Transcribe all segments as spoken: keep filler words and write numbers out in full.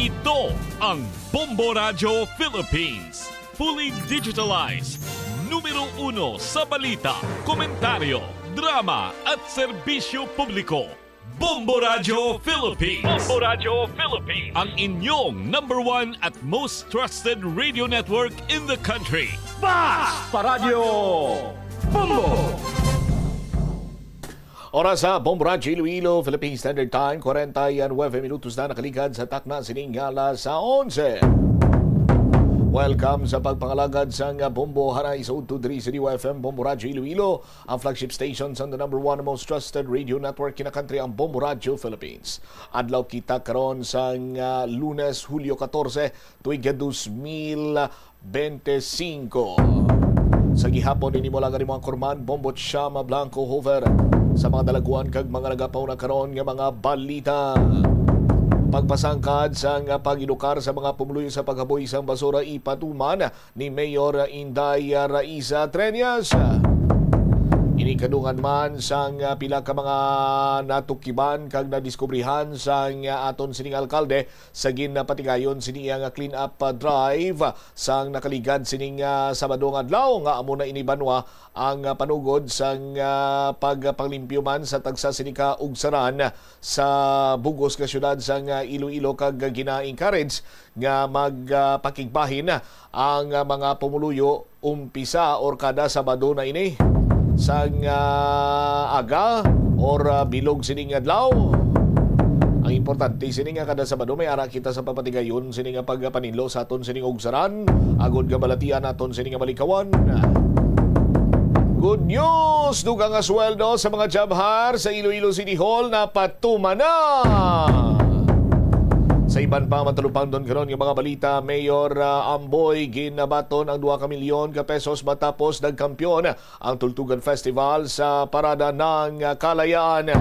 Ito ang Bombo Radyo Philippines. Fully digitalized. Numero uno sa balita, komentaryo, drama at serbisyo publiko. Bombo Radyo Philippines. Bombo Radyo Philippines. Ang inyong number one at most trusted radio network in the country. Basta Radyo Bombo! Oras sa Bombo Radyo Iloilo, Philippine Standard Time, kwarenta y nuebe minutos na nakaligad sa takna sining alas onse. Welcome sa pagpangalagad sang Bombo Haray sa Udto diri sa D Y F M, Bombo Radyo Iloilo, ang flagship station sang the number one most trusted radio network in the country, ang Bombo Radyo Philippines. Adlaw kita karon sang, ah, Lunes, Hulyo katorse, tuig dos mil bente singko. Sa gihapon ini mo lang ang imong anchorman, Bombo Chama Blanco Hover, sa mga dalagwan kag mga nagapauna karon nga mga balita. Pagpasangkad sang pag-edukar sa mga pumuluyo sa paghaboy sang basura ipatuman ni Mayor Inday Raisa Treñas. Ini kadungan man sang pila ka mga natukiban kag nadiskubrihan sang aton sining alkalde sa ginapatigayon sini nga clean-up, ah, drive sang nakaligad sining, ah, Sabado nga adlaw, nga amo na ini banwa ang, ah, panugod sang, ah, pagpanglimpyo man sa tagsa sini ka ugsaran sa bug-os nga syudad sang, ah, Iloilo, kag gina-encourage nga mag, ah, pakigbahin ang, ah, mga pumuluyo umpisa or kada Sabado na ini sang, ah, aga or, ah, bilog sining adlaw. Ang importante sini nga kada Sabado may ara kita sa papatigayon sini nga pagpaninlo sa aton sining ugsaran, agod nga balatian naton sini nga malikawan. Good news! Dugang nga sweldo sa mga job hire sa Iloilo City Hall napatuman na. Sa iban pa matalupangdon karon nga mga balita, Mayor, ah, Amboy, ginabaton ang duha ka milyon ka pesos matapos nagkampiyon ang Tultugan Festival sa Parada ng Kalayaan.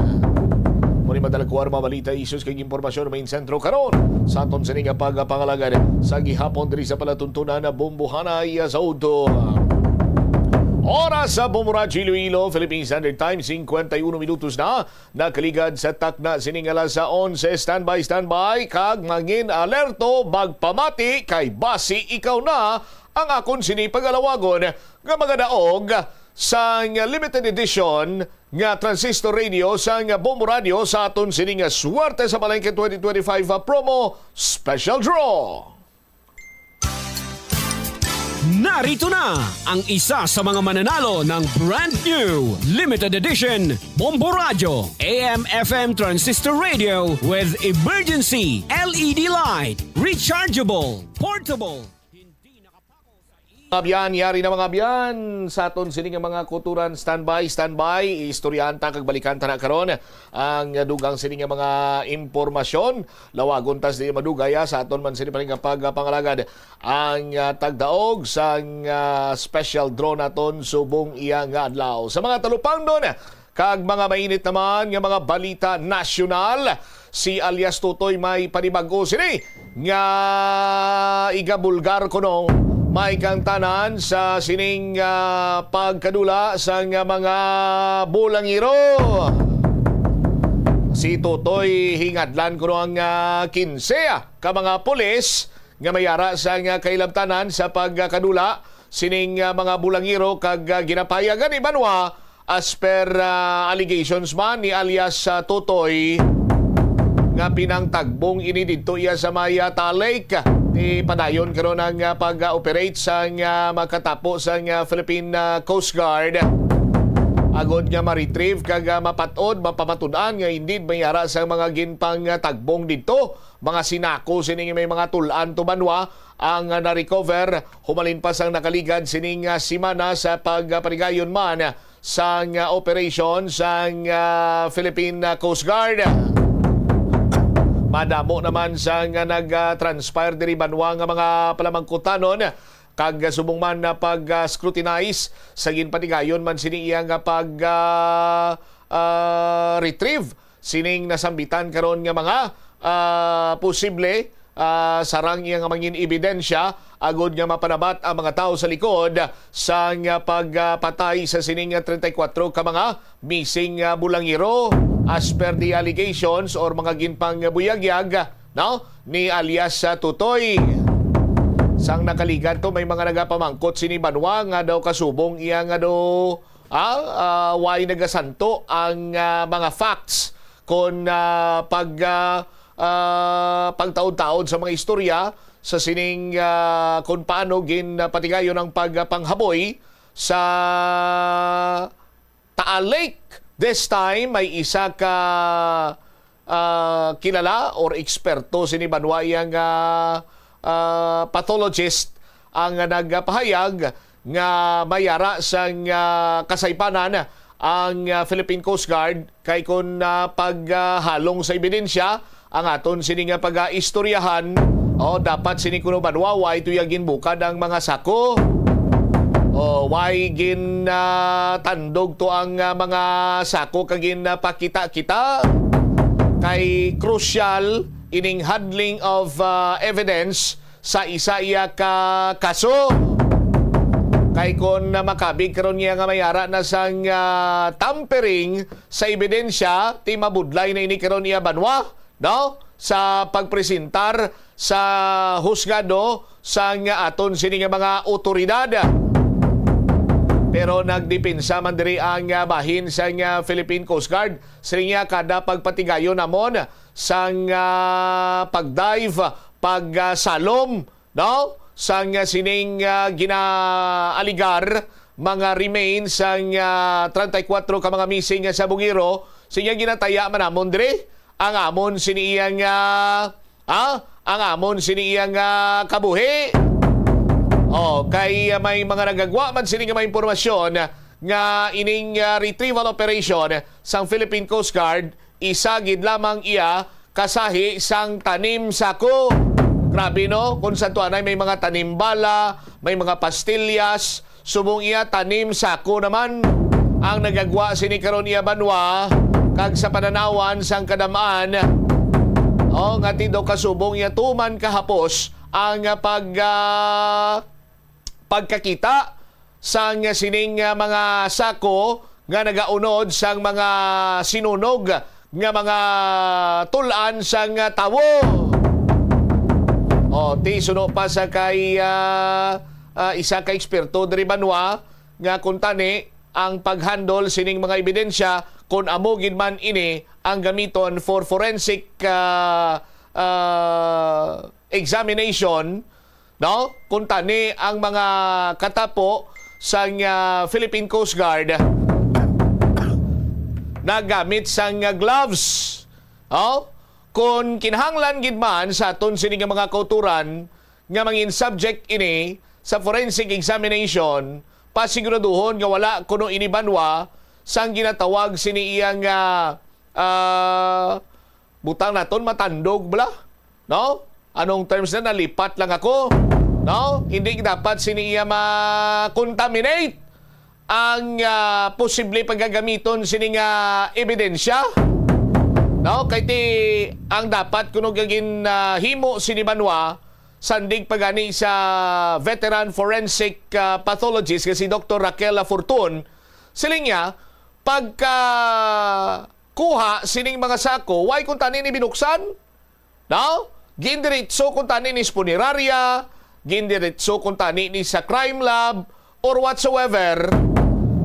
Muni madala ko ang mga balita, issues kag impormasyon main sentro karon sa aton sini nga pagpangalagad sa gihapon diri sa palatuntunan na Bombo Haray sa Udto. Oras sa Bombo Radyo Iloilo, Philippine Standard Time, singkwenta y uno minutos na. Nakaligad sa takna sining alas onse. Standby, standby, kag mangin alerto, magpamati, kay basi ikaw na ang akon sini pagalawagon nga magadaog sa limited edition nga Transistor Radio sang Bombo Radio sa aton sini nga Swerte sa Palengke twenty twenty-five Promo Special Draw. Narito na ang isa sa mga mananalo ng brand new limited edition Bombo Radio A M F M Transistor Radio with emergency L E D light, rechargeable, portable. Mga abyan, yari na mga abyan sa aton sini nga mga kuturan. Standby, standby. Istoryahan ta kag balikan ta na karon ang dugang sini nga mga impormasyon. Lawagon tas di madugay, ah, sa aton man sini pa rin nga pagpangalagad ang, ah, tagdaog sang, ah, special draw naton subong iya nga adlaw. Sa mga talupangdon kag mga mainit naman nga mga balita nasyonal, si alias Tutoy may panibag-o sini nga igabulgar kuno may kangtanan sa sining, ah, pagkadula sang mga bulangiro. Si Tutoy hingadlan kuno ang, ah, kinse, ah, ka mga pulis nga may ara sang, ah, kailabtanan sa pagkadula sining, ah, mga bulangiro kag, ah, ginapayagan ni banwa as per, ah, allegations man ni alias, ah, Totoy nga pinangtagbong ini didto iya sa may, ah, Talek. Di padayon karon ang, ah, pag-operate sang, ah, makatapo sang, ah, Philippine, ah, Coast Guard agod nga ma-retrieve kag, ah, mapat-od, mapamatud-an nga indeed may ara sang mga ginpangtagbong didto. Mga sinako sini nga may mga tul-an to banwa ang, ah, na-recover humalin pa sang nakaligad sining, ah, semana sa pagpanigayon man sang, ah, operation sang, ah, Philippine, ah, Coast Guard. Madamo naman sang, ah, nag, ah, transpire diri banwa nga mga palamangkutanon kag subong man na pag, ah, scrutinize sa ginpatigayon man sini iya nga pag, ah, ah, retrieve sining nasambitan karon nga mga, ah, posible, ah, sarang iya nga mangin ebidensya agod nga mapanabat ang mga tawo sa likod sang, ah, pagpatay sa sining treinta y cuatro ka mga missing, ah, bulangiro. As per the allegations or mga ginpangbuyagyag, no? Ni alias, ah, Tutoy. Sang nakaligad to, may mga nagapamangkot sini banwa nga daw kasubong iya nga daw, ah, ah, way nagasanto ang, ah, mga facts kon, ah, pag, ah, ah, pagtaod-taod sa mga istorya sa sining, ah, kon paano ginpatigayon ang pagpanghaboy sa Taal Lake. This time, may isa ka, ah, kilala or eksperto sini banwa iya nga, ah, pathologist ang nagpahayag nga may ara sang, ah, kasaypanan ang, ah, Philippine Coast Guard kay kon, ah, pag, ah, halong sa ebidensya ang aton sini nga pag-aistoryahan, o dapat sini kuno banwa, way to iya ginbukad ang mga sako. O, way gin, ah, tandog to ang, ah, mga sako kag ginpakita-kita. Kay crucial ining handling of, ah, evidence sa isa iya ka kaso. Kay kon makabig karon niya nga may ara na sang, ah, tampering sa ebidensya, ti mabudlay na ini karon iya banwa, no? Sa pagpresentar sa husgado sang aton sini nga mga awtoridad. Pero nagdepensa man diri ang, ah, bahin sang, ah, Philippine Coast Guard. Siling niya, kada pagpatigayon namon sang, ah, pag-dive, pag, ah, salom, no? Sang, ah, sining, ah, ginaaligar mga remains sang, ah, treinta y cuatro ka mga missing nga sabongero, siling niya, ginataya man namon diri ang amon sini iyang, ah, ah, ang amon sini iyang, ah, kabuhi. Oh, kay, ah, may mga nagagwa man sini nga mga impormasyon nga ining, ah, retrieval operation sang Philippine Coast Guard, isa gid lamang iya kasahi sang tanim sako. Grabe, no? Kung sa tuanay may mga tanim bala, may mga pastillas, subong iya tanim sako naman ang nagagwa sini karon iya banwa, kag sa pananawan sang kadam-an, oh, nga ti daw kasubong iya tuman kahapos ang pag, ah, pagkakita sang sining, ah, mga sako nga nagaunod sang mga sinunog nga mga tul-an sang, ah, tawo. O, ti suno pa sa kay, ah, ah, isa ka eksperto diri banwa nga kuntani ang pag-handle sining mga ebidensya, kung amo gid man ini ang gamiton for forensic, ah, ah, examination, no? Kuntani ang mga katapo sang, ah, Philippine Coast Guard nagamit sang, ah, gloves. Oh? Kung kinahanglan gid man sa aton sini nga mga kauturan nga mangin subject ini sa forensic examination, pasiguraduhon nga wala kuno ini banwa sang ginatawag sini iya nga, ah, butang naton matandog bala, no? Anong terms na, nalipat lang ako, no? Hindi dapat sini iya ma-contaminate ang, ah, posible pagagamiton sini nga ebidensya, no? Kay ti ang dapat kuno gagin, ah, himo sini banwa, sandig pa gani sa veteran forensic, ah, pathologist nga si Doktor Raquel Lafortun, siling niya, pagka kuha sining mga sako, why kuntani ni binuksan? No? Gindiretso kuntani ni sa punerarya, gindiretso kuntani ni sa crime lab, or whatsoever.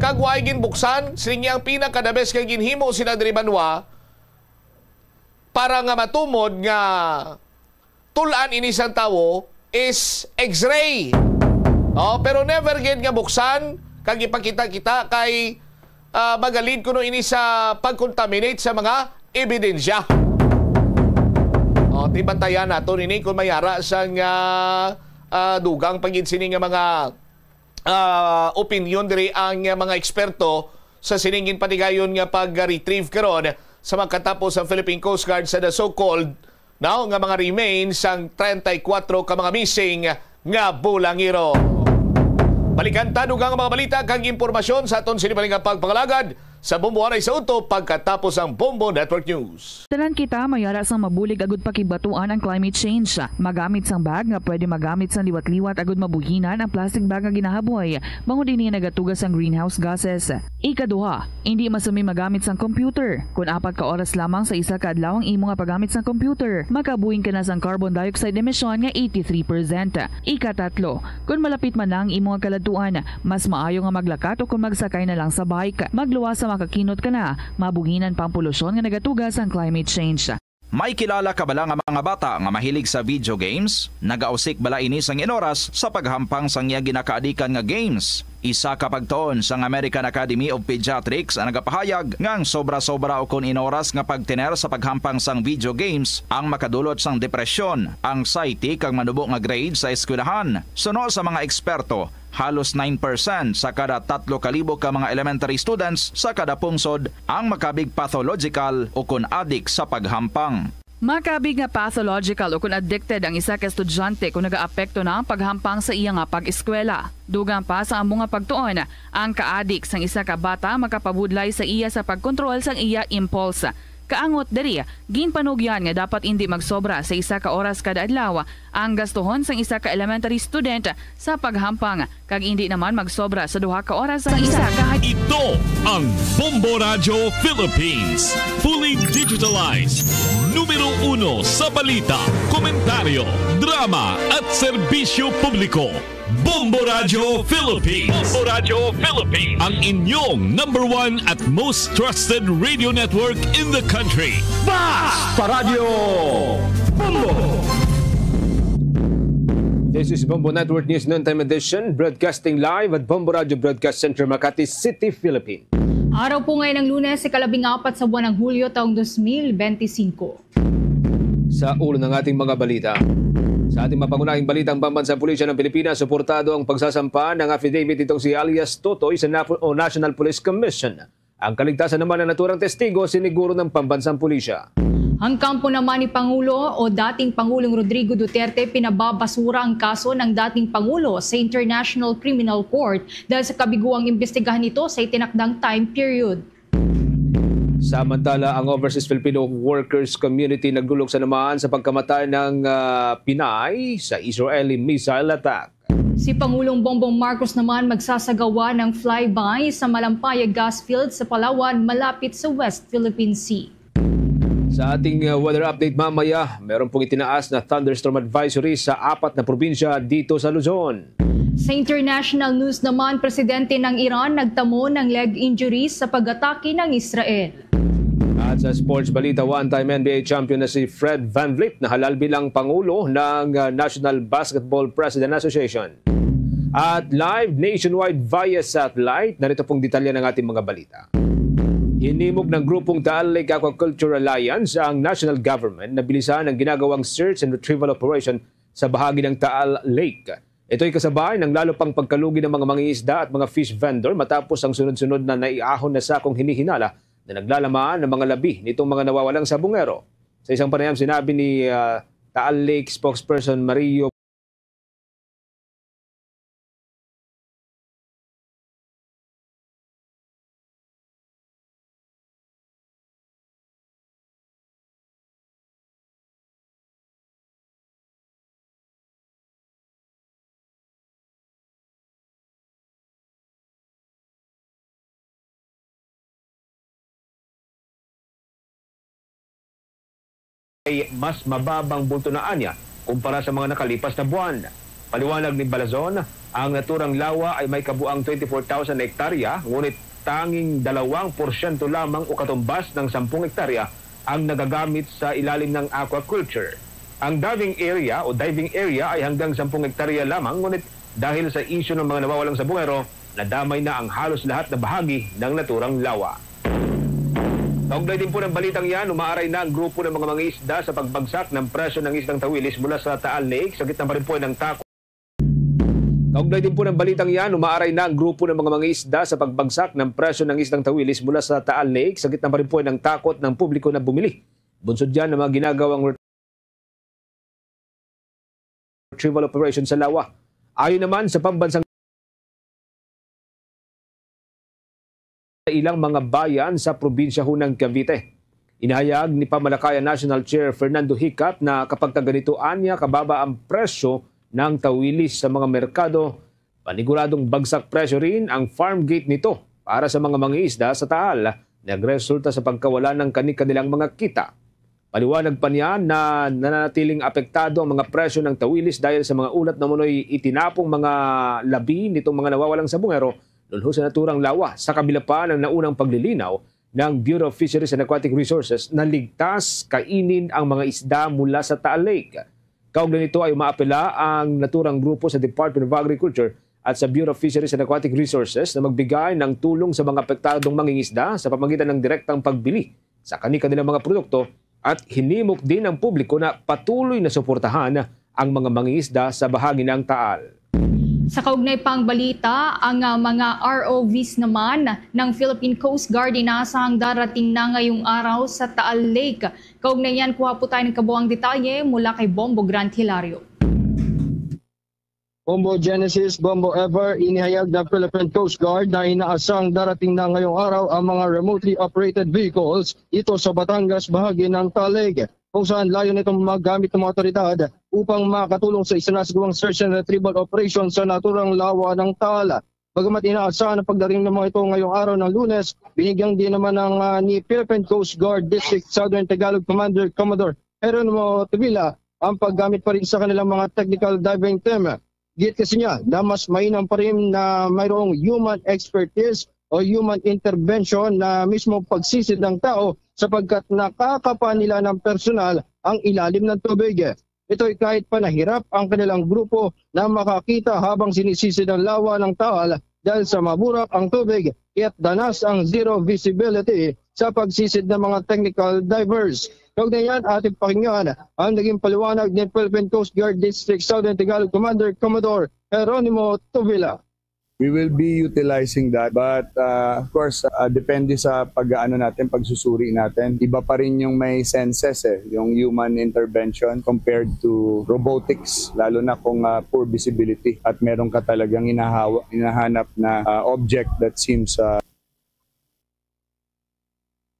Kag why ginbuksan? Siling niya ang pinaka-the best nga ginhimo sila diri banwa para nga matumod nga tul-an ini sang tawo is X-ray. Oh, pero never gid nga buksan kag ipakita-kita kay, ah, magalid kuno ini sa pag-contaminate sa mga ebidensya. Oh, ti bantayan nato nini kung may ara sang, ah, ah, dugang pa gid sini nga mga, ah, opinyon diri ang, ah, mga eksperto sa sining ginpatigayon nga pag-retrieve karon sa mga katapo sa Philippine Coast Guard sa the so-called, no, nga mga remains sang treinta y cuatro ka mga missing nga bulangero. Balikan ta dugang nga mga balita kag impormasyon sa aton sini pa nga pagpangalagad Sa Bombo Aray sa Uto, pagkatapos ang Bombo Network News. Tanan kita may ara sang mabulig agud pakibatuan ang climate change. Magamit sang bag nga pwede magamit sang liwat-liwat agud mabuhinan ang plastic bag nga ginahaboy, bangod ini nagatuga sang greenhouse gases. Ikaduha, indi masumi magamit sang computer. Kon apat ka oras lamang sa isa ka adlaw ang imo nga paggamit sang computer, makabuhing ka na sang carbon dioxide emission nga eighty-three percent. Ikatatlo, kon malapit man na ang imo nga kaladtuan, mas maayo nga maglakat o kon magsakay na lang sa bike. Magluwas sa makakinot ka na, mabuhinan pa ang polusyon nga nagatuga sang climate change. May kilala ka bala nga mga bata nga mahilig sa video games? Nagausik bala ini sang inoras sa paghampang sang iya ginakaadikan nga games? Isa ka pagtuon sang American Academy of Pediatrics ang nagapahayag nga ang sobra-sobra ukon inoras nga pagtener sa paghampang sang video games ang makadulot sang depresyon, anxiety, kag manubo nga grade sa eskwelahan. Suno sa mga eksperto, halos nine percent sa kada tatlo ka libo ka mga elementary students sa kada pungsod ang makabig pathological ukon adik sa paghampang. Makabig nga pathological ukon addicted ang isa ka estudyante kon nagaapekto na ang paghampang sa iya nga pag-eskwela. Dugang pa sa amo nga pagtuon, ang kaadik sang isa ka bata makapabudlay sa iya sa pagkontrol sang iya impulse. Kaangot diri, ginpanugyan nga dapat indi magsobra sa isa ka oras kada adlaw ang gastuhon sang isa ka elementary student sa paghampang, kag indi naman magsobra sa duha ka oras sa isa ka. Ito ang Bombo Radyo Philippines, fully digitalized, numero uno sa balita, komentaryo, drama, at serbisyo publiko. Bombo Radyo Philippines. Bombo Radyo Philippines. Ang inyong number one at most trusted radio network in the country. Basta Radyo Bombo! This is Bombo Network News Noontime Edition, broadcasting live at Bombo Radyo Broadcast Center, Makati City, Philippines. Araw po ngayon ng Lunes, ikalabing apat sa buwan ng Hulyo, taong dos mil benti singko. Sa ulo ng ating mga balita. Sa ating mapangunahing balita, ang Pambansang Pulisya ng Pilipinas, suportado ang pagsasampa ng affidavit nitong si alias Totoy sa Napo-, o National Police Commission. Ang kaligtasan naman ng naturang testigo, siniguro ng Pambansang Pulisya. Ang kampo naman ni Pangulo o dating Pangulong Rodrigo Duterte, pinababasura ang kaso ng dating Pangulo sa International Criminal Court dahil sa kabiguang imbestigahan nito sa itinakdang time period. Samantala, ang Overseas Filipino Workers Community nagluluksa naman sa pagkamatay ng, ah, Pinay sa Israeli missile attack. Si Pangulong Bongbong Marcos naman magsasagawa ng flyby sa Malampaya gas field sa Palawan, malapit sa West Philippine Sea. Sa ating, uh, weather update mamaya, meron pong itinaas na thunderstorm advisory sa apat na probinsya dito sa Luzon. Sa international news naman, presidente ng Iran nagtamo ng leg injuries sa pag-atake ng Israel. At sa sports balita, one-time N B A champion na si Fred VanVleet nahalal bilang pangulo ng, uh, National Basketball President Association. At live nationwide via satellite, narito pong detalye ng ating mga balita. Hinimok ng grupong Taal Lake Aquaculture Alliance ang national government na bilisan ang ginagawang search and retrieval operation sa bahagi ng Taal Lake. Ito'y kasabay ng lalo pang pagkalugi ng mga mangingisda at mga fish vendor matapos ang sunod-sunod na naiahon na sakong hinihinala na naglalaman ng mga labi nitong mga nawawalang sabungero. Sa isang panayam, sinabi ni, ah, Taal Lake spokesperson Mario ay mas mababang bulto na anya kumpara sa mga nakalipas na buwan. Paliwanag ni Balazon, ang naturang lawa ay may kabuang twenty-four thousand na hektarya, ngunit tanging dalawang porsyento lamang o katumbas ng sampung hektarya ang nagagamit sa ilalim ng aquaculture. Ang diving area o diving area ay hanggang sampung hektarya lamang, ngunit dahil sa isyu ng mga nawawalang sabungero, nadamay na ang halos lahat na bahagi ng naturang lawa. Kaugnay din po ng balitang yan, umaaray na ang grupo ng mga mangingisda sa pagbagsak ng presyo ng isdang tawilis mula sa Taal Lake sa gitna pa rin po ng takot. Kaugnay din po ng balitang yan, umaaray na ang grupo ng mga mangingisda sa pagbagsak ng presyo ng isdang tawilis mula sa Taal Lake sa gitna pa rin po ng takot ng publiko na bumili. Bunsod yan ng mga ginagawang retrieval operation sa lawa. Ayon naman sa pambansang ilang mga bayan sa probinsya ho ng Cavite. Inahayag ni Pamalakayan National Chair Fernando Hicat na kapag kaganito anya kababa ang presyo ng tawilis sa mga merkado, paniguradong bagsak presyo rin ang farm gate nito para sa mga mangingisda sa Taal, nagresulta sa pagkawala ng kani-kanilang mga kita. Paliwanag pa niya na nananatiling apektado ang mga presyo ng tawilis dahil sa mga ulat na umano'y itinapong mga labi nitong mga nawawalang sabungero dulho sa naturang lawa, sa kabila pa ng naunang paglilinaw ng Bureau of Fisheries and Aquatic Resources na ligtas kainin ang mga isda mula sa Taal Lake. Kaugnay nito ay umaapela ang naturang grupo sa Department of Agriculture at sa Bureau of Fisheries and Aquatic Resources na magbigay ng tulong sa mga apektadong mangingisda sa pamagitan ng direktang pagbili sa kani-kanilang mga produkto at hinimok din ang publiko na patuloy na suportahan ang mga mangingisda sa bahagi ng Taal. Sa kaugnay pang balita, ang, ah, mga R O Vs naman ng Philippine Coast Guard inasahang darating na ngayong araw sa Taal Lake. Kaugnay niyan, kuha po tayo ng kabuang detalye mula kay Bombo Grant Hilario. Bombo Genesis, Bombo Ever, inihayag ng Philippine Coast Guard na inaasang darating na ngayong araw ang mga remotely operated vehicles dito sa Batangas, bahagi ng Taal Lake, kung saan layo nitong magamit ng mga otoridad upang makatulong sa isinasagawang search and retrieval operation sa naturang lawa ng Taal. Bagamat inaasahan ang pagdating ng mga ito ngayong araw ng Lunes, binigyan din naman ng, ah, ni Philippine Coast Guard District Southern Tagalog Commander Commodore Jeronimo Tuvilla ang paggamit pa rin sa kanilang mga technical diving team. Giit kasi niya na mas mainam pa rin na mayroong human expertise o human intervention na mismo pagsisid ng tao, sapagkat nakakapa nila ng personal ang ilalim ng tubig. Ito'y kahit pa nahirap ang kanilang grupo na makakita habang sinisisid ang lawa ng Taal dahil sa maburak ang tubig, kaya't danas ang zero visibility sa pagsisid ng mga technical divers. Kaugnay niyan, ating pakinggan ang naging paliwanag ni Philippine Coast Guard District Southern Tagalog Commander Commodore Jeronimo Tuvilla. We will be utilizing that, but, uh, of course, uh, depende sa pag-aano natin, pagsusuri natin. Iba pa rin yung may senses eh, yung human intervention compared to robotics, lalo na kung, uh, poor visibility at meron ka talagang hinahawa-, hinahanap na, uh, object that seems, uh,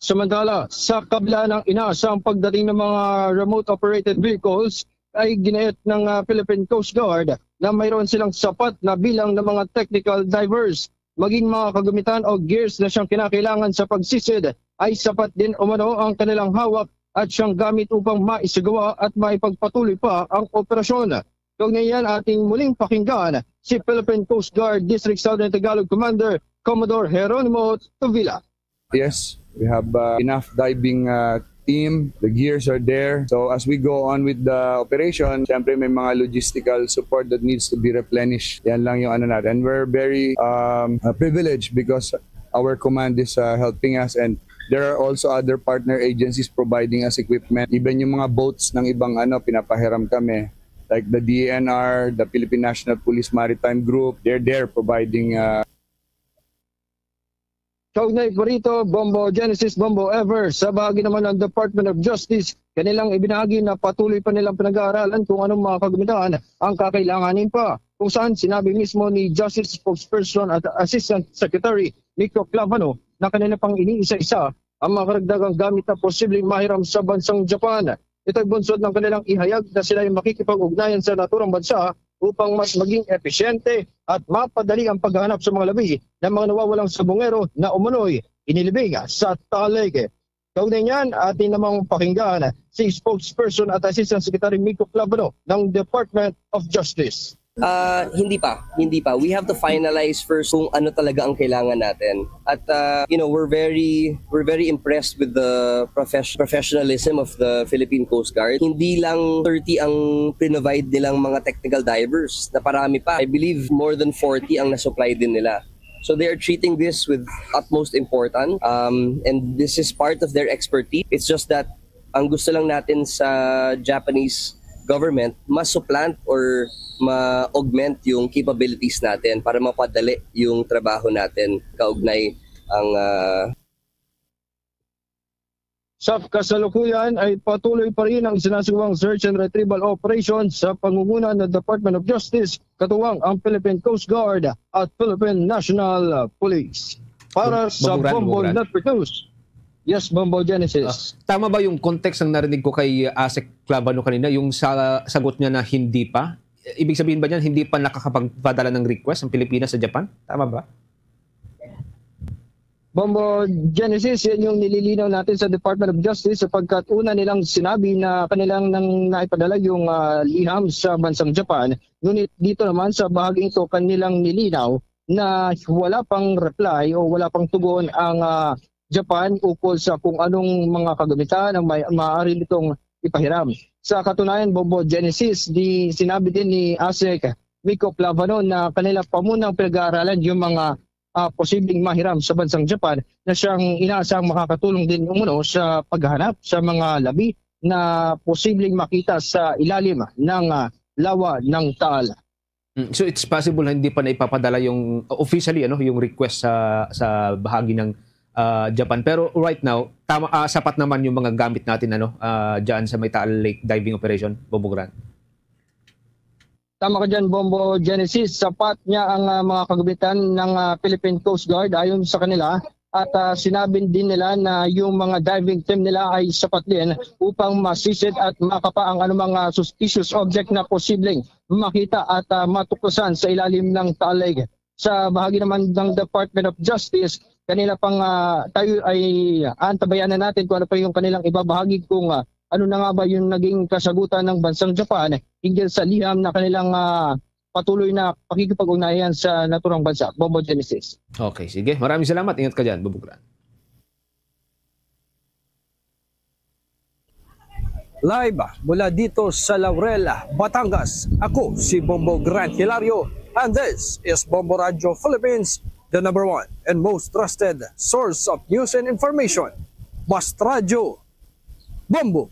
Samantala, sa kabila ng inaasang pagdating ng mga remote-operated vehicles, ay giniit ng, ah, Philippine Coast Guard na mayroon silang sapat na bilang ng mga technical divers. Maging mga kagamitan o gears na siyang kinakailangan sa pagsisid, ay sapat din umano ang kanilang hawak at siyang gamit upang maisagawa at maipagpatuloy pa ang operasyon. Kaugnay niyan, ating muling pakinggan si Philippine Coast Guard District Southern Tagalog Commander Commodore Jeronimo Tuvilla. Yes, we have, uh, enough diving, uh, team. The gears are there. So as we go on with the operation, syempre may mga logistical support that needs to be replenished. Yan lang yung ano natin. And we're very, um, uh, privileged because our command is, uh, helping us, and there are also other partner agencies providing us equipment. Even yung mga boats ng ibang ano, pinapahiram kami. Like the D E N R, the Philippine National Police Maritime Group, they're there providing, uh, Kaugnay pa rito, Bombo Genesis, Bombo Ever, sa bahagi naman ng Department of Justice, kanilang ibinahagi na patuloy pa nilang pinag-aaralan kung anong mga kagamitan ang kakailanganin pa, kung saan sinabi mismo ni Justice Spokesperson at Assistant Secretary Miko Clavano na kanila pang iniisa-isa ang mga karagdagang gamit na posibleng mahiram sa bansang Japan. Ito'y bunsod ng kanilang ihayag na sila ay makikipag-ugnayan sa naturang bansa upang mas maging episyente at mapadali ang paghahanap sa mga labi ng mga nawawalang sabungero na umano'y inilibing sa Taal Lake. Kaugnay niyan, atin namang pakinggan si Spokesperson at Assistant Secretary Miko Clavano ng Department of Justice. Ah, hindi pa, hindi pa. We have to finalize first kung ano talaga ang kailangan natin. At, ah, you know, we're very, we're very impressed with the profes-, professionalism of the Philippine Coast Guard. Hindi lang thirty ang provide nilang mga technical divers, naparami pa. I believe more than forty ang na-supply din nila. So they are treating this with utmost importance, um, and this is part of their expertise. It's just that ang gusto lang natin sa Japanese government, ma-supplant or ma-augment yung capabilities natin para mapadali yung trabaho natin kaugnay ang, ah, Sa kasalukuyan ay patuloy pa rin ang sinasagawang search and retrieval operation sa pangunguna ng Department of Justice, katuwang ang Philippine Coast Guard at Philippine National Police. Para sa Bombo Ran, Bombo Bombo Ran. Network News. Yes, Bombo Genesis. Ah, tama ba yung context ng narinig ko kay Asek Clavano kanina, yung sa sagot niya na hindi pa? Ibig sabihin ba niyan hindi pa nakakapagpadala ng request ang Pilipinas sa Japan? Tama ba? Bombo Genesis, yan yung nililinaw natin sa Department of Justice sapagkat una nilang sinabi na kanilang nang naipadala yung, ah, liham sa bansang Japan. Ngunit dito naman sa bahaging ito, kanilang nilinaw na wala pang reply o wala pang tugon ang, ah, Japan ukol sa kung anong mga kagamitan ang may, maaari nitong ipahiram. Sa katunayan, Bombo Genesis, di sinabi din ni Asek Miko Clavano na kanila pa munang pinag-aaralan yung mga, ah, posibleng mahiram sa bansang Japan na siyang inaasahang makakatulong din umuno sa paghahanap sa mga labi na posibleng makita sa ilalim ng, ah, lawa ng Taal. Mm, so it's possible na hindi pa naipapadala yung, uh, officially, ano, yung request sa, sa bahagi ng, ah, Japan. Pero right now, tama, ah, sapat naman yung mga gamit natin, ano, ah, dyan sa may Taal Lake diving operation, Bombo Ran. Tama ka dyan, Bombo Genesis. Sapat niya ang, ah, mga kagamitan ng, ah, Philippine Coast Guard ayon sa kanila. At, ah, sinabi din nila na yung mga diving team nila ay sapat din upang masisid at makapa ang anumang, ah, suspicious object na posibleng makita at, ah, matuklasan sa ilalim ng Taal Lake. Sa bahagi naman ng Department of Justice, kanila pang, ah, tayo ay antabayanan natin kung ano pa yung kanilang ibabahagi kung, ah, ano na nga ba yung naging kasagutan ng bansang Japan hinggil sa liham na kanilang, ah, patuloy na pakikipag-ugnayan sa naturang bansa. Bombo Genesis. Okay, sige. Maraming salamat. Ingat ka dyan, Bombo Ran. Live mula dito sa Laurel, Batangas, ako si Bombo Grant Hilario, and this is Bombo Radyo Philippines, the number one and most trusted source of news and information. Basta Radyo, Bombo!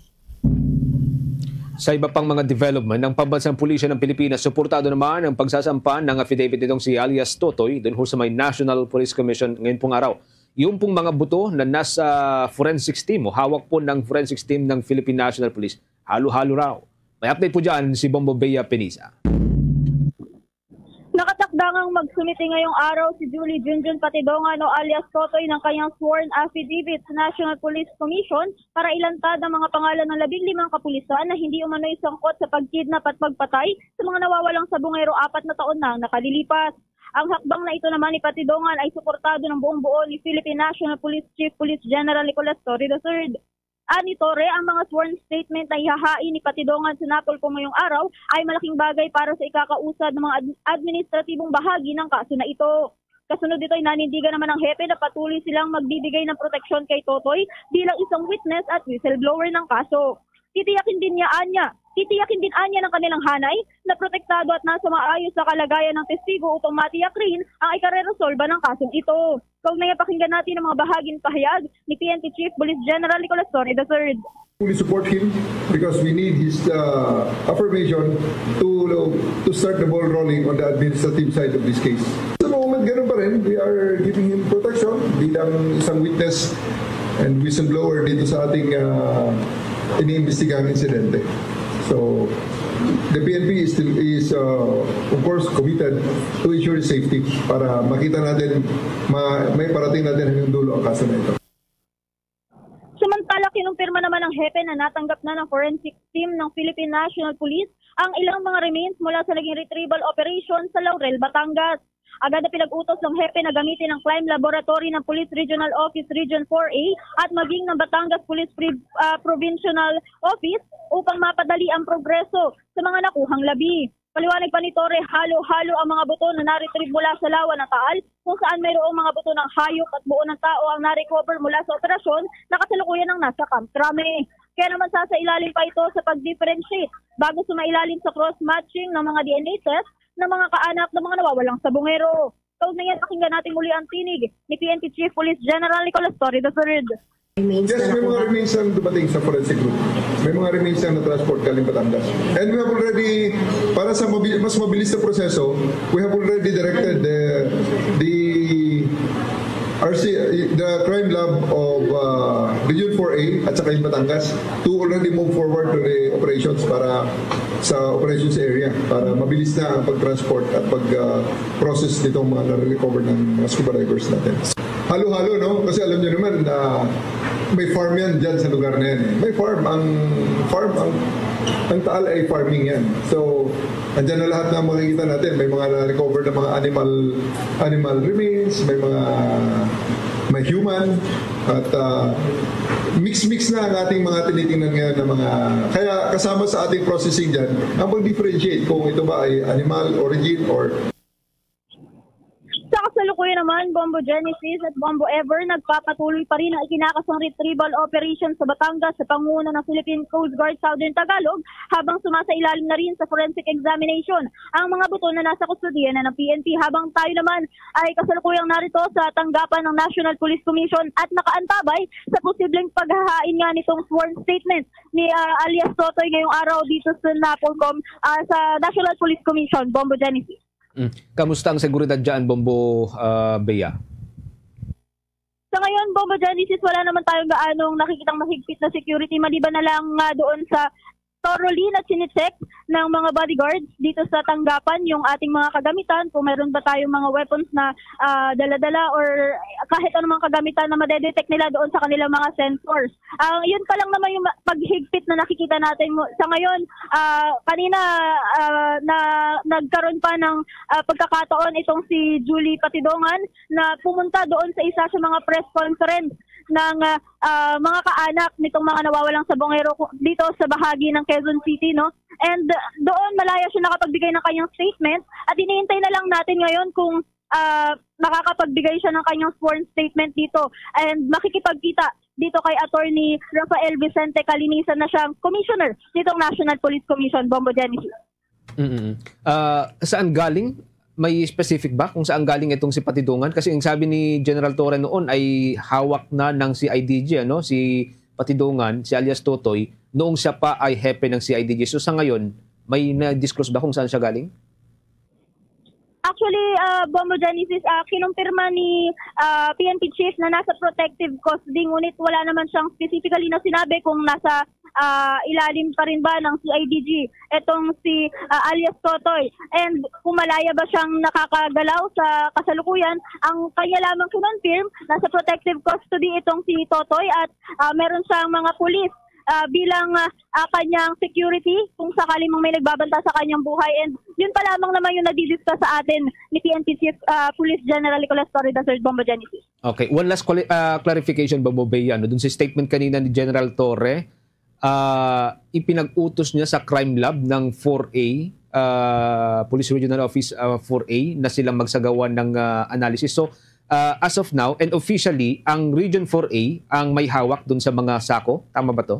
Sa iba pang mga development, ang Pambansang Pulisya ng Pilipinas suportado naman ang pagsasampa ng affidavit nitong si alias Totoy dun ho sa may National Police Commission ngayon pong araw. Yung pong mga buto na nasa forensics team o hawak po ng forensics team ng Philippine National Police, halo-halo raw. May update po dyan si Bombo Bea Penisa. Nakatakdang ang magsumite ngayong araw si Julie Junjun Patidongan o alias Totoy ng kanyang sworn affidavit sa National Police Commission para ilantad ang mga pangalan ng labing limang kapulisan na hindi umano'y sangkot sa pagkidnap at pagpatay sa mga nawawalang sabungero apat na taon na ang nakalilipas. Ang hakbang na ito naman ni Patidongan ay suportado ng buong buo ni Philippine National Police Chief Police General Nicolas Torre the third. Ani Torre, ang mga sworn statement na ihahain ni Patidongan sa Napolcom ngayong araw ay malaking bagay para sa ikakausad ng mga ad-, administratibong bahagi ng kaso na ito. Kasunod nito ay nanindigan naman ang hepe na patuloy silang magbibigay ng proteksyon kay Totoy bilang isang witness at whistleblower ng kaso. Titiyakin din niya anya, titiyakin din anya ng kanilang hanay na protektado at nasa maayos na kalagayan ng testigo upang matiyak rin ang ikareresolba ng kasong ito. Kaugnay, pakinggan natin ang mga bahaging pahayag ni P N P Chief Police General Nicolas Torre the third. Fully support him because we need his, uh, affirmation to, to start the ball rolling on the administrative side of this case. Sa moment, ganun pa rin, we are giving him protection bilang isang witness and whistleblower dito sa ating, uh, iniimbestigahang insidente. So, the P N P is still, is, uh, of course, committed to ensure his safety para makita natin, ma-, maiparating natin hanggang dulo ang kaso na ito. Samantala, kinumpirma naman ng hepe na natanggap na ng forensic team ng Philippine National Police ang ilang mga remains mula sa naging retrieval operation sa Laurel, Batangas. Agad na pinag-utos ng hepe na gamitin ang crime laboratory ng Police Regional Office Region four A at maging ng Batangas Police Pre-, ah, Provincial Office upang mapadali ang progreso sa mga nakuhang labi. Paliwanag pa ni Torre, halo-halo ang mga buto na na-retrieve mula sa lawa ng Taal, kung saan mayroong mga buto ng hayop at buo ng tao ang na-recover mula sa operasyon na kasalukuyan ang nasa Camp Crame. Kaya naman, sasailalim pa ito sa pag-differentiate bago sumailalim sa cross-matching ng mga D N A test ng mga kaanak ng mga nawawalang sabungero. Kaugnay niyan, pakinggan natin muli ang tinig ni P N P Chief Police General Nicolas Torre the third. Yes, may mga remains ang dumating sa forensic group. May mga remains ang na-transport galing Batangas. And we have already, para sa mabi-, mas mabilis na proseso, we have already directed the, the R C, the crime lab of, uh, Region four A at saka yung Batangas to already move forward to the operations para sa operations area para mabilis na ang pag-transport at pag, uh, process nitong mga nare-recover ng mga scuba divers natin. Halo-halo, no? Kasi alam nyo naman na may farm yan dyan sa lugar na yan. Eh. May farm. Ang farm, ang, ang Taal ay farming yan. So, andyan na lahat na makikita natin. May mga na-recover na mga animal animal remains, may mga may human, at uh, mix-mix na ang ating mga tinitingnan ngayon na mga... Kaya kasama sa ating processing dyan, ang pag-differentiate kung ito ba ay animal origin or Sa kasalukuyan naman, Bombo Genesis at Bombo Ever, nagpapatuloy pa rin ang ikinakasang retrieval operation sa Batangas sa pangunguna ng Philippine Coast Guard Southern Tagalog habang sumasailalim na rin sa forensic examination ang mga buto na nasa kustodiya na ng P N P. Habang tayo naman ay kasalukuyang narito sa tanggapan ng National Police Commission at nakaantabay sa posibleng paghahain nga nitong sworn statement ni ah, alias Totoy ngayong araw dito sa Napolcom ah, sa National Police Commission, Bombo Genesis. Mm. Kamusta ang seguridad dyan, Bombo ah, Bea? Sa ngayon, Bombo Genesis, wala naman tayong gaanong nakikitang mahigpit na security maliban na lang nga doon sa thoroughly na chinecheck ng mga bodyguards dito sa tanggapan yung ating mga kagamitan, kung meron ba tayong mga weapons na ah, dala-dala or kahit anumang kagamitan na madedetect nila doon sa kanilang mga sensors. Ah, yun pa lang naman yung ma- paghigpit na nakikita natin mo- sa ngayon. Ah, kanina ah, na nagkaroon pa ng ah, pagkakataon itong si Julie Patidongan na pumunta doon sa isa sa mga press conference ng ah, ah, mga kaanak nitong mga nawawalang sabongero ku- dito sa bahagi ng Quezon City, no? And ah, doon malaya siya nakapagbigay ng kanyang statement at iniintay na lang natin ngayon kung ah, makakapagbigay siya ng kanyang sworn statement dito and makikipagkita dito kay Attorney Rafael Vicente Calinisan na siyang commissioner nitong National Police Commission, Bombo Genesis. Mm-mm. Ah, saan galing? May specific ba kung saan galing itong si Patidongan? Kasi ang sabi ni General Torre noon ay hawak na ng C I D G, ano? Si Patidongan, si alias Totoy, noong siya pa ay hepe ng C I D G. So sa ngayon, may na-disclose ba kung saan siya galing? Actually, uh, Bombo Genesis, uh, kinumpirma ni uh, P N P Chief na nasa protective custody, ngunit wala naman siyang specifically na sinabi kung nasa uh, ilalim pa rin ba ng C I D G itong si uh, alias Totoy. And kung malaya ba siyang nakakagalaw sa kasalukuyan, ang kanya lamang kinonfirm, nasa protective custody itong si Totoy at uh, meron siyang mga pulis uh, bilang uh, uh, kanyang security kung sakali mang may nagbabanta sa kanyang buhay. And yun pa lamang naman yung nadidiscuss sa atin ni P N P Chief uh, Police General Nicolas Torre the third, Bombo Genesis. Okay. One last quali- uh, clarification, Bombo Bea. No? Dun sa statement kanina ni General Torre, uh, ipinag-utos niya sa crime lab ng four A, uh, Police Regional Office uh, four A, na silang magsagawa ng uh, analysis. So, uh, as of now, and officially, ang Region four A ang may hawak dun sa mga sako. Tama ba to?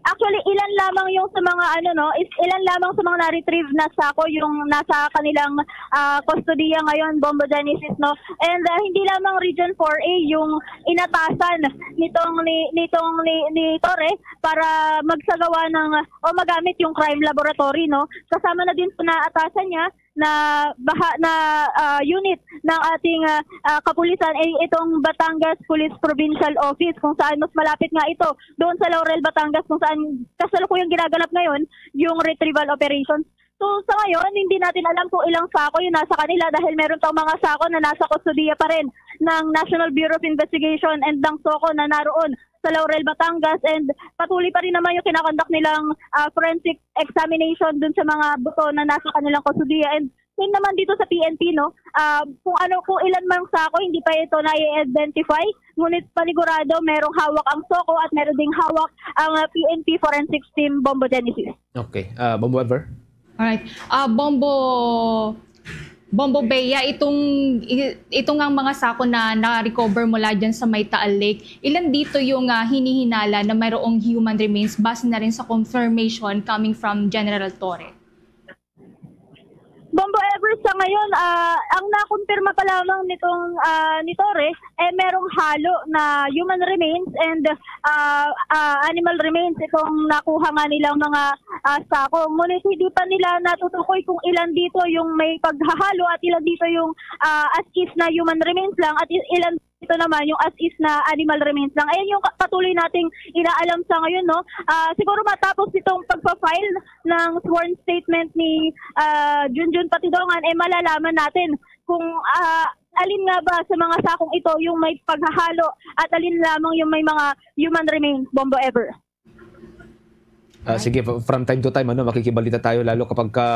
Actually, ilan lamang yung sa mga ano no, is ilan lamang sa mga na-retrieve na sako yung nasa kanilang uh, kustodiya ngayon, Bombo Genesis, no? And uh, hindi lamang Region four A yung inatasan nitong ni nitong ni, ni Torre para magsagawa ng o magamit yung crime laboratory, no? Kasama na din po naatasan niya na baha na uh, unit ng ating uh, uh, kapulisan ay itong Batangas Police Provincial Office, kung saan mas malapit nga ito doon sa Laurel, Batangas, kung saan kasalukuyang ginaganap ngayon yung retrieval operations. So sa ngayon, hindi natin alam kung ilang sako yung nasa kanila dahil meron pang mga sako na nasa kustodiya pa rin ng National Bureau of Investigation and ng SOCO na naroon sa Laurel, Batangas, and patuloy pa rin naman yung kinakondak nilang uh, forensic examination dun sa mga buto na nasa kanilang kustodiya. And same naman dito sa P N P, no? Uh, kung ano, kung ilan mang sako, hindi pa ito na-identify. Ngunit panigurado, merong hawak ang SOCO at meron ding hawak ang uh, P N P Forensics Team, Bombo Genesis. Okay. Uh, Bombo Ever? Alright. Uh, Bombo, Bombo Bea, itong itong ang mga sako na na-recover mula diyan sa may Taal Lake, ilan dito yung uh, hinihinala na mayroong human remains base na rin sa confirmation coming from General Torre? Bombo Ever, sa ngayon, uh, ang nakumpirma pa lamang nitong uh, ni Torre, eh merong halo na human remains and uh, uh, animal remains itong nakuha nga nilang mga uh, sako. Ngunit hindi pa nila natutukoy kung ilan dito yung may paghahalo at ilan dito yung uh, as is na human remains lang at ilan ito naman yung as is na animal remains lang. Ayan yung patuloy nating inaalam sa ngayon, no? Uh, siguro matapos itong pagpa-file ng sworn statement ni uh, Junjun Patidongan, eh malalaman natin kung uh, Alin nga ba sa mga sakong ito yung may paghahalo at alin lamang yung may mga human remains, Bombo Ever? Ah, sige, f- from time to time, ano, makikibalita tayo, lalo kapag ka,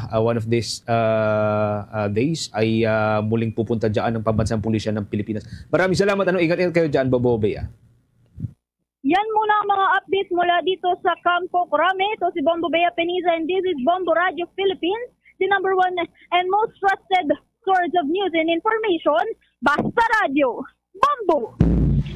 ah, one of these ah, ah, days ay ah, muling pupunta dyan ang pambansang pulisya ng Pilipinas. Maraming salamat, ano, ingat-ingat kayo dyan, Bombo Bea. Yan muna ang mga updates mula dito sa Campo Crame. Ito si Bombo Bea Peniza and this is Bombo Radio Philippines, the number one and most trusted source of news and information. Basta Radio, Bombo!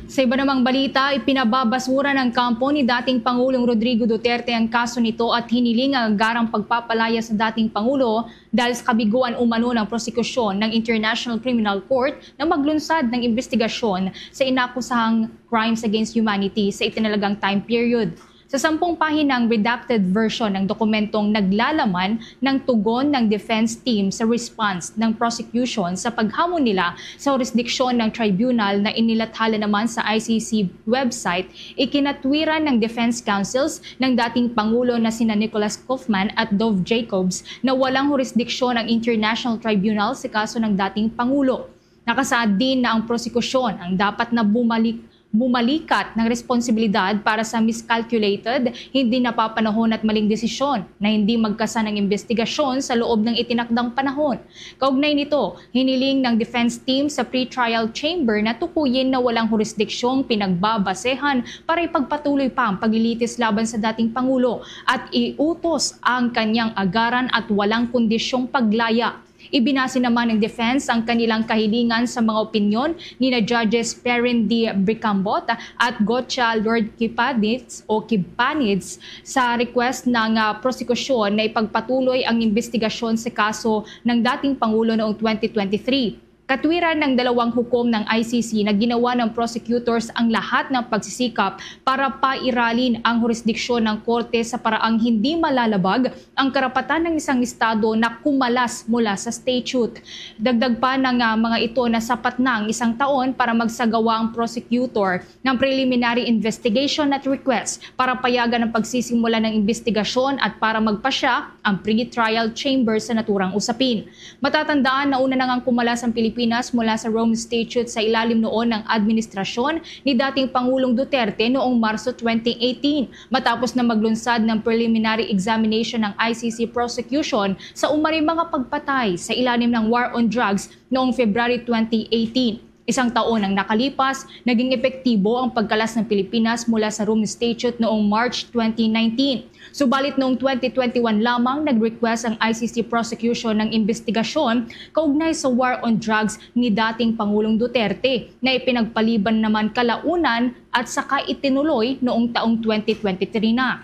Sa iba namang balita, ipinababasura ng kampo ni dating Pangulong Rodrigo Duterte ang kaso nito at hiniling ang agarang pagpapalaya sa dating Pangulo dahil sa kabiguan umano ng prosekusyon ng International Criminal Court na maglunsad ng investigasyon sa inakusahang crimes against humanity sa itinalagang time period. Sa sampung pahinang redacted version ng dokumentong naglalaman ng tugon ng defense team sa response ng prosecution sa paghamon nila sa jurisdiksyon ng tribunal na inilathala naman sa I C C website, ikinatwiran ng defense counsels ng dating Pangulo na sina Nicholas Kaufman at Dov Jacobs na walang jurisdiksyon ang International Tribunal sa kaso ng dating Pangulo. Nakasaad din na ang prosekusyon ang dapat na bumalik bumalikat ng responsibilidad para sa miscalculated, hindi napapanahon at maling desisyon na hindi magkasa ng investigasyon sa loob ng itinakdang panahon. Kaugnay nito, hiniling ng defense team sa pre-trial chamber na tukuyin na walang jurisdiksyong pinagbabasehan para ipagpatuloy pa ang paglilitis laban sa dating Pangulo at iutos ang kanyang agaran at walang kondisyong paglaya. Ibinase naman ng defense ang kanilang kahilingan sa mga opinyon ni na Judges Perrin D. Bricambot at Gocha Lord Kipanitz o Kipanids sa request ng ah, prosekusyon na ipagpatuloy ang investigasyon sa kaso ng dating Pangulo noong twenty twenty-three. Katwiran ng dalawang hukom ng I C C na ginawa ng prosecutors ang lahat ng pagsisikap para pairalin ang jurisdiksyon ng korte sa paraang hindi malalabag ang karapatan ng isang estado na kumalas mula sa statute. Dagdag pa ng ah, mga ito na sapat na ang isang taon para magsagawa ang prosecutor ng preliminary investigation at request para payagan ang pagsisimula ng investigasyon at para magpasya ang pre-trial chamber sa naturang usapin. Matatandaan na una na ngang kumalas ang Pilipinas mula sa Rome Statute sa ilalim noon ng administrasyon ni dating Pangulong Duterte noong Marso twenty eighteen, matapos na maglunsad ng preliminary examination ng I C C prosecution sa umano'y mga pagpatay sa ilalim ng War on Drugs noong February twenty eighteen. Isang taon ang nakalipas, naging epektibo ang pagkalas ng Pilipinas mula sa Rome Statute noong March twenty nineteen. Subalit noong twenty twenty-one lamang, nag-request ang I C C prosecution ng investigasyon kaugnay sa war on drugs ni dating Pangulong Duterte na ipinagpaliban naman kalaunan at saka itinuloy noong taong twenty twenty-three na.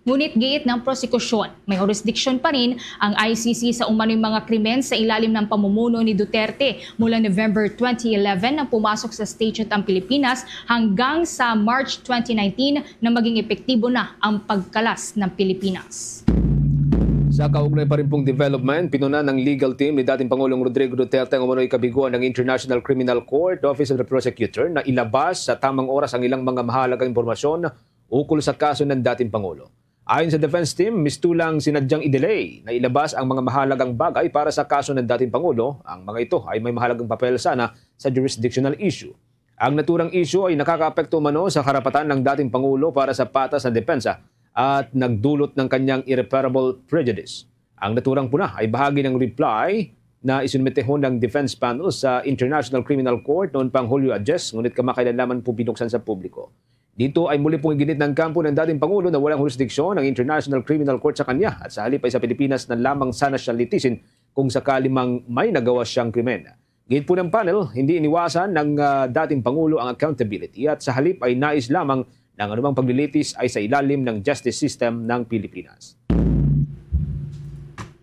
Ngunit giit ng prosekusyon, may jurisdiction pa rin ang I C C sa umano'y mga krimen sa ilalim ng pamumuno ni Duterte. Mula November twenty eleven nang pumasok sa statute ang Pilipinas hanggang sa March twenty nineteen na maging epektibo na ang pagkalas ng Pilipinas. Sa kaugnay pa rin pong development, pinuna ng legal team ni dating Pangulong Rodrigo Duterte ang umano'y kabiguan ng International Criminal Court Office of the Prosecutor na ilabas sa tamang oras ang ilang mga mahalagang impormasyon ukol sa kaso ng dating Pangulo. Ayon sa defense team, mistulang sinadyang i-delay na ilabas ang mga mahalagang bagay para sa kaso ng dating Pangulo. Ang mga ito ay may mahalagang papel sana sa jurisdictional issue. Ang naturang issue ay nakakaapekto umano sa karapatan ng dating Pangulo para sa patas na depensa at nagdulot ng kanyang irreparable prejudice. Ang naturang puna ay bahagi ng reply na isinumite ho ng defense panel sa International Criminal Court noon pang Hulyo diyes, ngunit kamakailan lamang po binuksan sa publiko. Dito ay muli pong iginit ng kampo ng dating Pangulo na walang jurisdiksyon ang International Criminal Court sa kanya at sa halip ay sa Pilipinas na lamang sana siya litisin kung sakali mang may nagawa siyang krimen. Giit po ng panel, hindi iniwasan ng ah, dating Pangulo ang accountability at sa halip ay nais lamang ng anumang paglilitis ay sa ilalim ng justice system ng Pilipinas.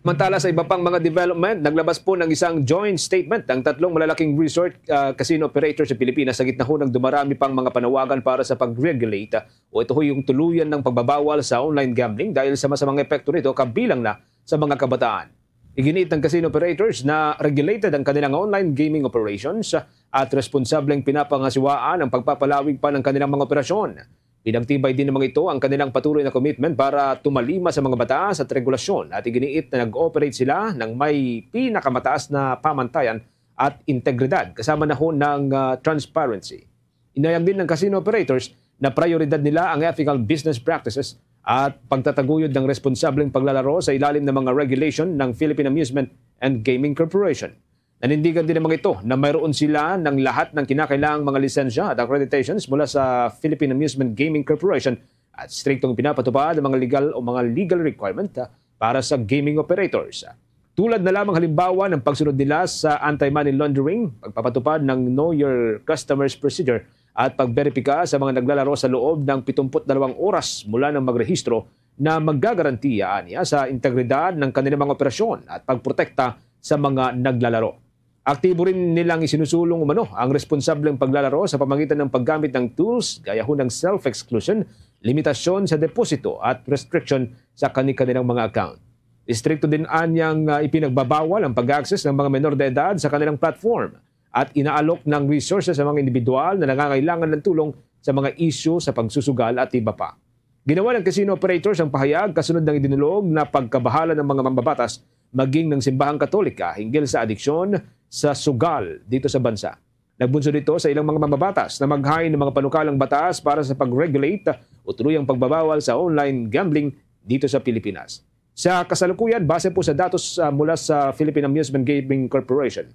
Samantala sa iba pang mga development, naglabas po ng isang joint statement ang tatlong malalaking resort ah, casino operator sa Pilipinas sa gitna ho ng dumarami pang mga panawagan para sa pag-regulate o ito ho yung tuluyan ng pagbabawal sa online gambling dahil sa masamang epekto nito kabilang na sa mga kabataan. Iginiit ng casino operators na regulated ang kanilang online gaming operations at responsableng pinapangasiwaan ang pagpapalawig pa ng kanilang mga operasyon. Pinagtibay din naman ito ang kanilang patuloy na commitment para tumalima sa mga batas at regulasyon at iginiit na nag-ooperate sila ng may pinakamataas na pamantayan at integridad, kasama na ho ng, ah, transparency. Inayag din ng casino operators na prioridad nila ang ethical business practices at pagtataguyod ng responsableng paglalaro sa ilalim ng mga regulation ng Philippine Amusement and Gaming Corporation. Nanindigan din ang mga ito na mayroon sila ng lahat ng kinakailangang mga lisensya at accreditations mula sa Philippine Amusement Gaming Corporation at striktong pinapatupad ang mga legal o mga legal requirement, ah, para sa gaming operators. Tulad na lamang halimbawa ng pagsunod nila sa anti-money laundering, pagpapatupad ng Know Your Customers Procedure at pagberipika sa mga naglalaro sa loob ng pitungput dalawang oras mula ng magrehistro na maggagarantiya niya sa integridad ng kanilang mga operasyon at pagprotekta sa mga naglalaro. Aktibo rin nilang isinusulong umano ang responsableng paglalaro sa pamagitan ng paggamit ng tools gaya ho ng self-exclusion, limitasyon sa deposito at restriction sa kani-kanilang mga account. Istrikto din anyang, ah, ipinagbabawal ang pag-access ng mga menor de edad sa kanilang platform at inaalok ng resources sa mga individual na nangangailangan ng tulong sa mga isyu sa pagsusugal at iba pa. Ginawa ng casino operators ang pahayag kasunod ng idinulog na pagkabahala ng mga mambabatas maging ng Simbahang Katolika hinggil sa adiksyon sa sugal dito sa bansa. Nagbunsod ito sa ilang mga mambabatas na maghain ng mga panukalang batas para sa pag-regulate o tuluyang pagbabawal sa online gambling dito sa Pilipinas. Sa kasalukuyan, base po sa datos, ah, mula sa Philippine Amusement Gaming Corporation,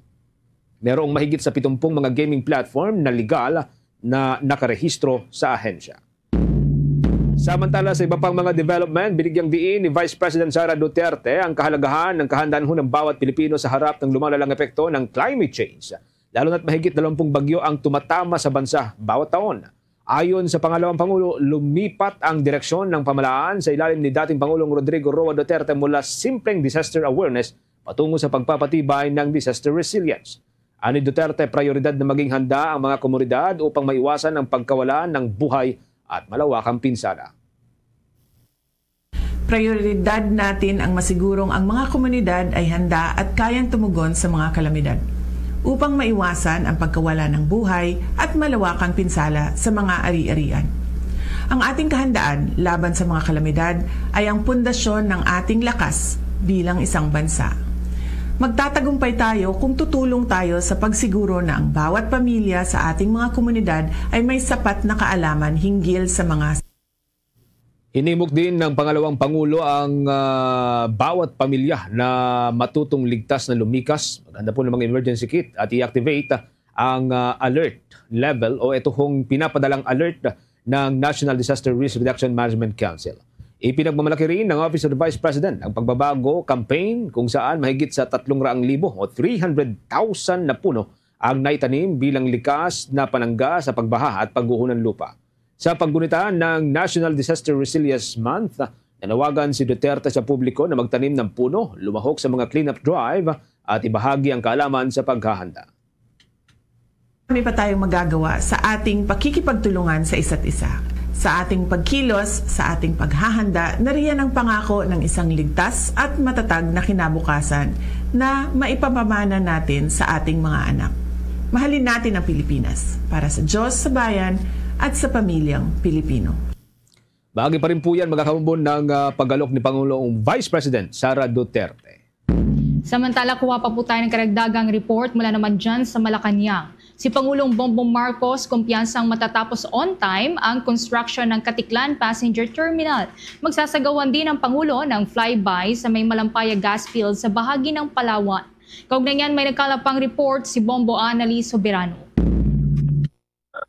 merong mahigit sa pitumpung mga gaming platform na legal na nakarehistro sa ahensya. Samantala, sa iba pang mga development, binigyang diin ni Vice President Sara Duterte ang kahalagahan ng kahandaan ho ng bawat Pilipino sa harap ng lumalalang epekto ng climate change, lalo na't mahigit dalawampung bagyo ang tumatama sa bansa bawat taon. Ayon sa pangalawang pangulo, lumipat ang direksyon ng pamahalaan sa ilalim ni dating Pangulong Rodrigo Roa Duterte mula simpleng disaster awareness patungo sa pagpapatibay ng disaster resilience. Ani Duterte, prioridad na maging handa ang mga komunidad upang maiwasan ang pagkawala ng buhay at malawakang pinsala. Prioridad natin ang masigurong ang mga komunidad ay handa at kayang tumugon sa mga kalamidad upang maiwasan ang pagkawala ng buhay at malawakang pinsala sa mga ari-arian. Ang ating kahandaan laban sa mga kalamidad ay ang pundasyon ng ating lakas bilang isang bansa. Magtatagumpay tayo kung tutulong tayo sa pagsiguro na ang bawat pamilya sa ating mga komunidad ay may sapat na kaalaman hinggil sa mga Hinimok din ng pangalawang pangulo ang, ah, bawat pamilya na matutong ligtas na lumikas, maghanda po ng mga emergency kit at i-activate ang, ah, alert level o ito hong pinapadalang alert ng National Disaster Risk Reduction Management Council. Ipinagmamalaki rin ng Office of the Vice President ang pagbabago campaign kung saan mahigit sa tatlong raang libo o three hundred thousand na puno ang naitanim bilang likas na panangga sa pagbaha at pagguho ng lupa. Sa paggunita ng National Disaster Resilience Month, nanawagan si Duterte sa publiko na magtanim ng puno, lumahok sa mga cleanup drive, at ibahagi ang kaalaman sa paghahanda. Marami pa tayong magagawa sa ating pakikipagtulungan sa isa't isa. Sa ating pagkilos, sa ating paghahanda, nariyan ang pangako ng isang ligtas at matatag na kinabukasan na maipapamana natin sa ating mga anak. Mahalin natin ang Pilipinas para sa Diyos, sa bayan, at sa pamilyang Pilipino. Bahagi pa rin po yan, mga kahumbon, ng, ah, pag-alok ni Pangulong Vice President Sara Duterte. Samantala, kuha pa po tayo ng karagdagang report mula naman dyan sa Malacañang. Si Pangulong Bongbong Marcos kumpiyansang matatapos on time ang construction ng Caticlan Passenger Terminal. Magsasagawan din ang Pangulo ng flyby sa may Malampaya gas field sa bahagi ng Palawan. Kaugnay niyan, may nagkalap pang report si Bombo Annalise Soberano.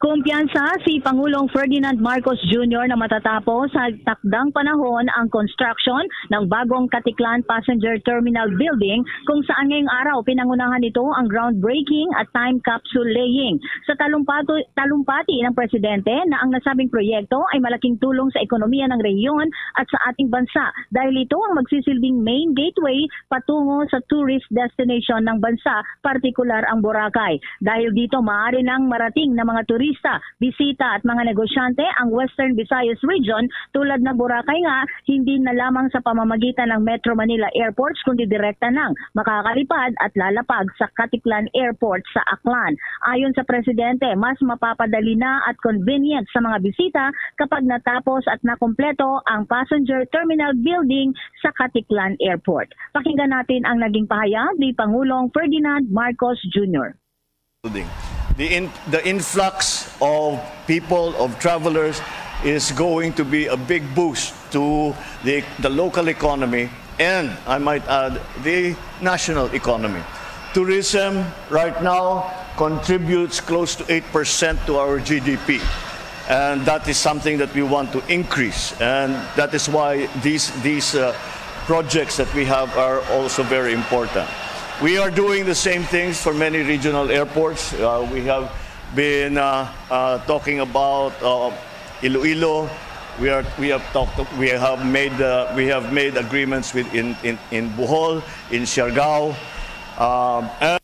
Kumpiyansa si Pangulong Ferdinand Marcos Junior na matatapos sa takdang panahon ang construction ng bagong Caticlan Passenger Terminal Building, kung saan ngayong araw pinangunahan nito ang groundbreaking at time capsule laying. Sa talumpato-, talumpati ng Presidente na ang nasabing proyekto ay malaking tulong sa ekonomiya ng rehiyon at sa ating bansa dahil ito ang magsisilbing main gateway patungo sa tourist destination ng bansa, partikular ang Boracay. Dahil dito, maaari nang marating ng mga turista turista, bisita at mga negosyante ang Western Visayas Region tulad ng Boracay nga hindi na lamang sa pamamagitan ng Metro Manila Airports kundi direkta nang makakalipad at lalapag sa Caticlan Airport sa Aklan. Ayon sa presidente, mas mapapadali na at convenient sa mga bisita kapag natapos at nakumpleto ang passenger terminal building sa Caticlan Airport. Pakinggan natin ang naging pahayag ni Pangulong Ferdinand Marcos Junior. The, in, the influx of people, of travelers, is going to be a big boost to the, the local economy and, I might add, the national economy. Tourism right now contributes close to eight percent to our G D P. And that is something that we want to increase. And that is why these, these uh, projects that we have are also very important. We are doing the same things for many regional airports. Uh, we have been uh, uh, talking about uh, Iloilo. We are we have talked we have made uh, we have made agreements with in in, in Bohol, in Siargao, um, and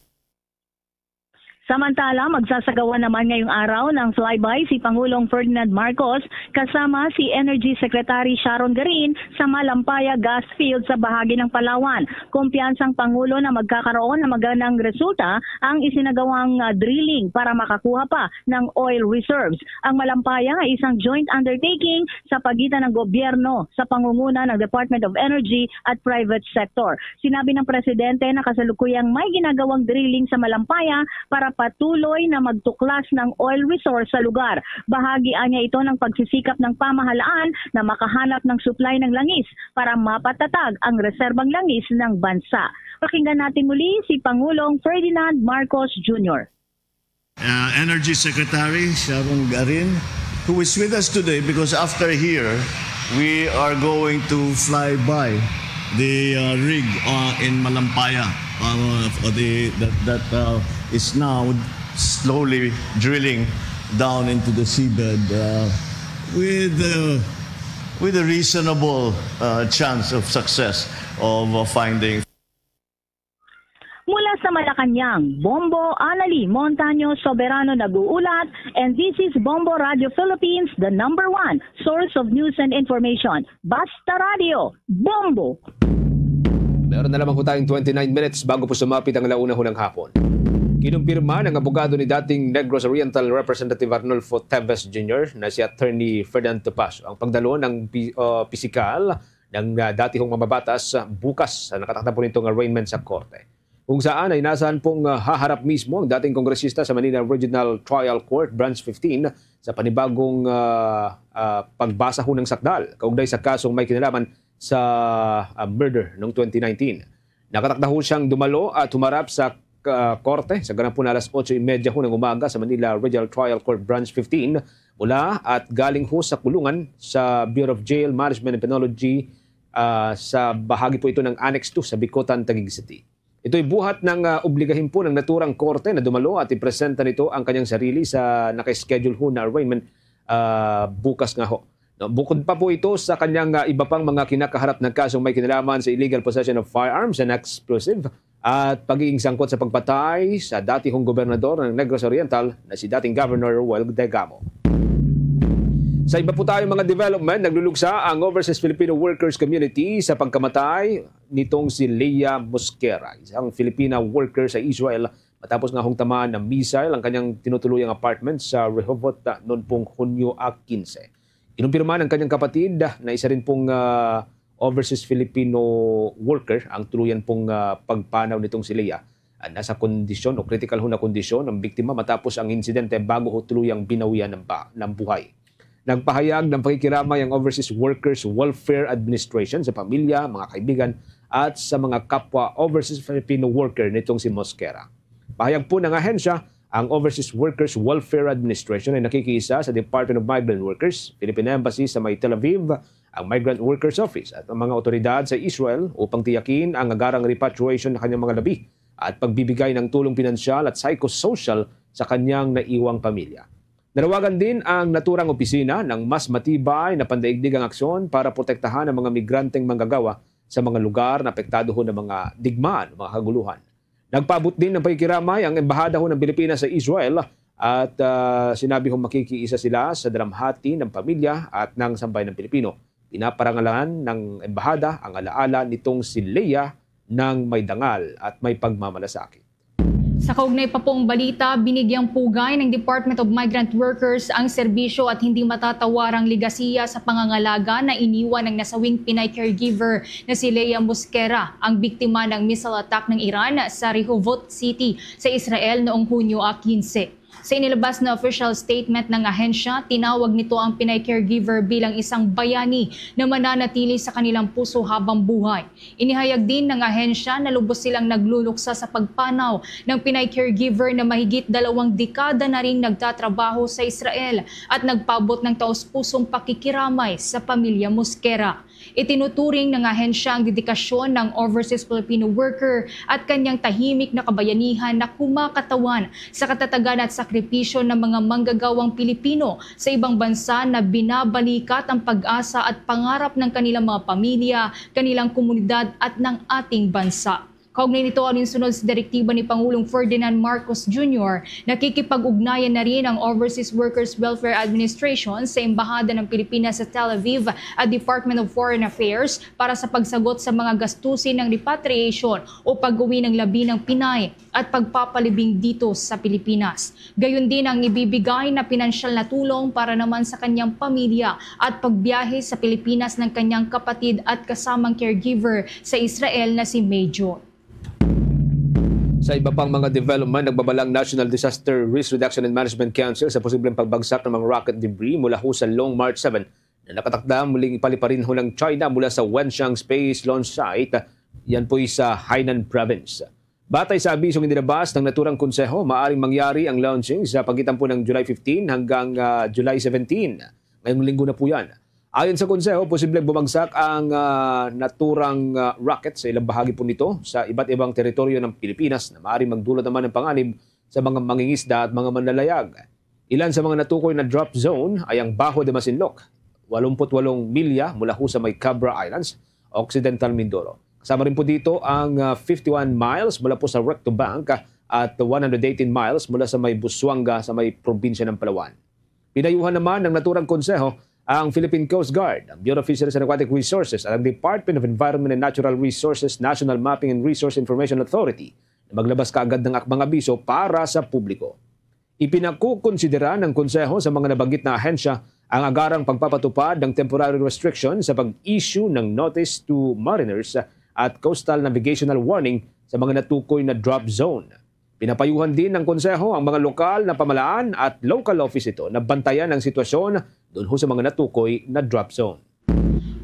Samantala, magsasagawa naman ngayong araw ng flyby si Pangulong Ferdinand Marcos kasama si Energy Secretary Sharon Garin sa Malampaya Gas Field sa bahagi ng Palawan. Kumpiyansang Pangulo na magkakaroon ng magandang resulta ang isinagawang ah, drilling para makakuha pa ng oil reserves. Ang Malampaya ay isang joint undertaking sa pagitan ng gobyerno sa pangunguna ng Department of Energy at private sector. Sinabi ng presidente na kasalukuyang may ginagawang drilling sa Malampaya para patuloy na magtuklas ng oil resource sa lugar. Bahagi anya ito ng pagsisikap ng pamahalaan na makahanap ng supply ng langis para mapatatag ang reserbang langis ng bansa. Pakinggan natin muli si Pangulong Ferdinand Marcos Junior. Uh, Energy Secretary Sharon Garin, who is with us today because after here, we are going to fly by the uh, rig uh, in Malampaya uh, the, that, that uh, is now slowly drilling down into the seabed uh, with, uh, with a reasonable uh, chance of success of uh, finding Mula sa Malacañang, Bombo Anali Montaño Soberano nag-uulat, and this is Bombo Radio Philippines, the number one source of news and information. Basta Radio, Bombo! Meron na lamang po tayong twenty-nine minutes bago po sumapit ang alauna ho ng hapon. Kinumpirma ng abogado ni dating Negros Oriental Representative Arnulfo Teves Junior na si Attorney Ferdinand Topacio ang pagdalo ng pi- uh, pisikal ng uh, dati hong mamabatas bukas sa nakatakda po nitong arraignment sa korte. Kung saan ay inasahan pong uh, haharap mismo ang dating kongresista sa Manila Regional Trial Court Branch fifteen sa panibagong uh, uh, pagbasa ho ng sakdal kaugnay sa kasong may kinalaman sa uh, murder noong twenty nineteen. Nakatakda ho siyang dumalo at humarap sa uh, korte sa ganang po na alas otso y media ho ng umaga sa Manila Regional Trial Court Branch fifteen mula at galing ho sa kulungan sa Bureau of Jail Management and Penology uh, sa bahagi po ito ng Annex two sa Bicutan, Taguig City. Ito'y buhat ng uh, obligahin po ng naturang korte na dumalo at ipresenta nito ang kanyang sarili sa naka-schedule ho na arraignment uh, bukas nga ho. No, bukod pa po ito sa kanyang uh, iba pang mga kinakaharap na kasong may kinalaman sa illegal possession of firearms and explosive at pagiging sangkot sa pagpatay sa dati hong gobernador ng Negros Oriental na si dating Governor Roel Degamo. Sa iba po tayong mga development, nagluluksa ang Overseas Filipino Workers Community sa pagkamatay nitong si Leah Mosquera, isang Filipina worker sa Israel, matapos nga hong tamaan ng missile ang kanyang tinutuluyang apartment sa Rehovot noon pong Hunyo quince. Kinumpirma ng kanyang kapatid na isa rin pong uh, overseas Filipino worker ang tuluyan pong uh, pagpanaw nitong si Leah. Uh, nasa kondisyon o critical ho na kondisyon ang biktima matapos ang insidente bago ho tuluyang binawian ng, ba, ng buhay. Nagpahayag ng pakikiramay ang Overseas Workers Welfare Administration sa pamilya, mga kaibigan, at sa mga kapwa Overseas Filipino worker nitong si Mosquera. Pahayag po ng ahensya, ang Overseas Workers Welfare Administration ay nakikiisa sa Department of Migrant Workers, Philippine Embassy sa may Tel Aviv, ang Migrant Workers Office at ang mga otoridad sa Israel upang tiyakin ang agarang repatriation ng kanyang mga labi at pagbibigay ng tulong pinansyal at psychosocial sa kanyang naiwang pamilya. Nanawagan din ang naturang opisina ng mas matibay na pandaigdigang aksyon para protektahan ang mga migranteng manggagawa sa mga lugar na apektado ho ng mga digmaan o mga kaguluhan. Nagpaabot din ng pakikiramay ang Embahada ho ng Pilipinas sa Israel At, ah, sinabi kong makikiisa sila sa dalamhati ng pamilya at ng sambayan ng Pilipino. Pinaparangalan ng embahada ang alaala nitong si Leia ng may dangal at may pagmamalasakit. Sa kaugnay pa pong balita, binigyang pugay ng Department of Migrant Workers ang serbisyo at hindi matatawarang legasiya sa pangangalaga na iniwan ng nasawing Pinay caregiver na si Leia Mosquera, ang biktima ng missile attack ng Iran sa Rehovot City sa Israel noong Hunyo quince. Sa inilabas na official statement ng ahensya, tinawag nito ang Pinay caregiver bilang isang bayani na mananatili sa kanilang puso habang buhay. Inihayag din ng ahensya na lubos silang nagluluksa sa pagpanaw ng Pinay caregiver na mahigit dalawang dekada na ring nagtatrabaho sa Israel at nagpaabot ng taos-pusong pakikiramay sa pamilya Mosquera. Itinuturing ng ahensya ang dedikasyon ng overseas Filipino worker at kanyang tahimik na kabayanihan na kumakatawan sa katatagan at sakripisyo ng mga manggagawang Pilipino sa ibang bansa na binabalikat ang pag-asa at pangarap ng kanilang mga pamilya, kanilang komunidad at ng ating bansa. Kaugnay nito, alinsunod sa direktiba ni Pangulong Ferdinand Marcos Junior, nakikipag-ugnayan na rin ang Overseas Workers Welfare Administration sa Embahada ng Pilipinas sa Tel Aviv at Department of Foreign Affairs para sa pagsagot sa mga gastusin ng repatriation o pag-uwi ng labi ng Pinay at pagpapalibing dito sa Pilipinas. Gayon din ang ibibigay na pinansyal na tulong para naman sa kanyang pamilya at pagbiyahe sa Pilipinas ng kanyang kapatid at kasamang caregiver sa Israel na si Major. Sa iba pang mga development, nagbabala ang National Disaster Risk Reduction and Management Council sa posibleng pagbagsak ng mga rocket debris mula ho sa Long March seven na nakatakda muling paliparin ho ng China mula sa Wenchang Space Launch Site, yan po'y sa Hainan Province. Batay sa abisong inilabas ng naturang konseho, maaring mangyari ang launching sa pagitan po ng July fifteen hanggang, ah, July seventeen. Ngayong linggo na po yan. Ayon sa konseho, posibleng bumagsak ang, ah, naturang, ah, rocket sa ilang bahagi po nito sa iba't ibang teritoryo ng Pilipinas na maaaring magdulot naman ng panganib sa mga mangingisda at mga manlalayag. Ilan sa mga natukoy na drop zone ay ang Bajo de Masinloc, walumput walong milya mula ho sa may Cabra Islands, Occidental Mindoro. Kasama rin po dito ang, ah, fifty-one miles mula po sa Recto Bank, ah, at one hundred eighteen miles mula sa may Busuanga sa may probinsya ng Palawan. Pinayuhan naman ng naturang konseho ang Philippine Coast Guard, ang Bureau of Fisheries and Aquatic Resources at ang Department of Environment and Natural Resources National Mapping and Resource Information Authority na maglabas kaagad ng akbang abiso para sa publiko. Ipinakukonsidera ng konseho sa mga nabanggit na ahensya ang agarang pagpapatupad ng temporary restriction sa pag-issue ng notice to mariners at coastal navigational warning sa mga natukoy na drop zone. Pinapayuhan din ng konseho ang mga lokal na pamalaan at local office ito na bantayan ang sitwasyon doon ho sa mga natukoy na drop zone.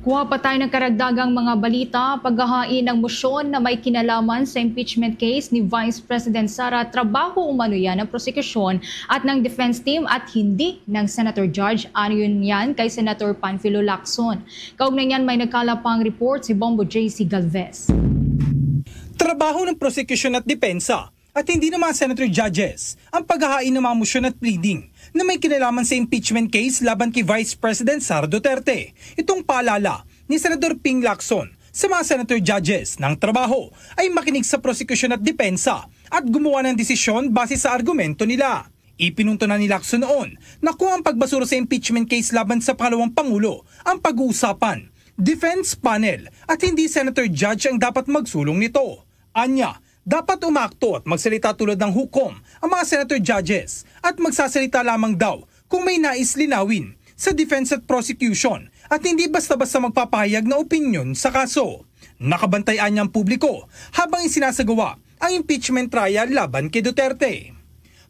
Kuha pa tayo ng karagdagang mga balita. Paghahain ng motion na may kinalaman sa impeachment case ni Vice President Sara, trabaho umano yan ng prosekusyon at ng defense team at hindi ng Senator Judge. Ayon yan kay Senator Panfilo Lacson. Kaugnay niyan, may nagkalap pang report si Bombo J C Galvez. Trabaho ng prosekusyon at depensa at hindi ng mga senator judges ang paghahain ng mga motion at pleading na may kinalaman sa impeachment case laban kay Vice President Sara Duterte. Itong paalala ni Senador Ping Lacson sa mga senator judges na ang trabaho ay makinig sa prosekusyon at depensa at gumawa ng desisyon base sa argumento nila. Ipinunto na ni Lacson noon na kung ang pagbasura sa impeachment case laban sa pangalawang pangulo ang pag-uusapan, defense panel at hindi senator judge ang dapat magsulong nito. Anya, dapat umakto at magsalita tulad ng hukom ang mga senator judges at magsasalita lamang daw kung may nais linawin sa defense at prosecution at hindi basta-basta magpapahayag na opinyon sa kaso. Nakabantay anya ang publiko habang isinasagawa ang impeachment trial laban kay Duterte.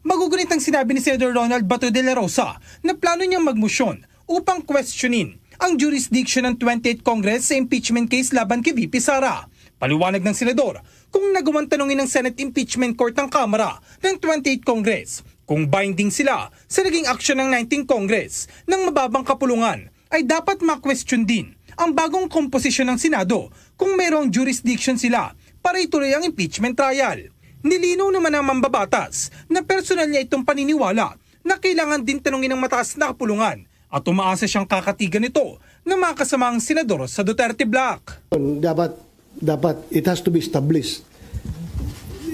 Magugunit ang sinabi ni Senador Ronald Bato de la Rosa na plano niyang magmosyon upang questionin ang jurisdiction ng twenty-eighth Congress sa impeachment case laban kay V P Sara. Paliwanag ng senador, kung nagawan tanungin ng Senate Impeachment Court ang Kamara ng twenty-eighth Congress kung binding sila sa naging aksyon ng nineteenth Congress ng mababang kapulungan, ay dapat ma-question din ang bagong komposisyon ng Senado kung mayroong jurisdiction sila para ituloy ang impeachment trial. Nilinaw naman ng mambabatas na personal niya itong paniniwala na kailangan din tanungin ng mataas na kapulungan at umaasa siyang kakatigan ito ng mga kasamang senador sa Duterte bloc. Dapat, dapat it has to be established.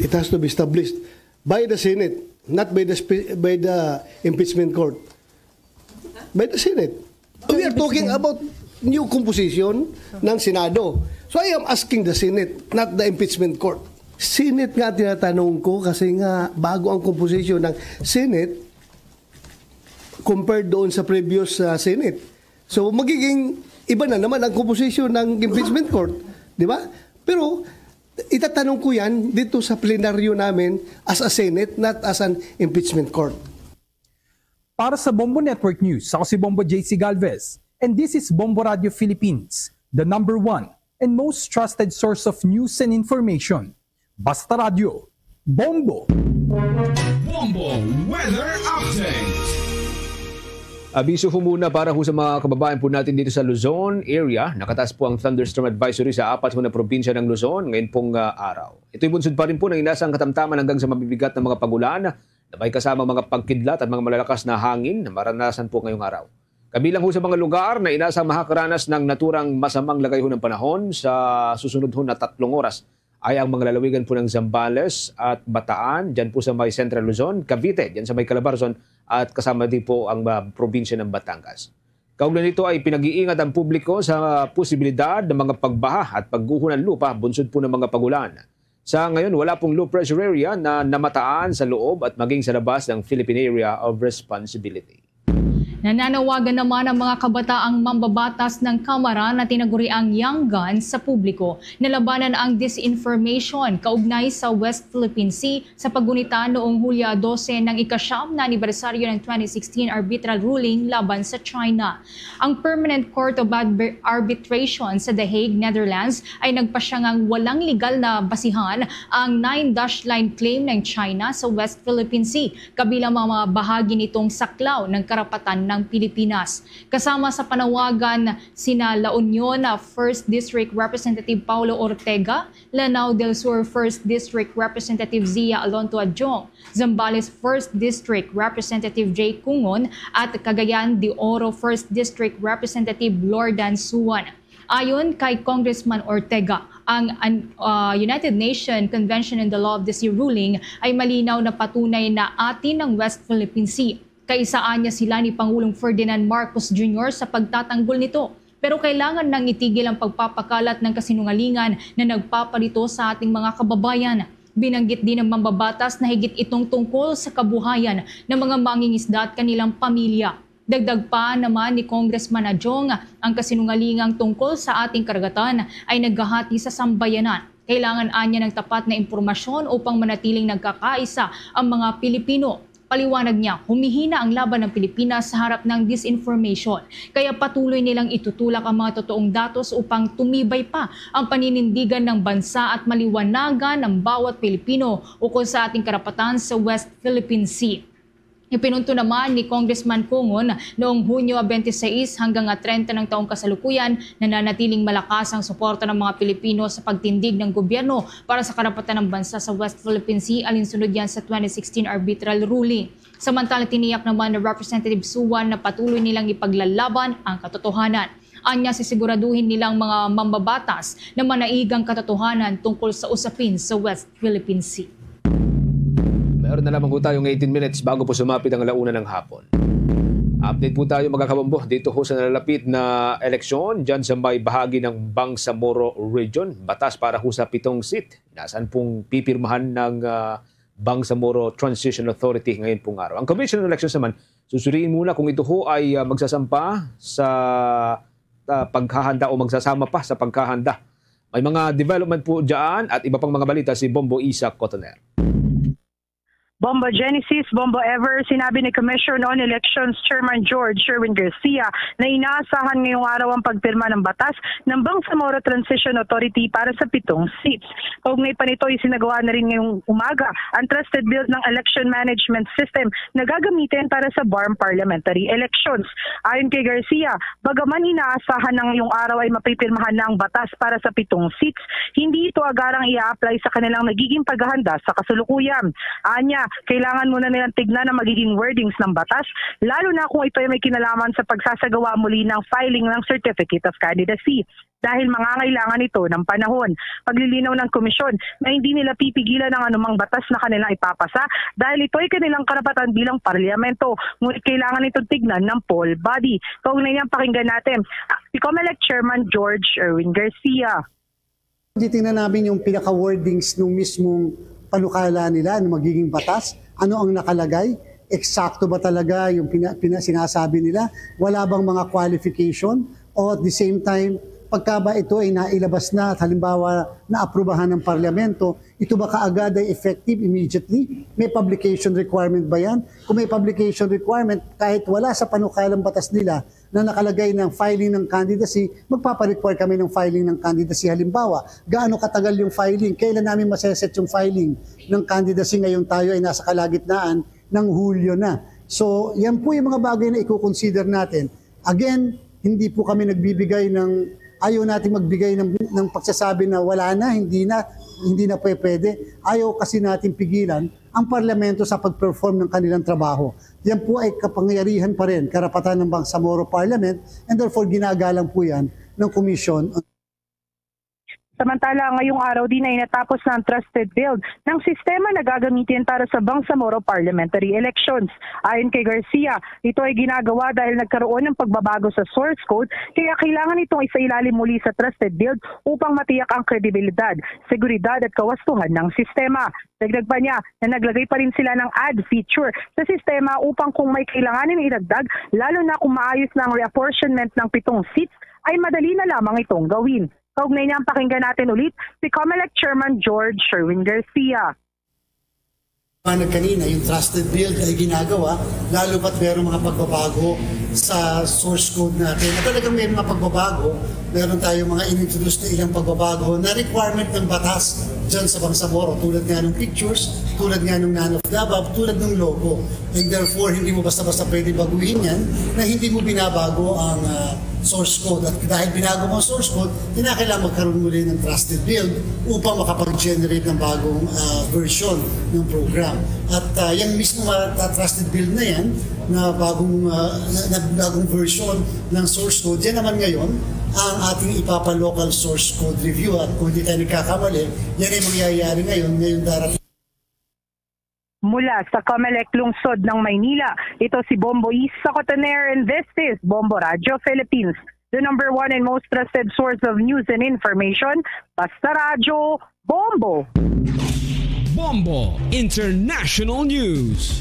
It has to be established by the Senate. Not by the spe- by the impeachment court, by the Senate. We are talking about new composition ng Senado. So I am asking the Senate, not the impeachment court. Senate nga tinatanong ko kasi nga bago ang composition ng Senate compared doon sa previous uh, Senate. So magiging iba na naman ang composition ng impeachment court, di ba? Pero itatanong ko yan dito sa plenaryo namin as a Senate, not as an impeachment court. Para sa Bombo Network News, ako si Bombo J C Galvez, and this is Bombo Radio Philippines, the number one and most trusted source of news and information. Basta Radio, Bombo! Bombo Weather Update. Abiso ho muna para ho sa mga kababayan po natin dito sa Luzon area. Nakatas po ang thunderstorm advisory sa apat ho na probinsya ng Luzon ngayon pong uh, araw. Ito'y bunsod pa rin po ng inasang katamtaman hanggang sa mabibigat na mga pagulan na may kasama mga pagkidlat at mga malalakas na hangin na maranasan po ngayong araw. Kabilang ho sa mga lugar na inasang makakaranas ng naturang masamang lagay ho ng panahon sa susunod ho na tatlong oras ay ang mga lalawigan po ng Zambales at Bataan, dyan po sa may Central Luzon, Cavite, dyan sa may Calabarzon, at kasama din po ang uh, probinsya ng Batangas. Kaugnay nito ay pinag-iingat ang publiko sa posibilidad ng mga pagbaha at pagguho ng lupa bunsod po ng mga pagulan. Sa ngayon, wala pong low pressure area na namataan sa loob at maging sa labas ng Philippine Area of Responsibility. Nananawagan naman ang mga kabataang mambabatas ng Kamara na tinaguriang Young Guns sa publiko na labanan ang disinformation kaugnay sa West Philippine Sea sa paggunita noong Hulyo dose ng ikasyam na anibersaryo ng twenty sixteen arbitral ruling laban sa China. Ang Permanent Court of Arbitration sa The Hague, Netherlands ay nagpasya ngang walang legal na basihan ang nine dash line claim ng China sa West Philippine Sea kabilang mga bahagi nitong saklaw ng karapatan ng Pilipinas. Kasama sa panawagan sina La Union First District Representative Paulo Ortega, Lanao del Sur First District Representative Zia Alonto Adjong, Zambales First District Representative Jay Cungon at Cagayan de Oro First District Representative Lordan Suan. Ayon kay Congressman Ortega, ang uh, United Nations Convention on the Law of the Sea ruling ay malinaw na patunay na atin ng West Philippine Sea. Kaisaan niya sila ni Pangulong Ferdinand Marcos Junior sa pagtatanggol nito. Pero kailangan nang itigil ang pagpapakalat ng kasinungalingan na nagpapalito sa ating mga kababayan. Binanggit din ng mambabatas na higit itong tungkol sa kabuhayan ng mga mangingisda at kanilang pamilya. Dagdag pa naman ni Congressman Adjong, ang kasinungalingang tungkol sa ating karagatan ay naghahati sa sambayanan. Kailangan anya ng tapat na impormasyon upang manatiling nagkakaisa ang mga Pilipino. Paliwanag niya, humihina ang laban ng Pilipinas sa harap ng disinformation. Kaya patuloy nilang itutulak ang mga totoong datos upang tumibay pa ang paninindigan ng bansa at maliwanagan ang bawat Pilipino ukol sa ating karapatan sa West Philippine Sea. Ipinunto naman ni Congressman Cungon noong Hunyo twenty-six hanggang treinta ng taong kasalukuyan, nananatiling malakas ang suporta ng mga Pilipino sa pagtindig ng gobyerno para sa karapatan ng bansa sa West Philippine Sea alinsunod yan sa twenty sixteen arbitral ruling. Samantala, tiniyak naman ni Representative Suwan na patuloy nilang ipaglalaban ang katotohanan. Anya, sisiguraduhin nilang mga mambabatas na manaigang katotohanan tungkol sa usapin sa West Philippine Sea. Meron na lamang po tayong eighteen minutes bago po sumapit ang alauna ng hapon. Update po tayo, mga kabombo, dito ho sa nalalapit na eleksyon dyan sa may bahagi ng Bangsamoro Region. Batas para ho sa pitong seat na saan pong pipirmahan ng uh, Bangsamoro Transition Authority ngayon pong araw. Ang Commission on Elections naman, susuriin muna kung ito ho ay uh, magsasampa sa uh, paghahanda o magsasama pa sa paghahanda. May mga development po dyan at iba pang mga balita si Bombo Isaac Cotoner. Bombo Genesis, Bombo Ever, sinabi ni Commission on Elections Chairman George Sherwin Garcia na inaasahan ngayong araw ang pagpirma ng batas ng Bangsamoro Transition Authority para sa pitong seats. Kaugnay pa nito, isinagawa na rin ngayong umaga ang trusted build ng election management system na gagamitin para sa BARMM parliamentary elections. Ayon kay Garcia, bagaman inaasahan na ngayong araw ay mapipirmahan na ang batas para sa pitong seats, hindi ito agarang i-apply sa kanilang nagiging paghahanda sa kasulukuyan. Anya, Kailangan muna nilang tignan ang magiging wordings ng batas, lalo na kung ito ay may kinalaman sa pagsasagawa muli ng filing ng Certificate of Candidacy, dahil mangangailangan ito ng panahon. Paglilinaw ng komisyon na hindi nila pipigilan ang anumang batas na kanilang ipapasa dahil ito ay kanilang karapatan bilang parlamento, ngunit kailangan itong tignan ng poll body. Kaugnay niyan, pakinggan natin si COMELEC Chairman George Erwin Garcia. Titingnan namin yung pinaka-wordings ng mismong panukala nila na magiging batas. Ano ang nakalagay? Eksakto ba talaga yung pina, pina, sinasabi nila? Wala bang mga qualification? O at the same time, pagka ba ito ay nailabas na at halimbawa naaprubahan ng parlamento, ito ba kaagad ay effective immediately? May publication requirement ba yan? Kung may publication requirement, kahit wala sa panukalang batas nila, na nakalagay ng filing ng candidacy, magpaparequire kami ng filing ng candidacy. Halimbawa, gaano katagal yung filing? Kailan namin maseset yung filing ng candidacy ngayong tayo ay nasa kalagitnaan ng Hulyo na? So, yan po yung mga bagay na i-consider natin. Again, hindi po kami nagbibigay ng, ayaw natin magbigay ng, ng pagsasabi na wala na, hindi na, hindi na pwede. Ayaw kasi natin pigilan ang parlamento sa pag-perform ng kanilang trabaho. Yan po ay kapangyarihan pa rin, karapatan ng Bangsamoro Parliament, and therefore ginagalang po yan ng Commission on Samantala, ngayong araw din ay natapos na ang trusted build ng sistema na gagamitin para sa Bangsamoro parliamentary elections. Ayon kay Garcia, ito ay ginagawa dahil nagkaroon ng pagbabago sa source code, kaya kailangan itong isailalim muli sa trusted build upang matiyak ang kredibilidad, seguridad at kawastuhan ng sistema. Dagdag pa niya na naglagay pa rin sila ng add feature sa sistema upang kung may kailanganin idagdag, lalo na kung maayos na ang reapportionment ng pitong seats, ay madali na lamang itong gawin. Kaugnay niyan, pakinggan natin ulit si COMELEC Chairman George Sherwin Garcia. Panag kanina, yung trusted build ay ginagawa, lalo pat merong mga pagbabago sa source code natin. At talagang may mga pagbabago, meron tayong mga inintroduce na ilang pagbabago na requirement ng batas dyan sa Bangsamoro, tulad nga ng pictures, tulad nga ng none of the above, tulad ng logo. And therefore, hindi mo basta-basta pwede baguhin yan na hindi mo binabago ang ah, source code. At dahil binago mo ang source code, kinakailangan magkaroon muli ng trusted build upang makapag-generate ng bagong ah, version ng program. At ah, yung mismo ma- trusted build na yan, na bagong, ah, na, na bagong version ng source code, yan naman ngayon ang ating ipapa-local source code review. At kung hindi tayo nagkakamali, yan ay mangyayari ngayon, ngayon darating. Mula sa COMELEC Lungsod ng Maynila, ito si Bombo Isa Cotoner, and this is Bombo Radyo Philippines, the number one and most trusted source of news and information. Basta Radyo, Bombo! Bombo International News.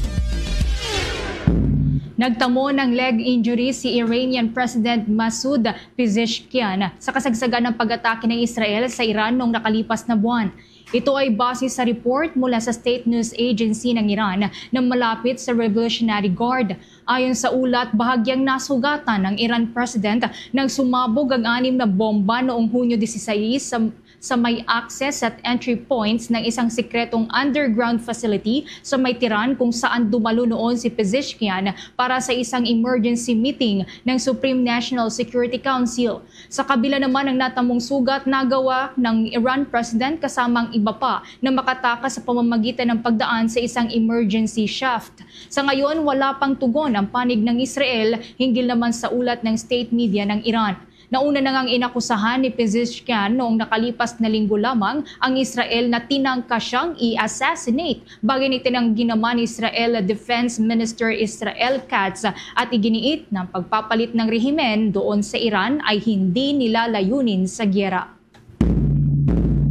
Nagtamo ng leg injury si Iranian President Masoud Pezeshkian sa kasagsagan ng pag-atake ng Israel sa Iran noong nakalipas na buwan. Ito ay base sa report mula sa state news agency ng Iran na malapit sa Revolutionary Guard. Ayon sa ulat, bahagyang nasugatan ng Iran President nang sumabog ang anim na bomba noong Hunyo dieciséis sa, sa may access at entry points ng isang sikretong underground facility sa may Tehran, kung saan dumalo noon si Pezeshkian para sa isang emergency meeting ng Supreme National Security Council. Sa kabila naman ng natamong sugat, nagawa ng Iran President kasama ang iba pa na makatakas sa pamamagitan ng pagdaan sa isang emergency shaft. Sa ngayon, wala pang tugon ang panig ng Israel hinggil naman sa ulat ng state media ng Iran. Nauna na ngang inakusahan ni Pezeshkian noong nakalipas na linggo lamang ang Israel na tinangka siyang i-assassinate. Bagay na itinanggi naman ni Israel Defense Minister Israel Katz at iginiit na ang pagpapalit ng rehimen doon sa Iran ay hindi nila layunin sa giyera.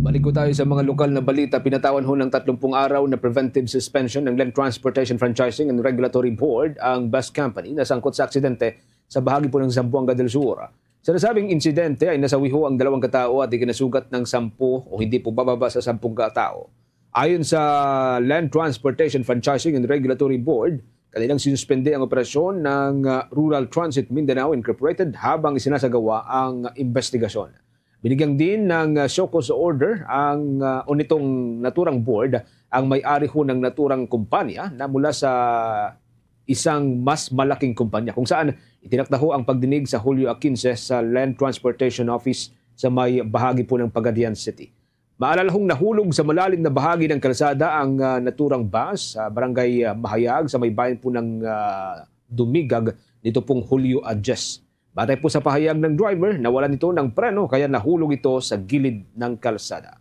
Balik ko tayo sa mga lokal na balita. Pinatawan ho ng tatlumpung araw na preventive suspension ng Land Transportation Franchising and Regulatory Board ang bus company na sangkot sa aksidente sa bahagi po ng Zamboanga del Sur. Sa nasabing insidente ay nasawi ho ang dalawang katao at ikinasugat ng sampu o hindi po bababa sa sampung katao. Ayon sa Land Transportation Franchising and Regulatory Board, kanilang sinuspende ang operasyon ng ah, Rural Transit Mindanao Incorporated habang isinasagawa ang investigasyon. Binigyan din ng ah, show cause order ang ah, o nitong naturang board ang may-ari ho ng naturang kumpanya na mula sa isang mas malaking kumpanya, kung saan itinakda ho ang pagdinig sa Hulyo quince sa Land Transportation Office sa may bahagi po ng Pagadian City. Maalalahong nahulog sa malalim na bahagi ng kalsada ang, ah, naturang bus sa Barangay, ah, Mahayag sa may bayan po ng, ah, Dumigag nito pong Hulyo a diyes. Batay po sa pahayag ng driver, nawalan ito ng preno kaya nahulog ito sa gilid ng kalsada.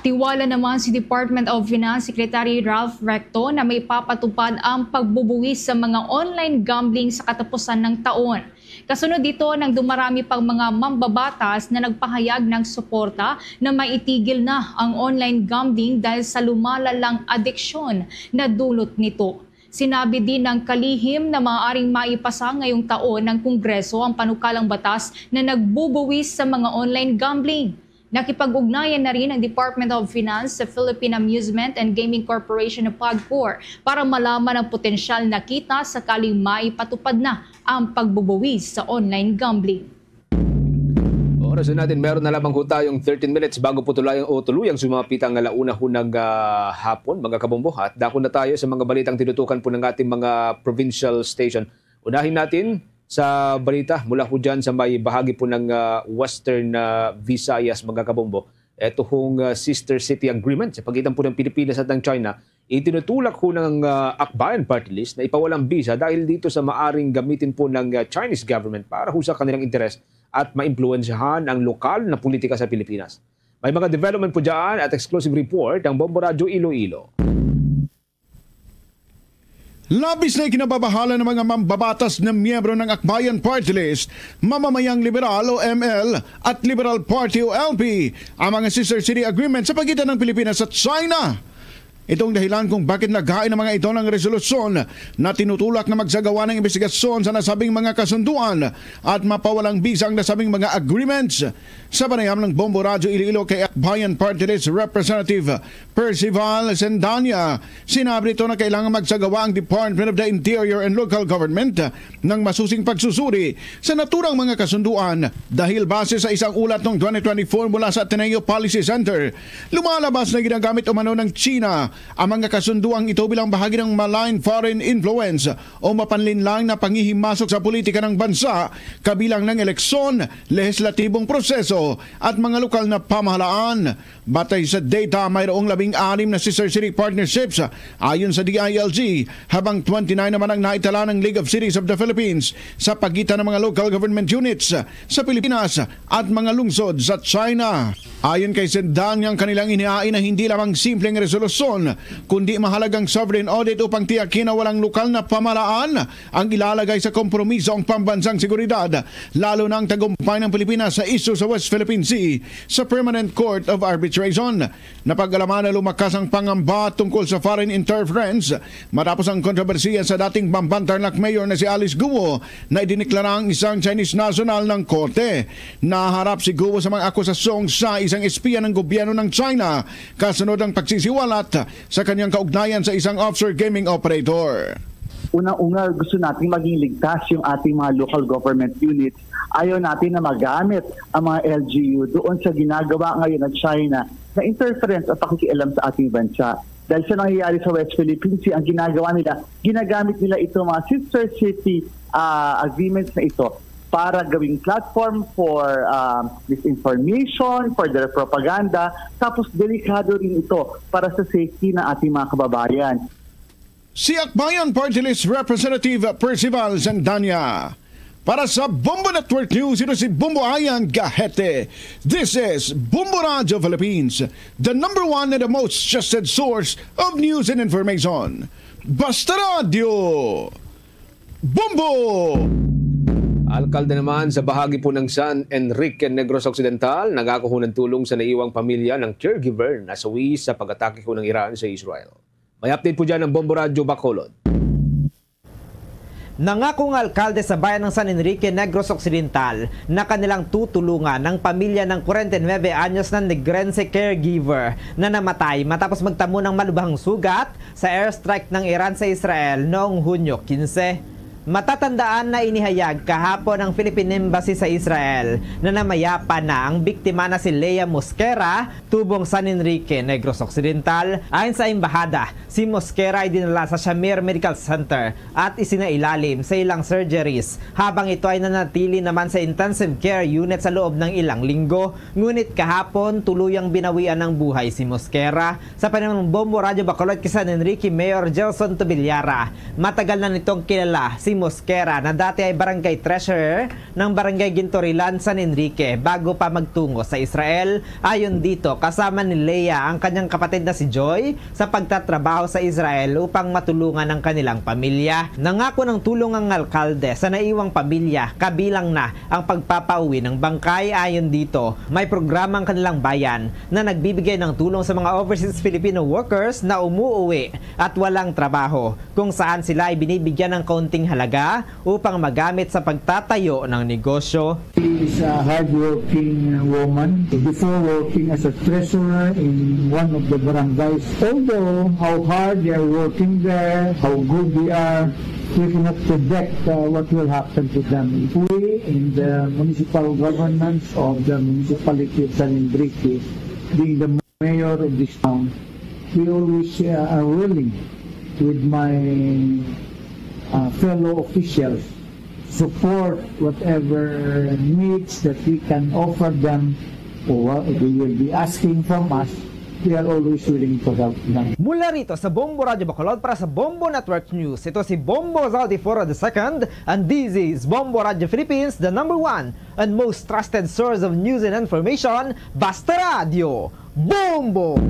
Tiwala naman si Department of Finance Secretary Ralph Recto na may papatupad ang pagbubuwis sa mga online gambling sa katapusan ng taon. Kasunod dito, nang dumarami pang mga mambabatas na nagpahayag ng suporta na maitigil na ang online gambling dahil sa lumala lang adiksyon na dulot nito. Sinabi din ng kalihim na maaaring maipasa ngayong taon ng Kongreso ang panukalang batas na nagbubuwis sa mga online gambling. Nakipag-ugnayan na rin ang Department of Finance sa Philippine Amusement and Gaming Corporation o pagcor para malaman ang potensyal na kita sakaling maipatupad na ang pagbubuwis sa online gambling. Oras na natin, meron na lamang ho tayong thirteen minutes bago po tulayan o tuluyang sumapit ang ala una ho ng, ah, hapon, mga kabombo. At dako na tayo sa mga balitang tinutukan po ng ating mga provincial station. Unahin natin sa balita mula ho dyan sa may bahagi po ng, ah, Western, ah, Visayas, mga kabombo. Ito hong, ah, Sister City Agreement sa pagitan po ng Pilipinas at ng China, itinutulak ho ng, ah, Akbayan Party List na ipawalang visa dahil dito sa maaring gamitin po ng, ah, Chinese government para ho sa kanilang interes at maimpluwensyahan ang lokal na politika sa Pilipinas. May mga development po dyan at exclusive report ang Bombo Radyo Iloilo. Labis na ikinababahala ng mga mambabatas na miyembro ng Akbayan Party List, Mamamayang Liberal o M L at Liberal Party o L P, ang mga Sister City Agreement sa pagitan ng Pilipinas at China. Itong dahilan kung bakit naghain ang mga ito ng resolusyon na tinutulak na magsagawa ng imbestigasyon sa nasabing mga kasunduan at mapawalang bisa ang nasabing mga agreements. Sa panayam ng Bombo Radyo Iloilo kay Akbayan Party List Representative Percival Sendanya, sinabi nito na kailangan magsagawa ang Department of the Interior and Local Government ng masusing pagsusuri sa naturang mga kasunduan dahil base sa isang ulat noong twenty twenty-four mula sa Ateneo Policy Center, lumalabas na ginagamit umano ng China ang mga kasunduang ito bilang bahagi ng malign foreign influence o mapanlinlang na pangihimasok sa politika ng bansa, kabilang ng eleksyon, lehislatibong proseso at mga lokal na pamahalaan. Batay sa data, mayroong labing anim na Sister City Partnerships ayon sa D I L G, habang twenty-nine naman ang naitala ng League of Cities of the Philippines sa pagitan ng mga local government units sa Pilipinas at mga lungsod sa China. Ayon kay Sendanya, ang kanilang inihain na hindi lamang simpleng resolusyon, kundi mahalagang sovereign audit upang tiyakin na walang lokal na pamahalaan ang ilalagay sa kompromiso ang pambansang seguridad, lalo na ang tagumpay ng Pilipinas sa isyu sa West Philippine Sea sa Permanent Court of Arbitration. Napag-alaman na lumakas ang pangamba tungkol sa foreign interference matapos ang kontrobersiya sa dating Bamban Tarlac Mayor na si Alice Guo na idineklara ang isang Chinese national ng korte. Naharap si Guo sa mga akusasyon sa isang espiya ng gobyerno ng China kasunod ang pagsisiwalat sa kanyang kaugnayan sa isang offshore gaming operator. Unang-una, gusto natin maging ligtas yung ating mga local government units. Ayaw natin na magamit ang mga L G U doon sa ginagawa ngayon ng China na interference at pakikialam sa ating bansa. Dahil sa nangyayari sa West Philippine Sea, ang ginagawa nila, ginagamit nila itong mga sister city, ah, agreements na ito para gawing platform for, ah, misinformation, for their propaganda. Tapos delikado rin ito para sa safety ng ating mga kababayan. Si Akbayan Party List Representative Percival Sendanya. Para sa Bombo Network News, ito si Bombo Ayan Gahete. This is Bombo Radyo Philippines, the number one and the most trusted source of news and information. Basta Radyo, Bombo! Alkalde naman sa bahagi po ng San Enrique, Negros Occidental, nagako ho ng tulong sa naiwang pamilya ng caregiver na sawi sa pag-atake ho ng Iran sa Israel. May update po dyan ang Bombo Radyo Bacolod. Nangako nga alkalde sa bayan ng San Enrique, Negros Occidental, na kanilang tutulungan ang pamilya ng forty-nine anyos na Negrense caregiver na namatay matapos magtamo ng malubhang sugat sa airstrike ng Iran sa Israel noong Hunyo quince. Matatandaan na inihayag kahapon ang Philippine Embassy sa Israel na namayapa na ang biktima na si Lea Mosquera, tubong San Enrique, Negros Occidental. Ayon sa embahada, si Mosquera ay dinala sa Shamir Medical Center at isinailalim sa ilang surgeries, habang ito ay nanatili naman sa intensive care unit sa loob ng ilang linggo. Ngunit kahapon, tuluyang binawian ng buhay si Mosquera. Sa panayam ng Bombo Radyo Bacolod kay San Enrique Mayor Gelson Tobillaga, matagal na nitong kilala si Mosquera na dati ay barangay treasurer ng Barangay Gintorilan, San Enrique, bago pa magtungo sa Israel. Ayon dito, kasama ni Lea ang kanyang kapatid na si Joy sa pagtatrabaho sa Israel upang matulungan ang kanilang pamilya. Nangako ng tulong ang alkalde sa naiwang pamilya, kabilang na ang pagpapauwi ng bangkay. Ayon dito, may programa ang kanilang bayan na nagbibigay ng tulong sa mga overseas Filipino workers na umuuwi at walang trabaho, kung saan sila ay binibigyan ng kaunting halaga upang magamit sa pagtatayo ng negosyo. She is a hardworking woman. Before, working as a treasurer in one of the barangays. Although how hard they are working there, how good they are, we cannot predict uh, what will happen to them. We in the municipal governance of the municipality of San Enrique, being the mayor of this town, we always uh, are willing with my uh, fellow officials support whatever needs that we can offer them or what they will be asking from us. We are always willing to help them. Mula rito sa Bombo Radyo Bacolod para sa Bombo Network News, ito si Bombo Zaldi Foro the second, and this is Bombo Radyo Philippines, the number one and most trusted source of news and information. Basta Radyo, Bombo!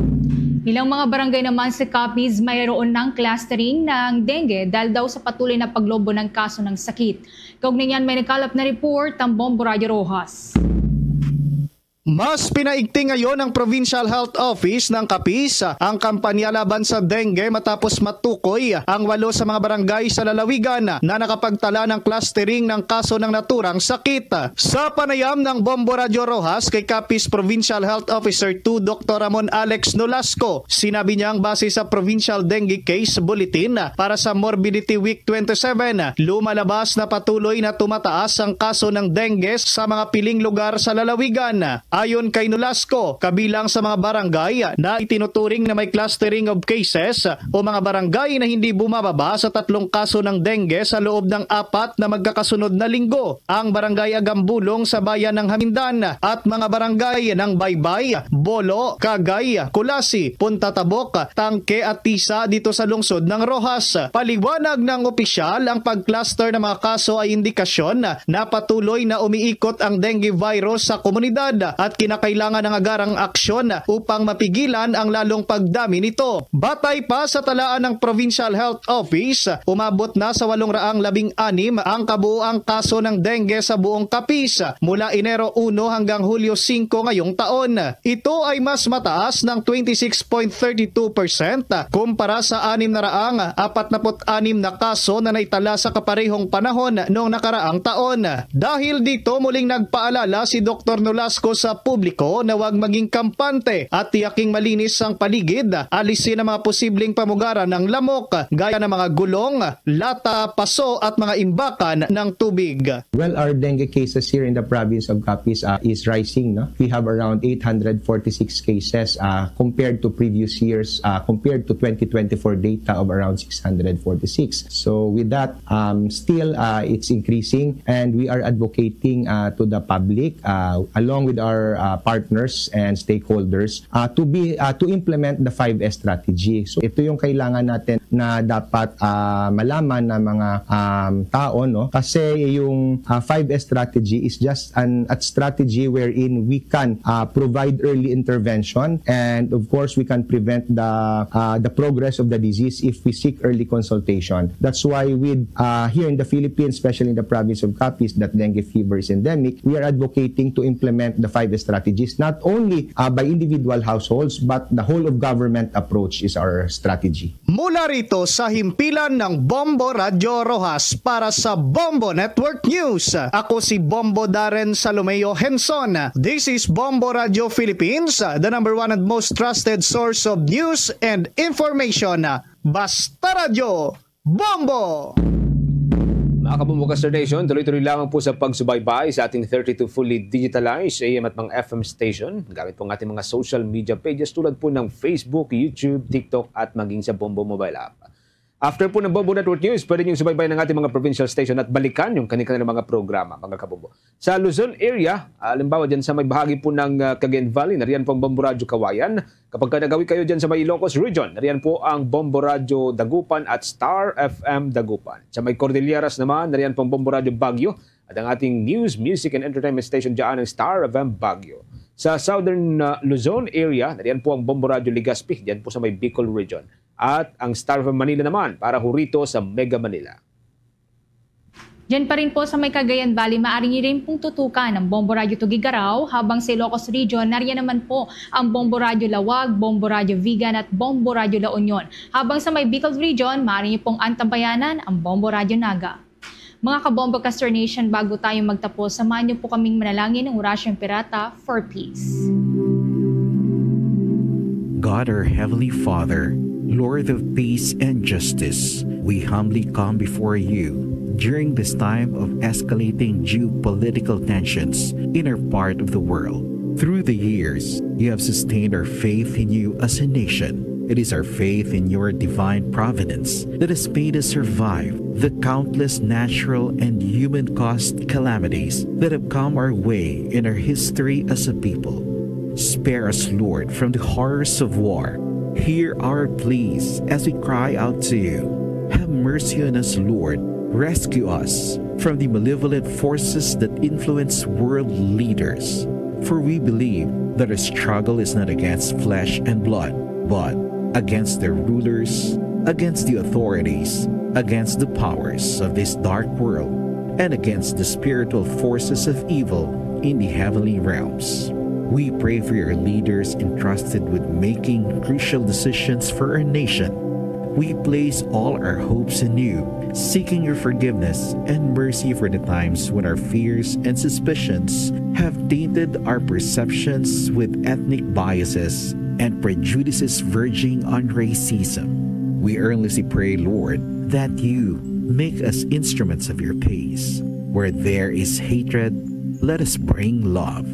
Ilang mga barangay naman sa Capiz mayroon ng clustering ng dengue dahil daw sa patuloy na paglobo ng kaso ng sakit. Kaugnay niyan, may nakalap na report ang Bombo Radyo Roxas. Mas pinaigting ngayon ng Provincial Health Office ng Capiz ang kampanya laban sa dengue matapos matukoy ang walo sa mga barangay sa lalawigan na nakapagtala ng clustering ng kaso ng naturang sakit. Sa panayam ng Bombo Radyo Roxas kay Capiz Provincial Health Officer two Doktor Ramon Alex Nolasco, sinabi niya ang base sa Provincial Dengue Case Bulletin para sa Morbidity Week twenty-seven, lumalabas na patuloy na tumataas ang kaso ng dengue sa mga piling lugar sa lalawigan. Ayon kay Nolasco, kabilang sa mga barangay na itinuturing na may clustering of cases o mga barangay na hindi bumababa sa tatlong kaso ng dengue sa loob ng apat na magkakasunod na linggo, ang Barangay Agambulong sa bayan ng Hamindan at mga barangay ng Baybay, Bolo, Cagay, Culasi, Punta Tabok, Tangke at Tisa dito sa lungsod ng Roxas. Paliwanag ng opisyal, ang pag-cluster ng mga kaso ay indikasyon na patuloy na umiikot ang dengue virus sa komunidad at kinakailangan ng agarang aksyon upang mapigilan ang lalong pagdami nito. Batay pa sa talaan ng Provincial Health Office, umabot na sa walong raang labing anim ang kabuoang kaso ng dengue sa buong Capiz mula Enero uno hanggang Hulyo singko ngayong taon. Ito ay mas mataas ng twenty-six point thirty-two percent kumpara sa anim na raang apat naput anim na kaso na naitala sa kaparehong panahon noong nakaraang taon. Dahil dito, muling nagpaalala si Doktor Nolasco sa publiko na huwag maging kampante at tiyaking malinis ang paligid, alisin ang mga posibleng pamugaran ng lamok gaya ng mga gulong, lata, paso at mga imbakan ng tubig. Well, our dengue cases here in the province of Capiz uh, is rising. No? We have around eight hundred forty-six cases uh, compared to previous years, uh, compared to twenty twenty-four data of around six hundred forty-six. So with that, um, still uh, it's increasing, and we are advocating uh, to the public uh, along with our uh, partners and stakeholders uh, to be uh, to implement the five S strategy. So ito yung kailangan natin na dapat uh, malaman ng mga um, tao, no? Kasi yung uh, five S strategy is just an a strategy wherein we can uh, provide early intervention, and of course we can prevent the uh, the progress of the disease if we seek early consultation. That's why with uh, here in the Philippines, especially in the province of Capiz, that dengue fever is endemic, we are advocating to implement the five S strategies, not only uh, by individual households, but the whole of government approach is our strategy. Mula rito sa himpilan ng Bombo Radyo Roxas para sa Bombo Network News, ako si Bombo Darren Salomeo Henson. This is Bombo Radyo Philippines, the number one and most trusted source of news and information. Basta Radyo, Bombo! Mga kabombo ka Star Nation, tuloy-tuloy lamang po sa pagsubaybay sa ating thirty-two fully digitalized A M at mga F M station gamit po ang ating mga social media pages tulad po ng Facebook, YouTube, TikTok at maging sa Bombo Mobile App. After po ng Bombo Network News, pwede niyong subaybayan ang ating mga provincial station at balikan yung kanilang mga programa, mga kabombo. Sa Luzon area, halimbawa dyan sa may bahagi po ng ah, Cagayan Valley, nariyan po ang Bombo Radyo Kawayan. Kapag ka nagawi kayo dyan sa may Ilocos Region, nariyan po ang Bombo Radyo Dagupan at Star F M Dagupan. Sa may Cordilleras naman, nariyan po ang Bombo Radyo Baguio at ang ating news, music, and entertainment station dyan ang Star F M Baguio. Sa Southern uh, Luzon area, nariyan po ang Bombo Radyo Legazpi, dyan po sa may Bicol Region. At ang Star F M Manila naman para hurito sa Mega Manila. Diyan pa rin po sa may Cagayan Valley, maaari niyo rin pong tutukan ang Bombo Radyo Tugigaraw, habang sa Ilocos Region, nariyan naman po ang Bombo Radyo Lawag, Bombo Radyo Vigan at Bombo Radyo La Union. Habang sa may Bicol Region, maaari niyo pong antabayanan ang Bombo Radyo Naga. Mga kabombo ka Star Nation, bago tayo magtapos, samahan niyo po kaming manalangin ng Orasyong Pirata for Peace. God, our Heavenly Father, Lord of peace and justice, we humbly come before you during this time of escalating geopolitical tensions in our part of the world. Through the years, you have sustained our faith in you as a nation. It is our faith in your divine providence that has made us survive the countless natural and human caused calamities that have come our way in our history as a people. Spare us, Lord, from the horrors of war. Hear our pleas as we cry out to you. Have mercy on us, Lord. Rescue us from the malevolent forces that influence world leaders. For we believe that our struggle is not against flesh and blood, but against their rulers, against the authorities, against the powers of this dark world, and against the spiritual forces of evil in the heavenly realms. We pray for your leaders entrusted with making crucial decisions for our nation. We place all our hopes in you, seeking your forgiveness and mercy for the times when our fears and suspicions have tainted our perceptions with ethnic biases and prejudices verging on racism. We earnestly pray, Lord, that you make us instruments of your peace. Where there is hatred, let us bring love.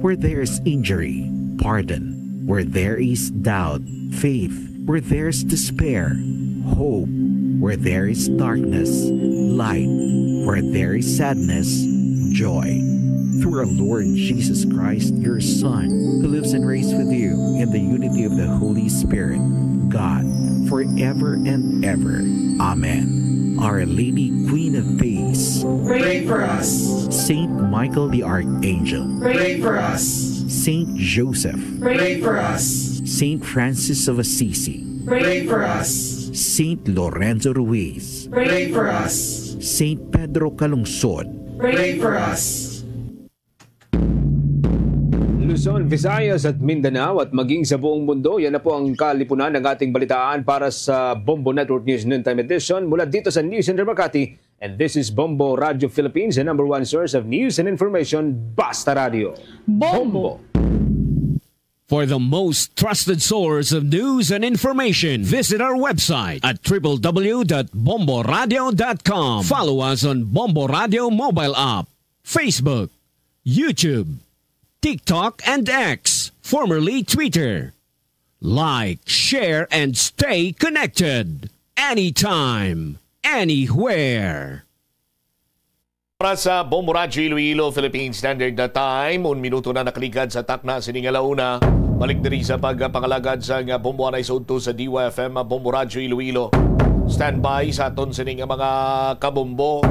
Where there is injury, pardon. Where there is doubt, faith. Where there is despair, hope. Where there is darkness, light. Where there is sadness, joy. Through our Lord Jesus Christ, your Son, who lives and reigns with you in the unity of the Holy Spirit, God, forever and ever. Amen. Our Lady, Queen of Peace, Pray for us. Saint Michael the Archangel, Pray for us. Saint Joseph, Pray for us. Saint Francis of Assisi, Pray for us. Saint Lorenzo Ruiz, Pray for us. Saint Pedro Calungsod, Pray for us. Luzon, Visayas at Mindanao at maging sa buong mundo. Yan na po ang kalipunan ng ating balitaan para sa Bombo Network News Noontime Edition mula dito sa News Center Makati. And this is Bombo Radio Philippines, the number one source of news and information. Basta Radio. Bombo! For the most trusted source of news and information, visit our website at w w w dot bomboradio dot com. Follow us on Bombo Radio mobile app, Facebook, YouTube, TikTok, and X, formerly Twitter. Like, share, and stay connected anytime, anywhere. Para sa Bombo Radyo Iloilo, Philippine Standard na Time, un minuto na nakaligad sa takna sini nga launa. Balik diri sa pagpangalagad sa nga Bombo anay sa udto sa D Y F M, Bombo Radyo Iloilo. Standby sa aton sini nga mga kabombo.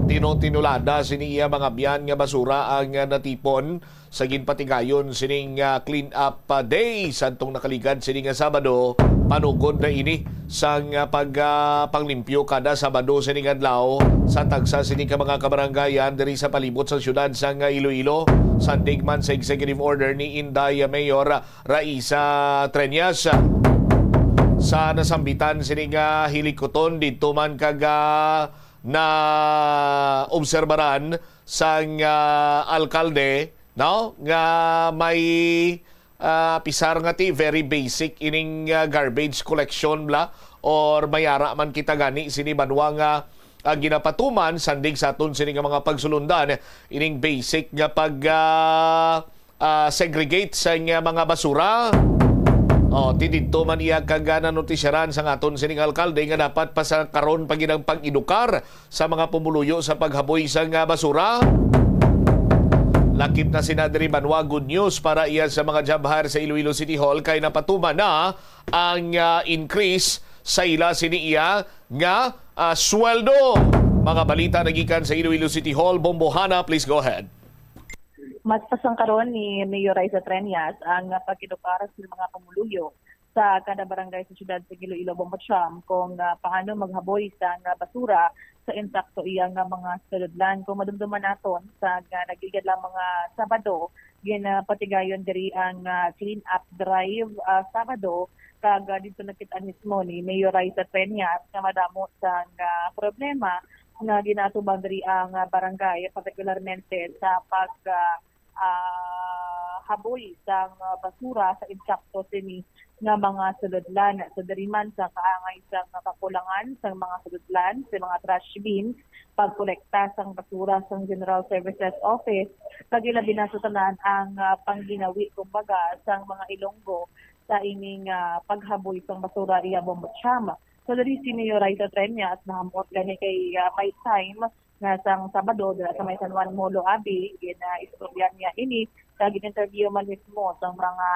Tino-tinulada sini iya mga biyan nga basura ang natipon sa ginpatigayon sining ah, clean up ah, day sadtong nakaligad sini nga Sabado. Panugod na ini sang ah, pag ah, panglimpyo kada Sabado sining adlaw sa tagsa sini ka mga kabarangayan diri sa palibot sa siyudad sang ah, Iloilo, sandig man sa executive order ni Inday ah, Mayor ah, Raisa Treñas. Sa nasambitan sini nga hilikuton didto man kag ah, na obserbaran sang ah, alkalde, no, nga may ah, pisar nga ti very basic ining ah, garbage collection bla, or may ara man kita gani sini banwa nga ah, ginapatuman sandig sa aton sini nga mga pagsulundan, ining basic nga pag, ah, ah, segregate sa nga mga basura. Oh, ti didto man iya kag, ah, nanutisyaran sang aton sining alkalde nga dapat pa sa karon pa gid ang pag-edukar sa mga pumuluyo sa paghaboy sa nga basura. Lakip na sina diri banwa, good news para iya sa mga job hire sa Iloilo City Hall kay napatuman na ang, ah, increase sa ila sini iya nga, ah, sweldo. Mga balita nagikan sa Iloilo City Hall, Bombohana, please go ahead. Mas pasangkaron ni Mayor Raisa Treñas ang pag-edukar sa mga pumuluyo sa kada barangay sa siyudad sa Iloilo, Bombo Cham, kung, ah, paano maghaboy sa nga basura sa insakto iya nga mga sulodlan. Kung madumduman naton sa nga nagligad lang mga Sabado, ginapatigayon diri ang, ah, clean up drive, ah, Sabado, kag, ah, dito nakita mismo ni Mayor Raisa Treñas nga madamo sa nga problema nga ginaatubang diri ang, ah, barangay, partikularmente sa pag, ah, ah, haboy sang, ah, basura sa insakto sini nga mga sulodlan. So, diri man sa kaangay sang kakulangan sang mga sulodlan, sa mga trash bin, pagkolekta sang basura sang General Services Office, kag ilabi na sa tanan ang, ah, pangginawi, kumbaga, sang mga Ilonggo sa ining, ah, paghaboy sang basura iya Bombo Cham. So, diri si Mayor Raisa Treñas nahamot gani kay, ah, may time nga sang Sabado dira sa may San Juan Molo Abi, gina-istorya niya ini kag gin-interview man mismo sang mga,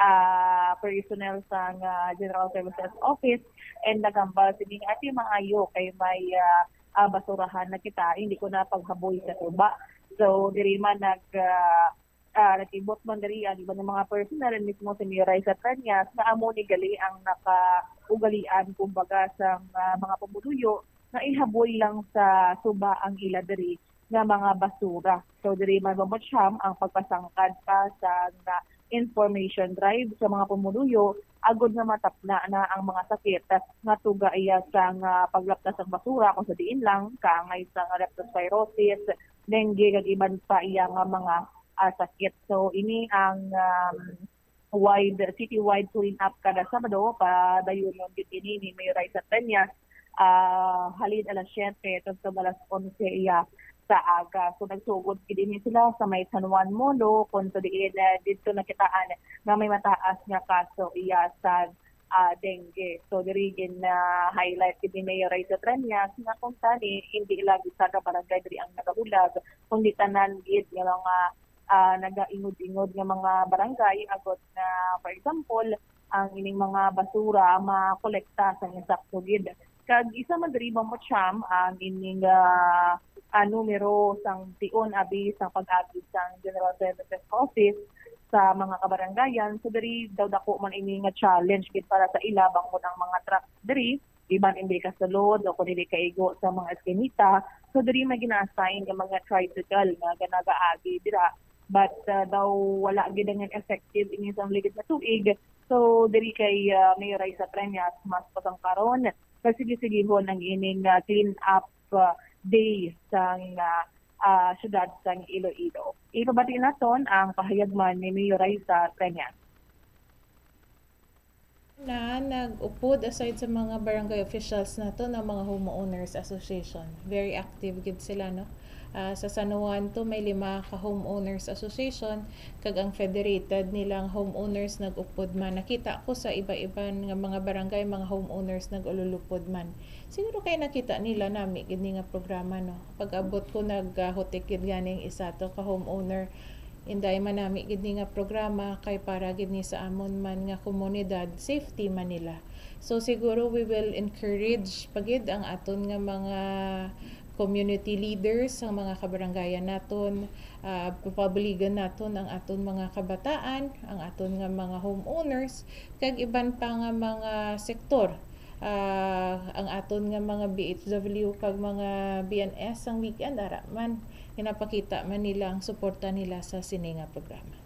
ah, personnel sang, ah, General Services Office, and nagambal sini nga, "Ati, maayo kay may, ah, ah, basurahan na kita, hindi ko na paghaboy sa tuba." So, diri man nag, ah, ah, nag-ibot man diri ang iban nga mga personnel, mismo si Mayor Raisa Treñas, nga amo ni gali ang nakaugalian, kumbaga, sang, ah, mga pumuluyo nga ihaboy lang sa suba ang ila diri nga mga basura. So, diri man, Bombo Cham, ang pagpasangkad pa sa nga information drive sa mga pumuluyo agod nga matapna na ang mga sakit nga tuga iya sang, ah, paglapta sang basura, kung sa diin lang kaangay sang leptospirosis, dengue, kag iban pa iya nga mga, ah, sakit. So, ini ang, um, wide, citywide clean up kada Sabado. Padayunon gid ini ni Mayor Raisa Treñas, ah, halin alas siyete tubtob alas onse iya sa aga. So, nagsugod gid ini sila sa may San Juan Molo, kung sa diin, eh, dito nakitaan nga may mataas nga kaso iya sa, ah, dengue. So, diri gin, ah, highlight gid ni Mayor Raisa Treñas nga kung tani, hindi lang isa ka barangay diri ang nagabulag, kundi tanan gid nga mga, ah, nagaingod-ingod nga mga barangay, agod na, for example, ang ining mga basura makolekta sa insakto gid. Kag isa man diri, Bombo Cham, ang ining, ah, ah, numero sang tion abi sang pag-agi sang General Services Office sa mga kabarangayan. So, diri daw dako man ini nga challenge gid para sa ila, bangod ang mga truck diri iban hindi kasulod o kung hindi kaigo sa mga eskinita. So, diri may gina-assign nga mga tricycle nga nagaagi dira. But, ah, daw wala gid nga effective ini sa ligid nga tuig. So, diri kay, ah, Mayor Raisa Treñas, mas pasangkaron nga sige-sigihon ang ining, ah, clean up, ah, day sang, ah, ah, siyudad sang Iloilo. Ipabati naton ang pahayag man ni Mayor Raisa Treñas. Na nag-upod, aside sa mga barangay officials naton, ang mga homeowners association. Very active gid sila, no? Ah, sa San Juan to, may lima ka homeowners association, kag ang federated nilang homeowners nag-upod man. Nakita ko sa iba-iban nga mga barangay, mga homeowners nag-ululupod man. Siguro kay nakita nila nami gid ni nga programa, no? Pag-abot ko, naghutik gid gani ang isa to ka homeowner. Inday man nami gid ni nga programa kay para gid ni sa amon man nga komunidad, safety man nila. So, siguro we will encourage pa gid ang aton nga mga community leaders, ang mga kabarangayan naton, ah, papabuligan naton ang aton mga kabataan, ang aton nga mga homeowners, kag iban pa nga mga sektor, ah, ang aton nga mga B H W kag mga B N S sang weekend, ara man, ginapakita man nila ang suporta nila sa sini nga programa.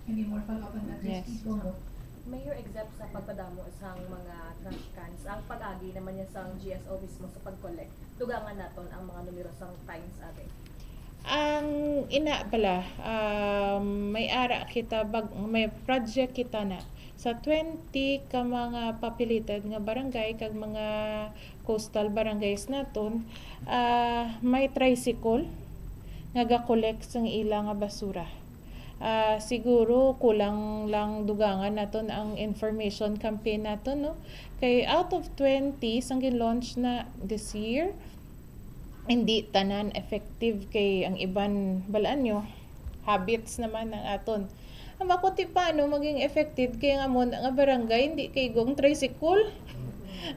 Any more follow-up on that, Yes. Trustee? Go, go. Mayor, except sa pagpadamo sang mga trash cans, ang pag-agi naman niya sang G S O mismo sa pag-collect, dugangan naton ang mga numero sang times abi. Ang ina pala, um, may ara kita, bag-, may project kita na sa twenty ka mga populated nga barangay kag mga coastal barangays naton, ah, may tricycle nga ga-collect sang ila nga basura. Ah, siguro kulang lang dugangan naton ang information campaign naton, no? Kay out of twenty sang gin-launch na this year, hindi tanan effective kay ang iban, balaan nyo, habits naman ang aton. Ang ako ti paano maging effective kay ang amon nga barangay hindi kay gong tricycle,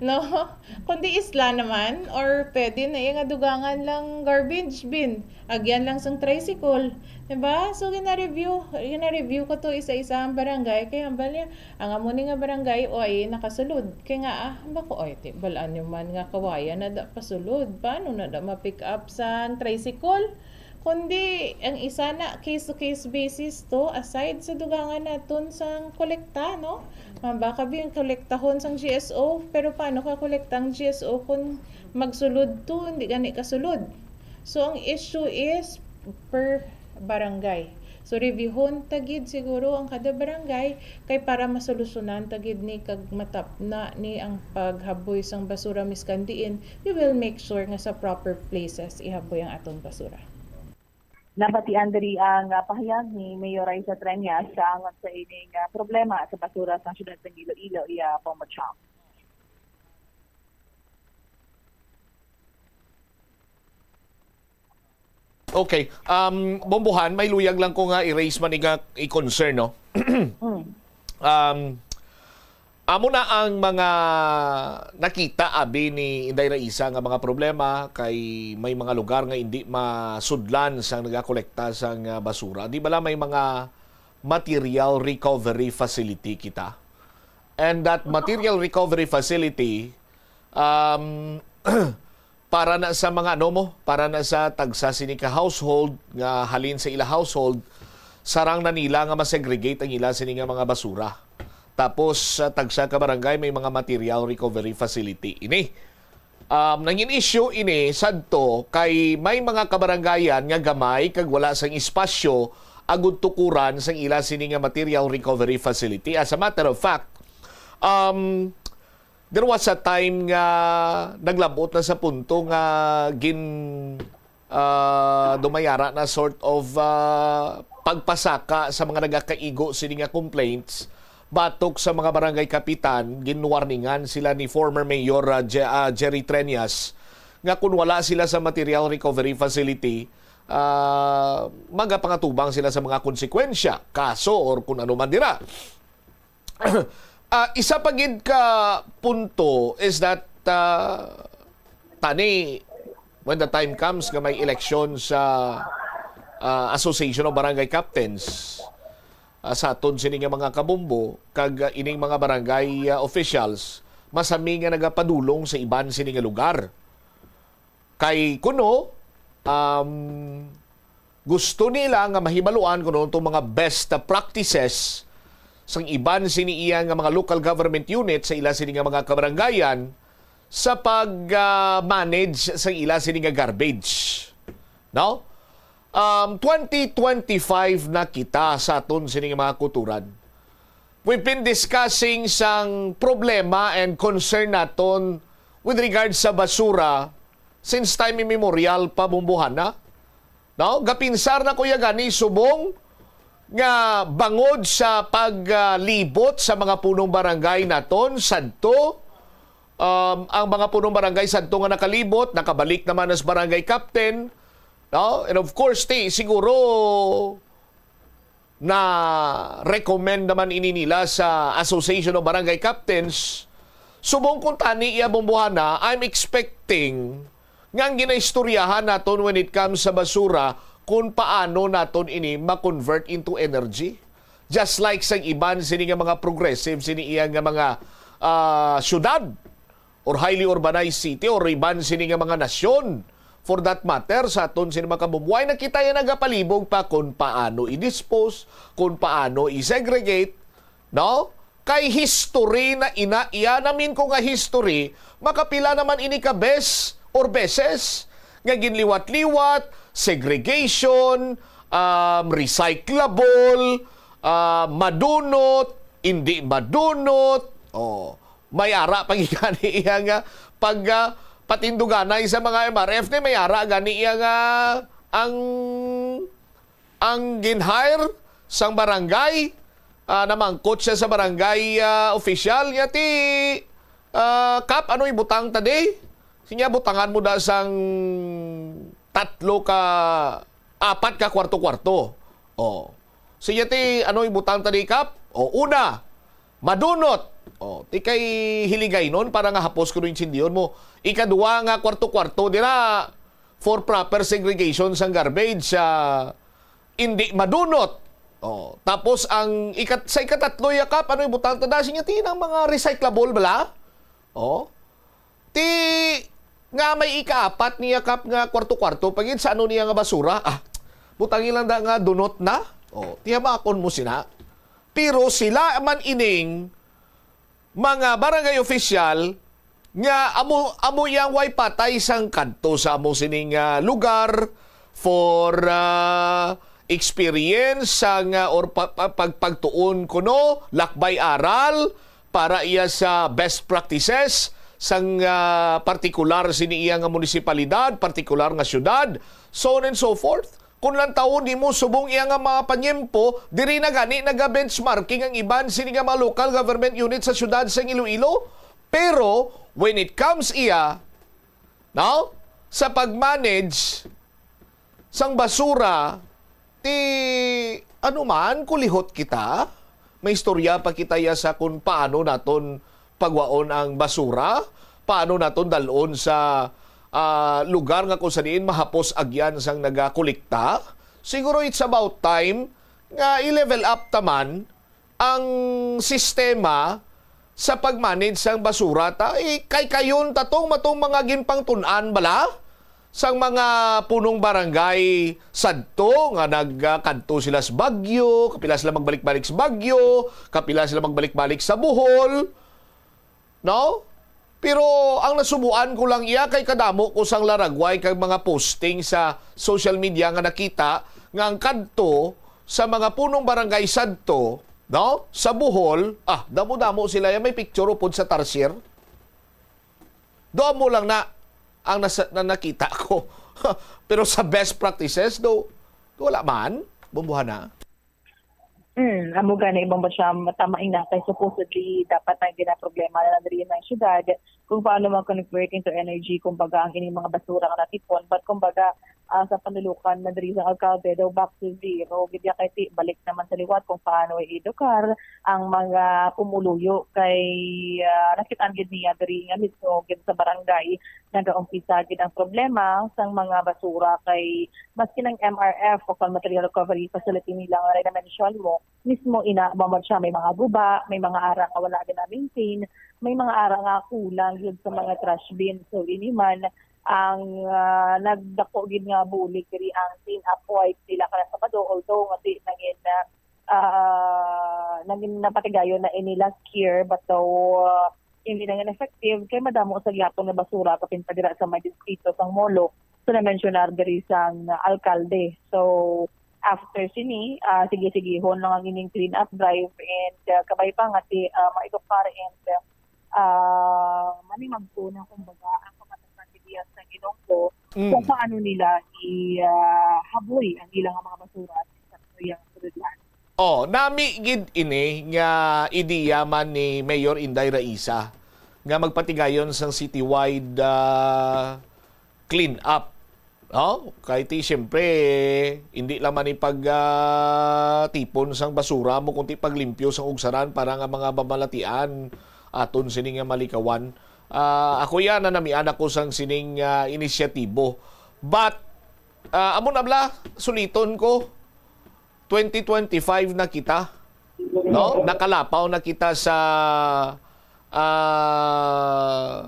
no? Kundi isla naman, or pwede na iya nga dugangan lang garbage bin. Agyan lang sang tricycle, diba? So, gina-review, gina-review ko to isa-isa ang barangay. Kay hambal niya, ang amo ni nga barangay, oy, nakasulod. Kay nga, ah, bako, oy, ti, balaan nyo man nga kawayan na da pasulod. Paano na da ma-pick up sang tricycle? Kundi, ang isa na, case-to-case basis to, aside sa dugangan naton sang kolekta, no? Mabaka bing kolektahon sang G S O, pero paano ka kolekta ang G S O kung magsulod to, hindi gani kasulod? So, ang issue is per barangay. So, reviewhon ta gid siguro ang kada barangay kay para masolusyonan ta gid ni kag matapna ni ang paghaboy sang basura miskan diin, we will make sure nga sa proper places ihaboy ang aton basura. Nabatian diri ang, ah, pahayag ni Mayor Raisa Treñas sa angot sa ining, ah, problema sa basura sa siyudad sang Iloilo, iya Pomo Chang. Okay. Um, Bombohan, may luyag lang ko nga i-raise man nga i-concern, no? Mm. Um, amo na ang mga nakita, abi, ni Inday Raisa nga mga problema, kay may mga lugar nga hindi masudlan sang nagakolekta sang, ah, basura. Di bala may mga material recovery facility kita? And that material recovery facility, um, para na sa mga, ano mo, para na sa tagsa sini ka household nga halin sa ila household, sarang na nila nga ma-segregate ang ila sini nga mga basura. Tapos, sa tagsa ka barangay, may mga material recovery facility ini. Um, nangin issue ini sadto kay may mga kabarangayan nga gamay kag wala sang espasyo agud tukuran sang ila sini nga material recovery facility. As a matter of fact, um, there was a time nga naglabot na sa punto nga gin, ah, dumayara na sort of, ah, pagpasaka sa mga nagakaigo sini nga complaints batok sa mga barangay kapitan. Ginwarningan sila ni former Mayor, ah, Je-, ah, Jerry Treñas nga kung wala sila sa material recovery facility, ah, magapangatubang sila sa mga konsekwensya, kaso, or kung ano man dira. Ah, isa pa gid ka punto is that, ah, tani, when the time comes nga may eleksyon sa, ah, Association of Barangay Captains, ah, sa aton sini nga mga kabumbo kag, ah, ining mga barangay, ah, officials, masami nga nagapadulong sa iban sini nga lugar. Kay kuno, um, gusto nila nga mahibaluan kuno itong mga best practices sang iban sini iya nga mga local government unit sa ila sini nga mga kabarangayan sa pag, ah, manage sa ila sini nga garbage. No? Um, twenty twenty-five na kita sa aton sini nga mga kuturan. We've been discussing sang problema and concern naton with regards sa basura since time immemorial pa, Bombohan, na. No? Gapinsar na ko ya gani subong nga bangod sa paglibot sa mga punong barangay naton sadto, um, ang mga punong barangay sadto nga nakalibot, nakabalik naman as barangay captain, no? And of course, ti, siguro na-recommend naman ini nila sa Association of Barangay Captains. Subong kung tani iya, Bombohan, na, I'm expecting nga ang ginaistoryahan naton when it comes sa basura, kung paano naton ini ma-convert into energy. Just like sang iban sini nga mga progressive sini iya nga mga, ah, syudad or highly urbanized city or iban sini nga mga nasyon, for that matter, sa aton sini mga kabumbo, way na kita ya nagapalibog pa kung paano i-dispose, kung paano i-segregate, no? Kay history na ina iya. Namin ko nga history, makapila naman ini ka bes or beses nga ginliwat-liwat, segregation, um, recyclable, ah, madunot, hindi madunot. Oh, may ara pa gani iya nga pag, ah, patinduganay sa mga M R F ni may ara gani iya nga ang ang gin-hire sang barangay, ah, namangkot siya sa barangay, ah, opisyal niya ti, ah, "Kap, ano ibutang ta di?" Sinya, "Butangan mo da sang tatlo ka, apat ka kwarto-kwarto." Oh. Sinya ti, "Ano ibutang ta di, Kap?" Oh, una, madunot. Oh, ti kay hiligaynon para nga hapos kuno intindihon mo. Ikadua nga kwarto-kwarto dira for proper segregation sang garbage, ah, hindi madunot. Oh, tapos ang ikat-, sa ikatatlo, ya, Kap, ano ibutang ta da? Sinya ti nang mga recyclable bala? Oh. Ti nga may ikaapat niya, Kap, nga kwarto-kwarto pa gid sa ano niya nga basura. Ah, butangi lang da nga dunot na. Oh, tiyamakon mo sina. Pero sila man ining mga barangay official nga amo, amo yang way patay sang kadto sa amo sining, ah, lugar for, ah, experience sang, ah, or pa, pa, pag, pagtuon kuno, lakbay aral para iya sa best practices sang, ah, partikular sini iya nga munisipalidad, partikular nga syudad, so on and so forth. Kung lantawon nimo subong iya nga mga panyempo, diri na gani naga-benchmarking ang iban sini nga mga local government unit sa siyudad sang Iloilo. Pero when it comes iya, no, sa pag-manage sang basura, ti ano man, kulihot kita. May istorya pa kita ya sa kung paano naton pagwaon ang basura, paano naton dalon sa, ah, lugar nga kung sa diin mahapos agyan sang nagakolekta. Siguro it's about time nga i-level up ta man ang sistema sa pag-manage sang basura ta. Eh, kay kayon ta tong matong mga ginpangtun-an bala sang mga punong barangay sadto nga nagkadto sila sa Baguio, kapila sila magbalik-balik sa Baguio, kapila sila magbalik-balik sa Bohol, no? Pero ang nasubuan ko lang iya kay kadamo ko sang laragway kag mga posting sa social media nga nakita nga ang kadto sa mga punong barangay sadto, no? Sa Bohol, ah, damo-damo sila. Yan, may picture upod sa tarsier. Doon mo lang na ang nasa, na nakita ko. Pero sa best practices, do, wala man. Bumbuhan na. Mm, amo gani, Bang Basham, tama ina kay supposedly dapat ang ginaproblema na diri ng syudad kung paano ma-convert into energy, kumbaga, ang ining mga basura nga natipon. But kumbaga, ah, sa panulukan na diri sa alkalde daw, back to zero gid ya, kay ti-, balik naman sa liwat kung paano i-edukar ang mga pumuluyo kay, ah, nakit-an gid niya diri nga mismo gid sa barangay nagaumpisa gid ang problema sang mga basura, kay maski ng M R F o kon material recovery facility nila nga na-mention mo, mismo ina, Bang Basham, may mga guba, may mga ara nga wala gina-maintain, may mga ara nga kulang gyud sa mga trash bin. So, ini man ang, ah, nagdako gid nga bulig diri ang clean up wipes nila kada Sabado, although nga di nangin, ah, nangin napatigayon na ini last year, but daw, ah, hindi nangin effective kay madamo sa gyapon nga basura kapin pa dira sa may distrito sang Molo. So, na-mensionar diri sang alkalde. So, after sini, ah, sige-sigihon lang ang ining clean up drive and, ah, kabay pa nga ti, ah, maedukar and, ah, manimagtunan, kumbaga, ang kamatasan diri sa Ilonggo Mm. kung paano nila i, ah, haboy ang ilang mga basura sa iyang sulodlan. Oh, nami gid ini nga ideya man ni Mayor Inday Raisa nga magpatigayon sang citywide, ah, clean up. No? Kay ti, siyempre, hindi lang man ni pag, ah, tipon sang basura mo, kundi paglimpyo sang ugsaran para nga mga babalatian aton sini nga malikawan. Ah, ako yan, nanamian ako sang sining, ah, inisyatibo. But, ah, amo na bala, suliton ko, twenty twenty-five na kita, no? Nakalapaw na kita sa, ah,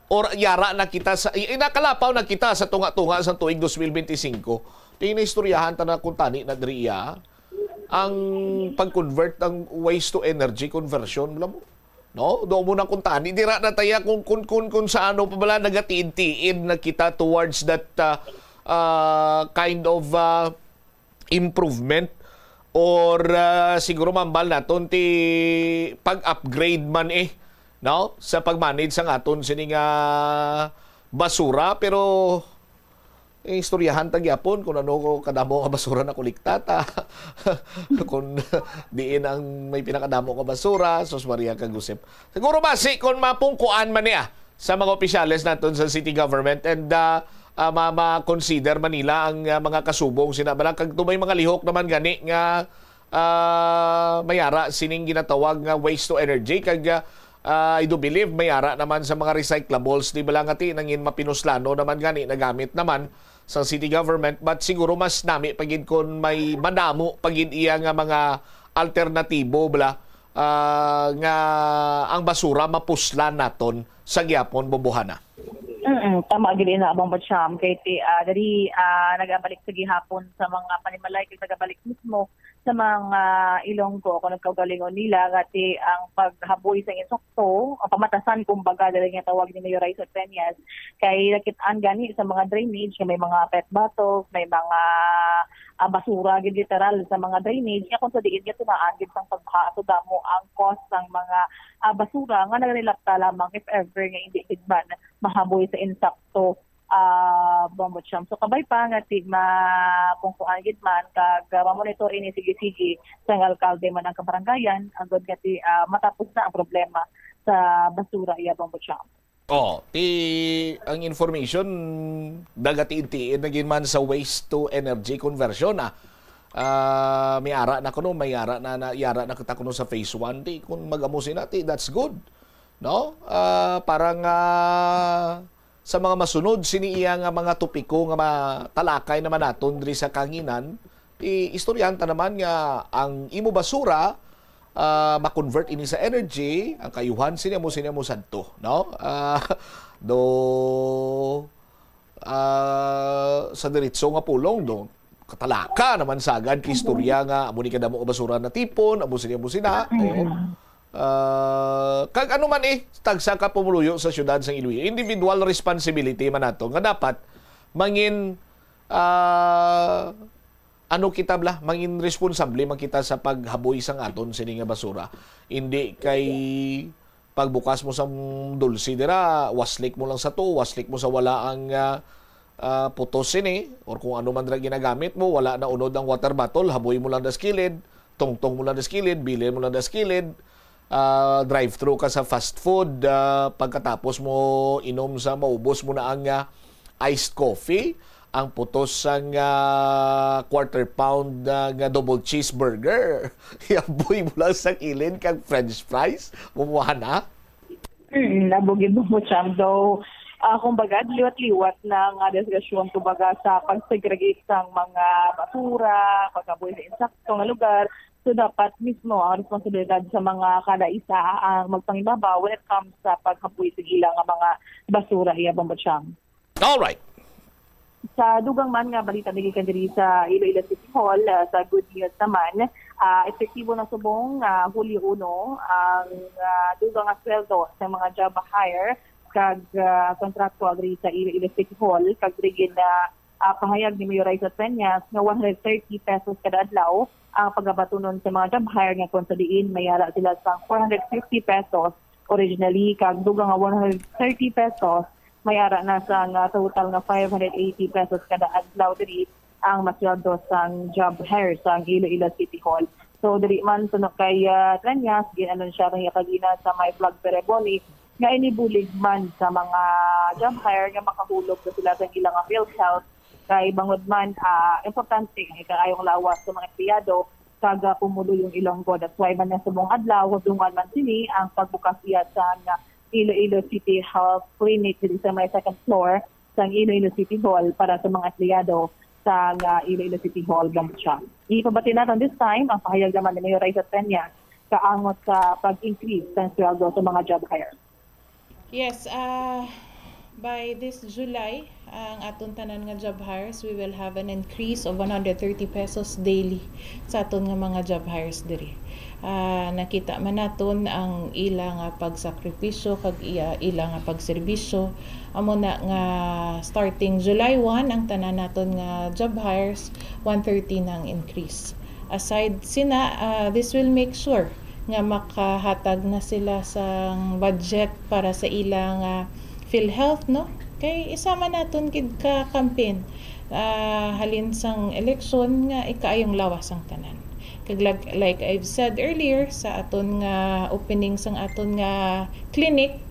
or yara na kita sa, i-, i-, nakalapaw na kita sa tunga-tunga sa tuig dos mil benti singko. Ti, naistoryahan ta na kung tani na diri iya ang pag-convert ang waste to energy conversion, alam mo? No? Do mo na kuntani. Dira na taya kung, kung, kung, kung sa ano pa bala nagatiid-tiid na kita towards that, ah, ah, kind of, ah, improvement or, ah, siguro mambal naton ti pag-upgrade man eh, no? Sa pag-manage sang aton sini nga basura, pero eh, istoryahan ta gyapon kung ano ko kadamo nga basura na kolekta ta. Kung diin ang may pinakadamo nga basura, sus Maria kag Josep. Siguro basi kung mapungkuan man niya sa mga opisyales naton sa city government and, ah, ah, ma-, ma-consider man nila ang, ah, mga kasubong sina bala kag tumay mga lihok naman gani nga, ah, may ara sining ginatawag nga waste to energy kag, ah, ah, I do believe may ara naman sa mga recyclables di bala nga ti nangin mapinuslano naman gani nagamit naman sa city government, but siguro mas nami pa gid kon may madamo pa gid iya nga mga alternatibo bala, ah, nga ang basura mapuslan naton sa gyapon bubuhana. Mm, tama gid ina, Bong Butcham. Kay ti, ah, diri, ah, nagabalik sa gihapon sa mga panimalay kay nagabalik mismo sa mga Ilonggo kung nagkaugalingon nila nga ti ang paghaboy sa insakto, ang pamatasan kumbaga diri nga tawag ni Mayor Raisa Peñas, kay nakit-an gani sa mga drainage nga may mga pet bottles, may mga, ah, basura gid literal sa mga drainage nga kung sa diin nga tunaan gid sang pagbaha so damo ang cause sang mga, ah, basura nga nagalilapta lamang if ever nga hindi gid man mahaboy sa insakto, ah, Bong Butcham. So kabay pa nga ti ma-, kung kuan gid man kag, ah, mamonitor ini sige-sige sang alkalde man ang kabarangayan agod nga ti, ah, matapos na ang problema sa basura iya, Bong Butcham. Oh, ti ang information nagatiid-tiid na gid man sa waste to energy conversion, ah. Ah, may ara na kuno, may ara na, na yara na kita kuno sa phase one, ti kung mag-amo sina ti that's good, no? Ah, para nga sa mga masunod sini iya nga mga topiko nga matalakay naman naton diri sa kanginan, ti istoryahan ta naman nga ang imo basura, ah, ma-convert ini sa energy, ang kaayuhan sini amo sini amo sadto, no? Ah, do, ah, sa diretso nga pulong, do, katalaka naman sagad kay istorya nga amo ni kadamo nga basura natipon, amo sini amo sina, no? Mm. Ah, kag ano man eh, tagsa ka pumuluyo sa siyudad sang Iloilo, individual responsibility man nato nga dapat mangin, ah, ano kita bala, mangin responsable man kita sa paghaboy sang aton sini nga basura. Hindi kay pagbukas mo sang dulce dira, waslik mo lang sa to, waslik mo sa wala ang, ah, ah, putos sini, or kung ano man dira ginagamit mo, wala na unod ang water bottle, haboy mo lang das kilid, tungtong mo lang das kilid, bilin mo lang das kilid, ah, drive-thru ka sa fast food, ah, pagkatapos mo inom sa maubos mo na ang, ah, iced coffee, ang putos sang, ah, quarter pound, ah, nga double cheeseburger. Ihaboy mo lang sa kilid kag french fries, mumuha na. Mm, amo gid mo, Cham. Though, ah, kumbaga, liwat-liwat na nga diskusyon, kumbaga, sa pag-segregate sang mga basura, paghaboy sa insakto nga lugar. So, dapat mismo ang responsibilidad sa mga kada isa ang magpangibabaw when it comes sa paghaboy sa ila nga mga basura, iya, Bong Butcham. Alright. Sa dugang man nga balita nagikan diri sa Iloilo City Hall, ah, sa good news naman, ah, epektibo na subong, ah, Hulyo uno ang, ah, dugang nga sweldo sa mga job hire kag, ah, contractual diri sa Iloilo City Hall, kag diri gin, ah, ah, pahayag ni Mayor Raisa Peñas nga one hundred thirty pesos kada adlaw ang pagabatunon sa mga job hire nga kung sa diin may ara sila sa four hundred fifty pesos originally, kag dugang nga one hundred thirty pesos may ara na sa nga total nga five hundred eighty pesos kada adlaw diri ang masweldo sang job hire sang Iloilo City Hall. So, diri man suno kay, ah, Treñas, gin-anunsya niya kagina sa may flag ceremony nga inibulig man sa mga job hire nga makahulog na sila sa ilang PhilHealth kay bangod man, ah, importante ang ikaayong lawas sa mga empleyado kag, ah, pumuluyong Ilonggo. That's why man nga subong adlaw, dungan man sini ang pagbukas iya sa nga Iloilo City Health Clinic diri sa may second floor sang Iloilo City Hall para sa mga empleyado sa nga Iloilo City Hall, Bong Butcham. Ipabati naton this time ang pahayag naman ni Mayor Raisa Peñas kaangot sa pag-increase sa sweldo sa mga job hire. Yes, ah, By this July, ang aton tanan nga job hires, we will have an increase of one hundred thirty pesos daily sa aton nga mga job hires diri. Ah, nakita man naton ang ila nga pagsakripisyo kag iya, ila nga pagserbisyo. Amo na nga starting July one, ang tanan naton nga job hires, one thirty na ang increase. Aside sina, ah, this will make sure nga makahatag na sila sang budget para sa ila nga PhilHealth, no? Kay isa man naton gid ka campaign, ah, halin sang eleksyon nga ikaayong lawas ang tanan. Kag lag-, like I've said earlier, sa aton nga opening sang aton nga clinic,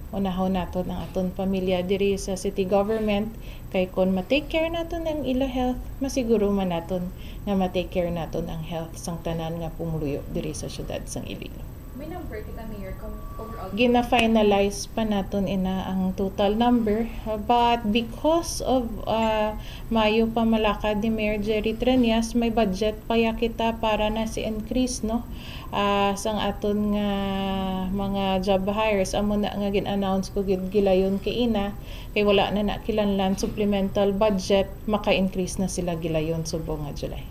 unahon naton ang aton pamilya diri sa city government, kay kon ma-take care naton ang ila health, masiguro man naton nga ma-take care naton ang health sang tanan nga pumuluyo diri sa siyudad sang Iloilo. May number kita, Mayor, kung overall. Gina-finalize pa naton ina ang total number, but because of, ah, maayo pa malakad ni Mayor Jerry Treñas, may budget pa ya kita para na si increase, no? Ah, sang aton nga mga job hires, amo na nga gin-announce ko gid gilayon kay ina, kay wala na na kinahanglan supplemental budget, maka-increase na sila gilayon subong nga July.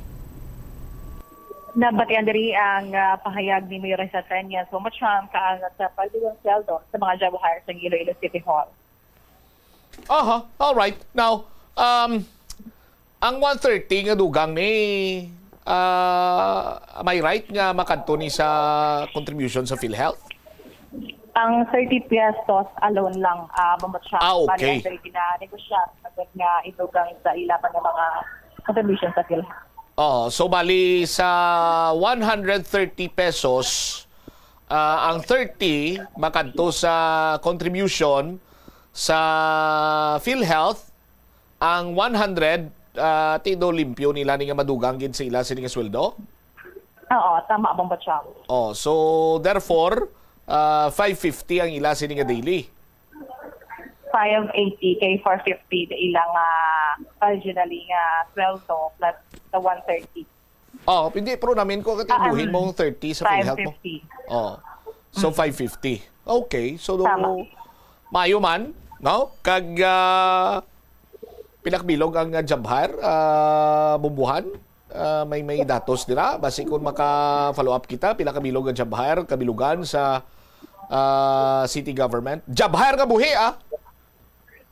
Nabatian diri ang, ah, pahayag ni Mayor Raisa Treñas Bombocham kaangat sa pagdugang sweldo sa mga job hires sa Iloilo City Hall. Aha, all right. Now, um, ang one thirty nga dugang ni, ah, may right nga makadto ni sa contribution sa PhilHealth? Ang thirty pesos alone lang, ah, Bombocham. Ah, okay. Bali, ang thirty na negosya, agad nga idugang sa ila pa nga mga contribution sa PhilHealth. Oh, so bali sa one hundred thirty pesos, ah, ang thirty makadto sa contribution sa PhilHealth, ang one hundred, ah, ti do limpyo nila ni nga madugang gid sa ila sini nga sweldo? Oo, tama, Bombocham. Oh, so therefore, ah, five fifty ang ila sini nga daily. Five eighty kay four fifty na ilang, ah, originally nga sweldo plus the one thirty. Oh, hindi, pero namin ko katibuhin Ah, um, mo ang thirty sa PhilHealth mo. Five fifty. Oh. So, Mm. five fifty. Okay, so, Tama. Maayo man, no? Kag, ah, pila ka bilog ang, ah, job hire, ah, Bombohan? Ah, may, may datos dira. Basi kung maka-follow up kita, pila ka bilog ang job hire, kabilugan sa, ah, city government. Job hire nga buhi, ah!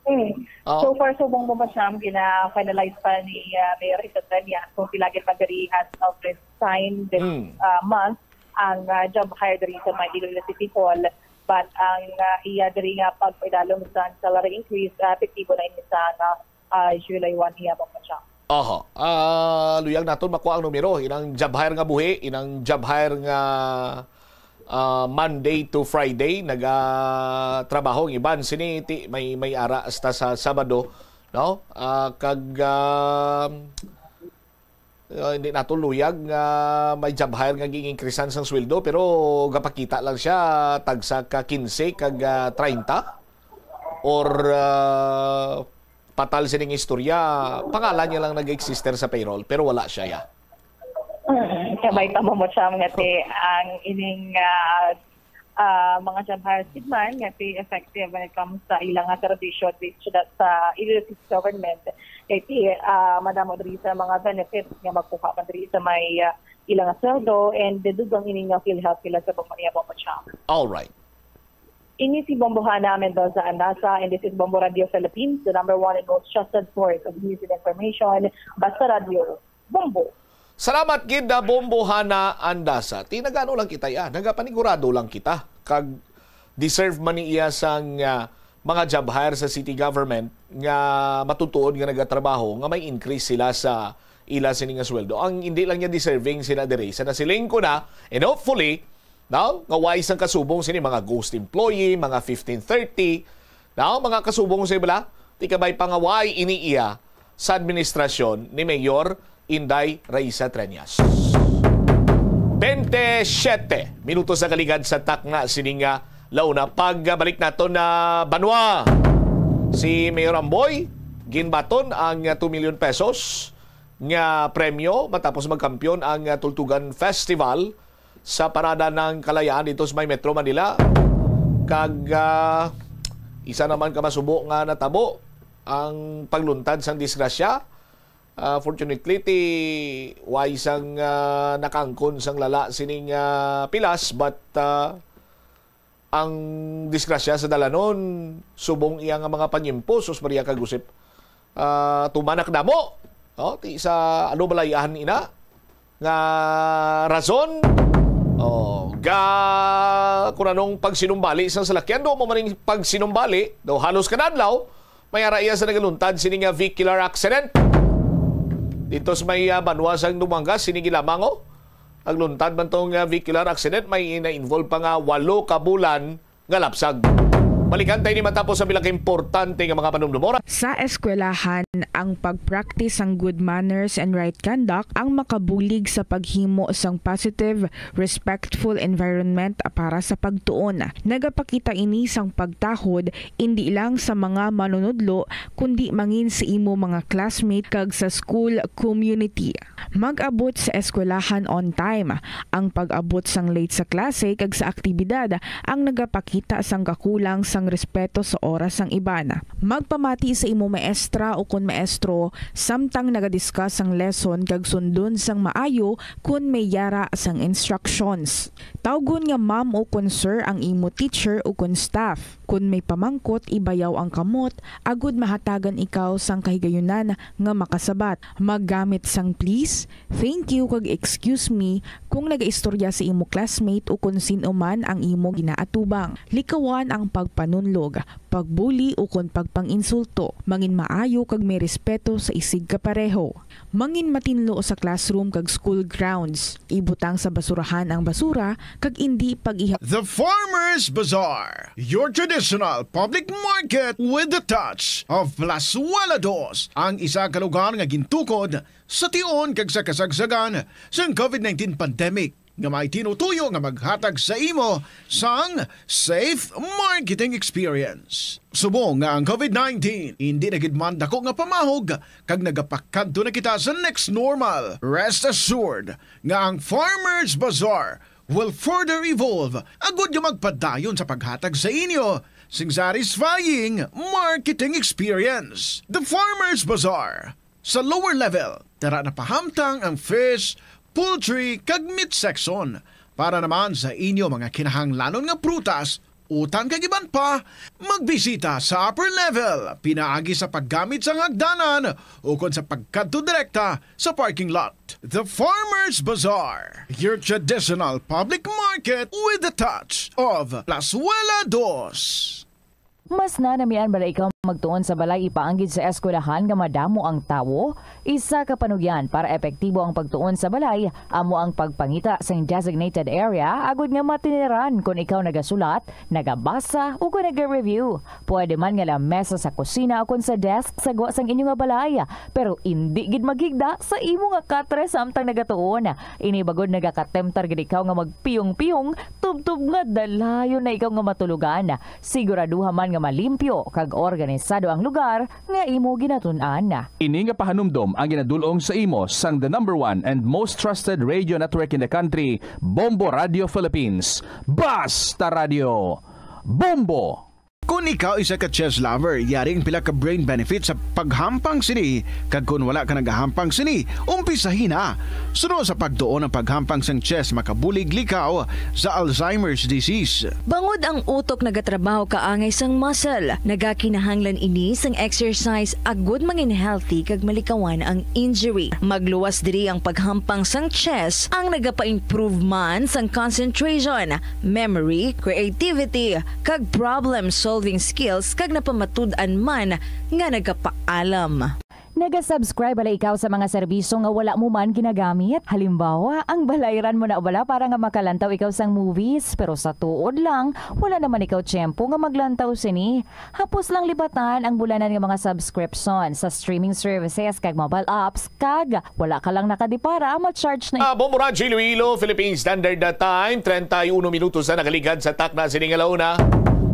Mm. Oo. So far, subong mo ba siya, ang gina-finalize pa ni, ah, Mayor Risa Treñas kung pila gid pa diri as of this time, this, Mm. ah, month, ang, ah, job hire diri sa may Iloilo City Hall. But ang, ah, iya diri nga pagpaidalom sa salary increase, ah, epektibo na ini sa, ah, ah, July one iya, Bombocham. Oho. Ah, luyag naton makuha ang numero. Inang job hire nga buhi, inang job hire nga, ah, Monday to Friday, nagatrabaho ang iban. Sini ti may, may ara hasta sa Sabado, no? Ah, kag, ah, ah, hindi nato luyag nga may job hire nga giingkrisan sang sweldo, pero gapakita lang siya tagsa ka quince kag, ah, treinta or, ah, patal sining istorya, pangalan niya lang nag-existe sa payroll, pero wala siya, ya. Mm, kabay pa mo mo siya nga ti ang ining, ah, ah, mga job hires gid man nga ti effective when it comes sa ilang nga serbisyo di siyudad sa Iloilo City Government. Kay ti, ah, madamo diri sa mga benefits nga makuha man diri sa may, ah, ilang nga sweldo and dugang ini nga PhilHealth sila sa pagmaniya mo siya. All right. Ini si Bombohana Mendoza Andasa, and this is Bombo Radio Philippines, the number one and most trusted source of news and information. Basta Radio, Bombo. Salamat gid na Bombohana Andasa. Ti nagano lang kita, ya. Nagapanigurado lang kita. Kag deserve man ni iya sang, ah, mga job hire sa city government nga matutuod nga nagatrabaho nga may increase sila sa ila sini nga sweldo. Ang hindi lang niya deserving sila diri sa nasiling ko na, and hopefully, no? Nga way sang kasubong sini mga ghost employee, mga fifteen thirty, no? Mga kasubong sa bala, ti kabay pa nga way ini iya sa administrasyon ni Mayor Inday Raisa Treñas. Twenty-siyete minutos sa kaligad sa takna sini nga launa. Pagbalik nato na banwa, si Mayor Amboy, ginbaton ang two million pesos nga premyo matapos magkampiyon ang, ah, Tultugan Festival sa Parada ng Kalayaan dito sa may Metro Manila. Kag, ah, Isa naman ka masubo nga natabo ang pagluntad sang disgrasya. Ah, fortunately, ti way sang, ah, nakangkon sang lala sining, ah, pilas, but, ah, ang disgrasya sa dalanon, subong iya nga mga panyimpo, sus Maria kag Josep. Ah, tumanak damo. Oh, ti sa ano balayahan ina nga rason? Oh, ga kun anong pagsinumbali sa salakyan, do mo maning pagsinumbali, do halos kada adlaw, may ara iya sa nagaluntad sini nga vehicular accident. Dito sa may, ah, banwa sang Dumangas, sini gilamang, oh. Ang luntad man tong, ah, vehicular accident, may na-involve pa nga walo ka bulan nga lapsag. Balikan tayo ni matapos sa pila ka importante nga mga panumdumora. Sa eskwelahan, ang pag-practice sang good manners and right conduct ang makabulig sa paghimo sang positive, respectful environment para sa pagtuon. Nagapakita ini sang pagtahod indi lang sa mga manunudlo, kundi mangin sa imo mga classmate kag sa school community. Mag-abot sa eskwelahan on time. Ang pag-abot sang late sa klase kag sa aktibidad ang nagapakita sang kakulang sang respeto sa oras sang iban. Magpamati sa imo maestra ukon maestro samtang naga-discuss sang lesson kag sundon sang maayo kon may yara sang instructions. Tawgon nga ma'am ukon sir ang imo teacher ukon staff. Kon may pamangkot, ibayaw ang kamot agud mahatagan ikaw sang kahigayunan nga makasabat. Maggamit sang please, thank you, kag excuse me kung nagaistorya sa imo classmate o kon sin-o man ang imo ginaatubang. Likawan ang pagpanunlog, pagbuli, o kon pagpang-insulto. Mangin maayo kag may respeto sa isig kapareho. Mangin matinlo sa classroom kag school grounds. Ibutang sa basurahan ang basura kag indi pag-iha. The Farmers Bazaar, your traditional public market with the touch of Plazuela Dos, ang isa ka lugar nga gintukod sa tion kag sa kasagsagan sang covid nineteen pandemic, nga may tinutuyo nga maghatag sa imo sang safe marketing experience. Subong nga ang covid nineteen indi na gid man dako nga pamahog kag nagapakadto na kita sa next normal, rest assured nga ang Farmers Bazaar will further evolve agud nga magpadayon sa paghatag sa inyo sing satisfying marketing experience. The Farmers Bazaar, sa lower level, tara na pahamtang ang fish, poultry, kag meat section para naman sa inyo mga kinahanglanon nga prutas, utan kag iban pa. Magbisita sa upper level pinaagi sa paggamit sang hagdanan ukon sa pagkadto direkta sa parking lot. The Farmers Bazaar, your traditional public market with the touch of Plazuela Dos. Mas nanamian bala ikaw magtuon sa balay ipaanggid sa eskwelahan nga madamo ang tawo? Isa ka panugyan para epektibo ang pagtuon sa balay amo ang pagpangita sang designated area agud nga matiniran kon ikaw nagasulat, nagabasa, o kon naga-review. Pwede man nga lamesa sa kusina o kon sa desk sa gwa sang inyo nga balay, pero indi gid maghigda sa imo nga katre samtang nagatuon. Ini bagod nagakatemptar gid ikaw nga magpiyong-piyong tubtob nga dalayon na ikaw nga matulogan. Siguraduha man nga malimpyo kag organisado ang lugar nga imo ginatun-an. Ini nga pahanumdom ang ginadul-ong sa imo sang the number one and most trusted radio network in the country, Bombo Radio Philippines. Basta Radio, Bombo! Kon ikaw isa ka chess lover, yari ang pila ka brain benefits sa paghampang sini, kag kon wala ka nagahampang sini, umpisahi na. Suno sa pagtuon ang paghampang sang chess makabulig likaw sa Alzheimer's disease. Bangod ang utok nagatrabaho kaangay sang muscle, nagakinahanglan ini sang exercise agud mangin healthy kag malikawan ang injury. Magluwas diri ang paghampang sang chess ang nagapa-improve man sang concentration, memory, creativity, kag problem-solving skills kag napamatud-an man nga nagapaalam. Naga-subscribe bala ikaw sa mga serbisyo nga wala mo man ginagamit? Halimbawa, ang balayran mo na bala para nga makalantaw ikaw sang movies, pero sa tuod lang, wala naman ikaw tiyempo nga maglantaw sini. Hapos lang libatan ang bulanan nga mga subscription sa streaming services kag mobile apps, kag wala ka lang nakadipara, ma-charge na. Ah, Bombo Radyo Iloilo, Philippine Standard Time, treinta y uno minutos na nakaligad sa takna sini nga launa.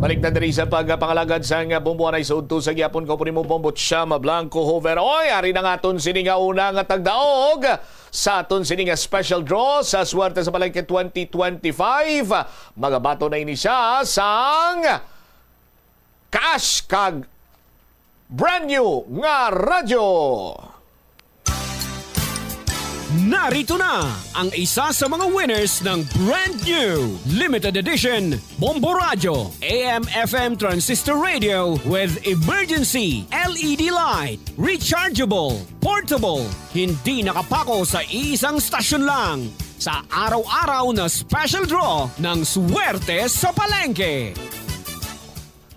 Balik na diri sa pagpangalagad sang Bombo Anay sa udto sa gihapon. Kaupo nimo, Bombo Chama Blanco Hover. Oy, ari na nga aton sini nga una nga tagdaog sa aton sini nga special draw sa Swerte sa Palenque twenty twenty-five. Magabaton na ini siya sang Cash kag brand new nga radyo. Narito na ang isa sa mga winners ng brand new limited edition Bombo Radio, A M F M transistor radio with emergency L E D light, rechargeable, portable, hindi nakapako sa isang stasyon lang. Sa araw-araw na special draw ng Swerte sa Palengke.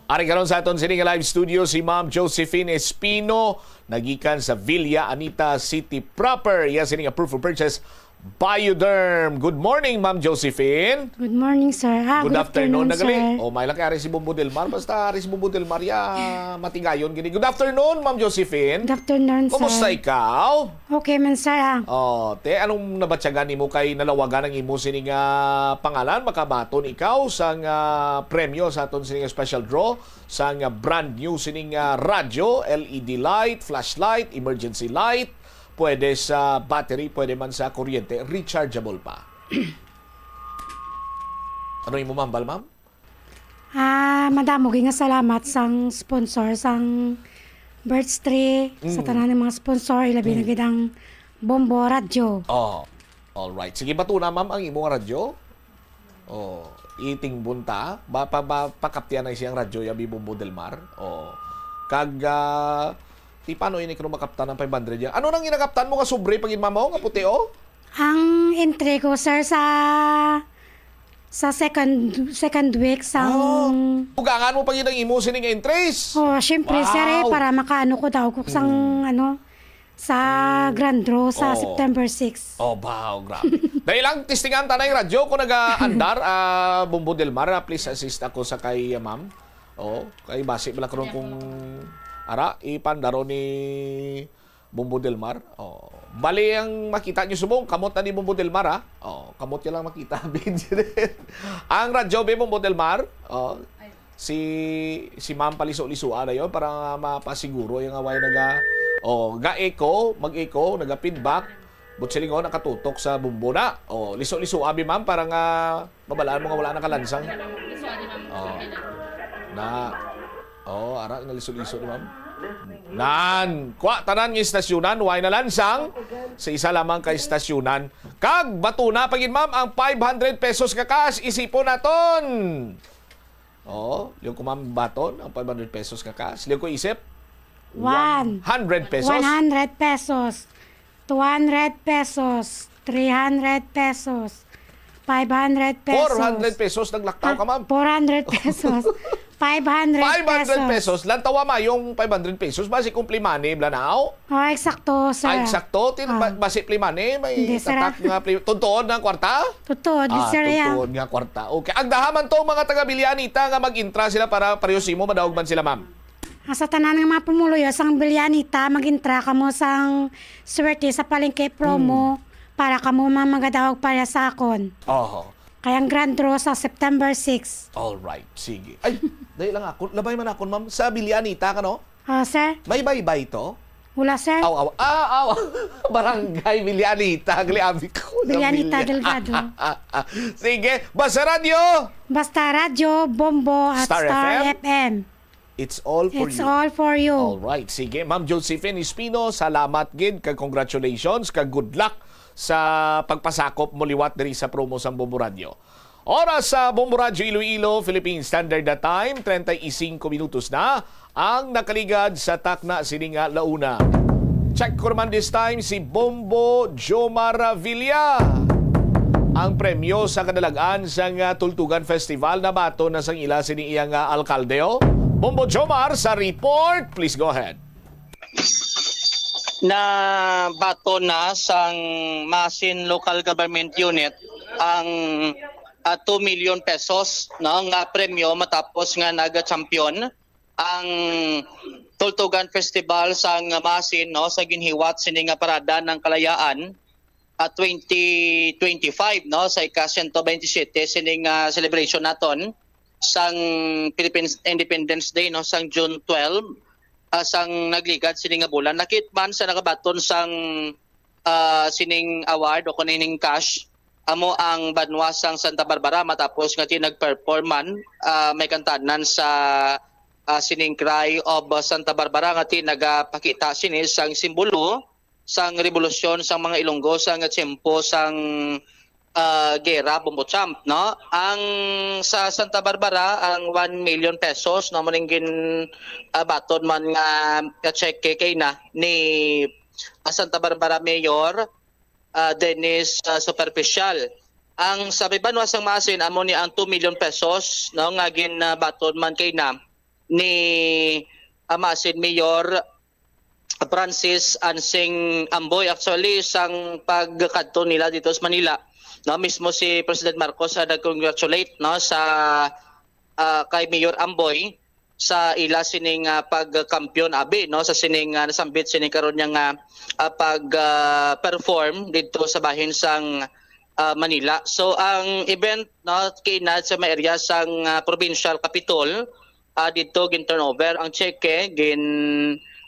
Ari karon sa aton sini nga live studio si Ma'am Josephine Espino, nagikan sa Villa Anita City proper. Iya sini nga proof of purchase, Bioderm. Good morning, Ma'am Josephine. Good morning, sir. Ah, Good good afternoon afternoon, na gali. sir. Oh, may lang kay ari si Bombo Del Mar. Basta ari si Bombo Del Mar, ya, matigayon gini. Good afternoon, Ma'am Josephine. Good afternoon, Kumusta sir. ikaw? Okay man, sir, ah. Oh, te, anong nabatyagan nimo kay nalawagan ang imo sini nga pangalan? Makabaton ikaw sang, ah, premyo sa aton sini nga special draw sang, ah, brand new sini nga radyo, L E D light, flashlight, emergency light, pwede sa battery, pwede man sa kuryente, rechargeable pa. Ano imo mambal, ma'am? Ah, madamo gid nga salamat sang sponsor sang Birds Tree, sa Mm. tanan ng mga sponsor, ilabi na Mm. gid ang Bombo Radyo. Oh, all right. Sige, bato na, ma'am, ang imo nga radyo. Oh, itingbon ta. Ba, pa, ba, pakaptian na siyang radyo, yabi Bombo Del Mar. Oh. Kag, ah, ti paano ini kuno makaptan ang five hundred yan? Ano nang ginakaptan mo nga sobre pag mamaw nga puti, oh? Ang entry ko, sir, sa sa second second week sang Oh, ugangan mo pa gid ang imo sining entries. Oh, syempre, sir, eh, Wow. para makaano ko daw ko sang, Mm. ano, sa Mm. Grand Draw sa Oh. September six. Oh, wow, grabe. Dahil lang, testingan ta na yung radyo kung nag-aandar, ah, Bombo Del Mar, ah, please assist ako sa kay, ah, ma'am. Oh, kay basi bala karon kung ara, ipandaro ni Bombo Del Mar. Oh. Bali ang makita nyo subong, kamot na ni Bombo Del Mar, ha? Oh, kamot nyo lang makita. Ang radyo, be, Bombo Del Mar. Oh. Si, si Ma'am paliso-lisuan na yon para mapasiguro yung away naga, oh, ga-echo, mag-echo, naga-feedback. But silingon, nakatutok sa bumbo na. Oh, liso-liso, abi, ma'am, para nga mabalaan mo nga wala nakalansang. Oh. Na, oh, ara, naliso-liso ni ma'am. Nan, kwa tanan nga istasyonan, way nalansang. Sa isa lamang ka istasyonan. Kag, bato na pagin, ma'am, ang five hundred pesos ka cash. Isipon naton. Oh, liyo ko, ma'am, baton ang five hundred pesos ka cash. Liyo ko isip. One. One hundred pesos. One hundred pesos. Two hundred pesos. Three hundred pesos. Five hundred pesos. Four hundred pesos, naglaktaw ka, ma'am. Ah, four hundred pesos. Five hundred pesos. Five hundred pesos. Lantawa ma yung five hundred pesos. Basi kung play money, blanaw. Oh, eksakto, sir. Ah, eksakto. Tin-, Ah. ba-, basi play money, may Hindi, sir, tatak ah. nga play. Tutuod ng kwarta? Tutuod, Ah, sir, ya. tutuod nga kwarta. Okay. Ang dahaman to, mga taga Bilianita nga mag-intra sila para pareho simo, madaog man sila, ma'am. Ah, sa tanan nga mga pumuluyo sang Bilianita, mag-intra kamo sang Swerte sa Palengke promo Hmm. para kamo ma-, magadaog para sa akon. Oho. Kay ang grand draw sa September six. All right, sige. Ay, dali lang ako. Labay man ako, ma'am. Sa Bilianita ka, no? Ah, sir? May baybay to? Wala, sir. Aw, aw. Ah, aw. Barangay Bilianita. Gali, abi ko. Bilianita Bilia- Delgado. Sige. Basta radyo. Basta radyo, Bombo at Star Star F M. F M. It's all for It's you. all for you. All right. Sige, Ma'am Josephine Espino, salamat gid, kag congratulations, kag good luck sa pagpasakop mo liwat diri sa promo sang Bombo Radio. Oras sa Bombo Radio Iloilo, Philippine Standard Time, treinta y cinco minutos na ang nakaligad sa takna sini nga launa. Check ko naman this time si Bombo Jomar Villa. Ang premyo sa kadalagan sang, ah, Tultugan Festival nabaton na sang ila sini iya nga alkalde, oh. Bombo Jomar sa report. Please go ahead. Nabaton na sang Masin Local Government Unit ang, ah, two million pesos, no, nga premyo matapos nga naga-champion ang Tultugan Festival sang Masin, no, sa ginhiwat sini nga Parada ng Kalayaan, ah, twenty twenty-five, no, sa ika sento bentisiete sini nga celebration naton sang Philippine Independence Day, no, sang June twelve, ah, sang nagligad sini nga bulan. Nakit man sa nakabaton sang, ah, sining award o kung ining cash, amo ang banwa sang Santa Barbara matapos nga ti nag-perform man, ah, may kantanan sa ah, sining Cry of Santa Barbara nga ti nagapakita sini sang simbolo sang rebolusyon sang mga Ilonggo sang tiyempo sang, ah, gera, Bombo Champ, no? Ang sa Santa Barbara, ang one million pesos, no, mo ning gin, ah, baton man nga, nga tseke kay na ni, ah, Santa Barbara Mayor, ah, Dennis, ah, Superficial. Ang sa may banwa sang Maasin, amo ni ang two million pesos, no, nga gin, ah, baton man kay na ni, ah, Maasin Mayor Francis Ansing Amboy. Actually, sang pagkadto nila dito sa Manila, no, mismo si President Marcos, ah, nag-congratulate, no, sa, ah, kay Mayor Amboy sa ila sining, ah, pagkampiyon, abi, no, sa sining, ah, nasambit sining karon niya nga, ah, pag, ah, perform dito sa bahin sang, ah, Manila. So ang event, no, kinad sa may area sang, ah, provincial capitol, ah, dito gin turnover ang cheque, gin,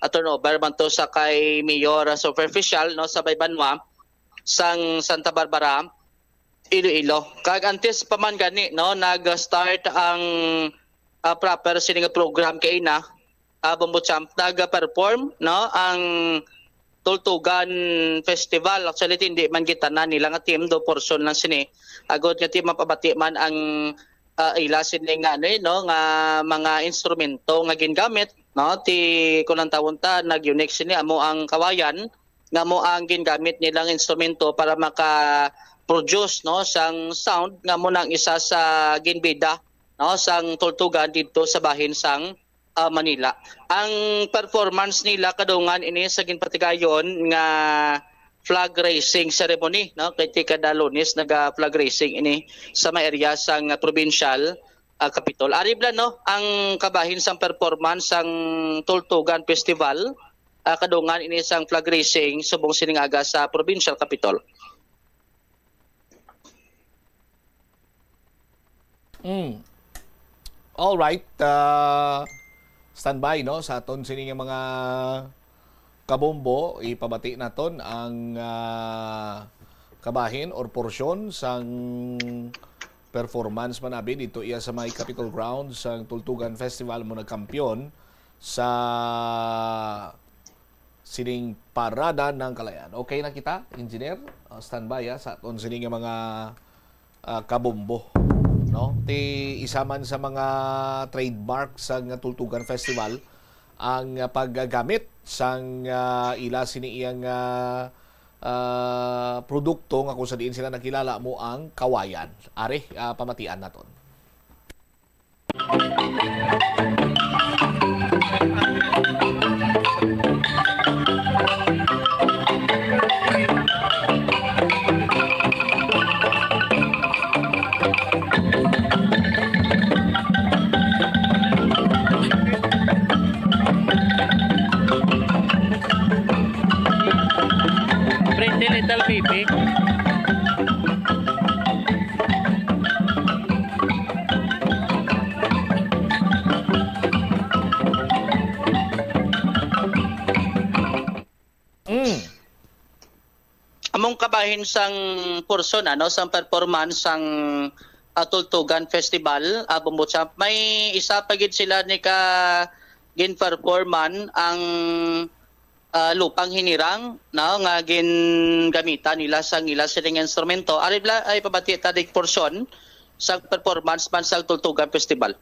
ah, turnover man to sa kay Mayor, ah, Superficial, no, sa may banwa sang Santa Barbara, Iloilo. Kag antes pa man gani, no, nag-start ang, ah, proper sini nga program kay na, ah, Bombo Champ, nag-perform, no, ang Tultugan Festival. Actually, hindi man gitanan nila nga team, do portion lang sini. Agod nga team, mapabati man ang, ah, ila sini nga, ano, eh, no, nga mga instrumento nga gingamit, no, ti kung ang tawon ta, nag-unique sini, amo ang kawayan, nga mo ang gingamit nilang instrumento para maka-produce, no, sang sound nga mo nang isa sa ginbida, no, sang tultugan didto sa bahin sang, ah, Manila. Ang performance nila kadungan ini sa ginpatigayon nga flag raising ceremony, no, kay ti kada Lunes naga flag raising ini sa may area sang provincial, ah, Capitol. Ari bala, no, ang kabahin sang performance sang Tultugan Festival, ah, kadungan ini sang flag raising subong sining aga sa Provincial Capitol. Mm. All right, ah, standby, no, sa aton sini nga mga kabombo, ipabati naton ang, ah, kabahin or porsyon sang performance man abi dito iya sa may Capitol Grounds sang Tultugan Festival mo nagkampiyon sa sining Parada ng Kalayaan. Okay na kita, engineer? Uh, standby, ha, sa aton sini nga mga, ah, kabombo, no? Ti isa man sa mga trademark sang Tultugan Festival ang, ah, paggamit sang, ah, ila sini iyang, ah, ah, produkto nga kung sa diin sila nakilala mo ang kawayan. Ari, ah, pamatian naton. Pretty little baby. Mm. Among kabahin sang portion, ano, sang performance sang, ah, Tultugan Festival, ah, Bombo Champ, may isa pa gid sila ni ka gin-performan ang, ah, lupang hinirang, no, nga gingamitan nila sang ila sining instrumento. Ari bala ay pabati ta dig portion sa performance man sa Tultugan Festival.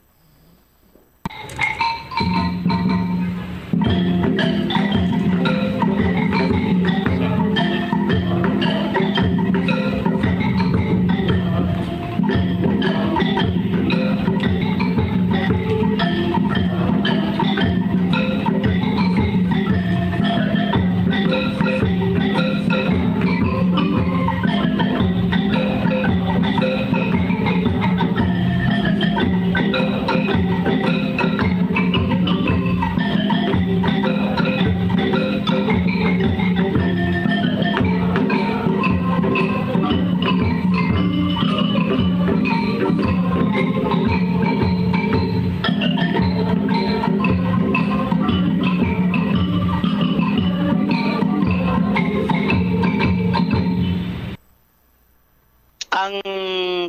Ang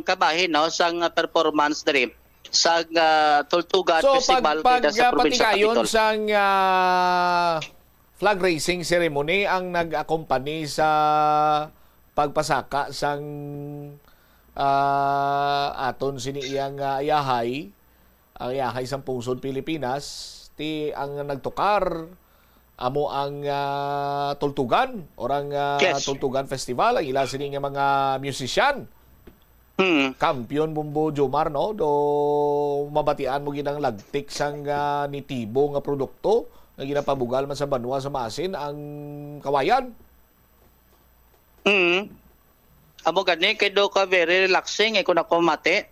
kabahin, no, sang performance diri, sa, ah, Tultugan So, pag, Festival pag, kay sa ah, probinsya patigayon Capitol. sang, ah, flag raising ceremony ang nag-akompani sa pagpasaka sang, ah, aton sini iyang, ah, ayahay, ang ayahay sang pungsod Pilipinas, ti ang nagtukar amo ang, ah, Tultugan or ang, ah, Yes. Tultugan Festival, ang ila sini nga mga musician. Hmm. Kampiyon Bumbo Jomar, no? Do mabatian mo gid ang lagtik sang, ah, nitibo nga produkto nga ginapabugal man sa banwa sa Masin ang kawayan. Hmm. Amo gani kay do ka very relaxing eh kung ako mati.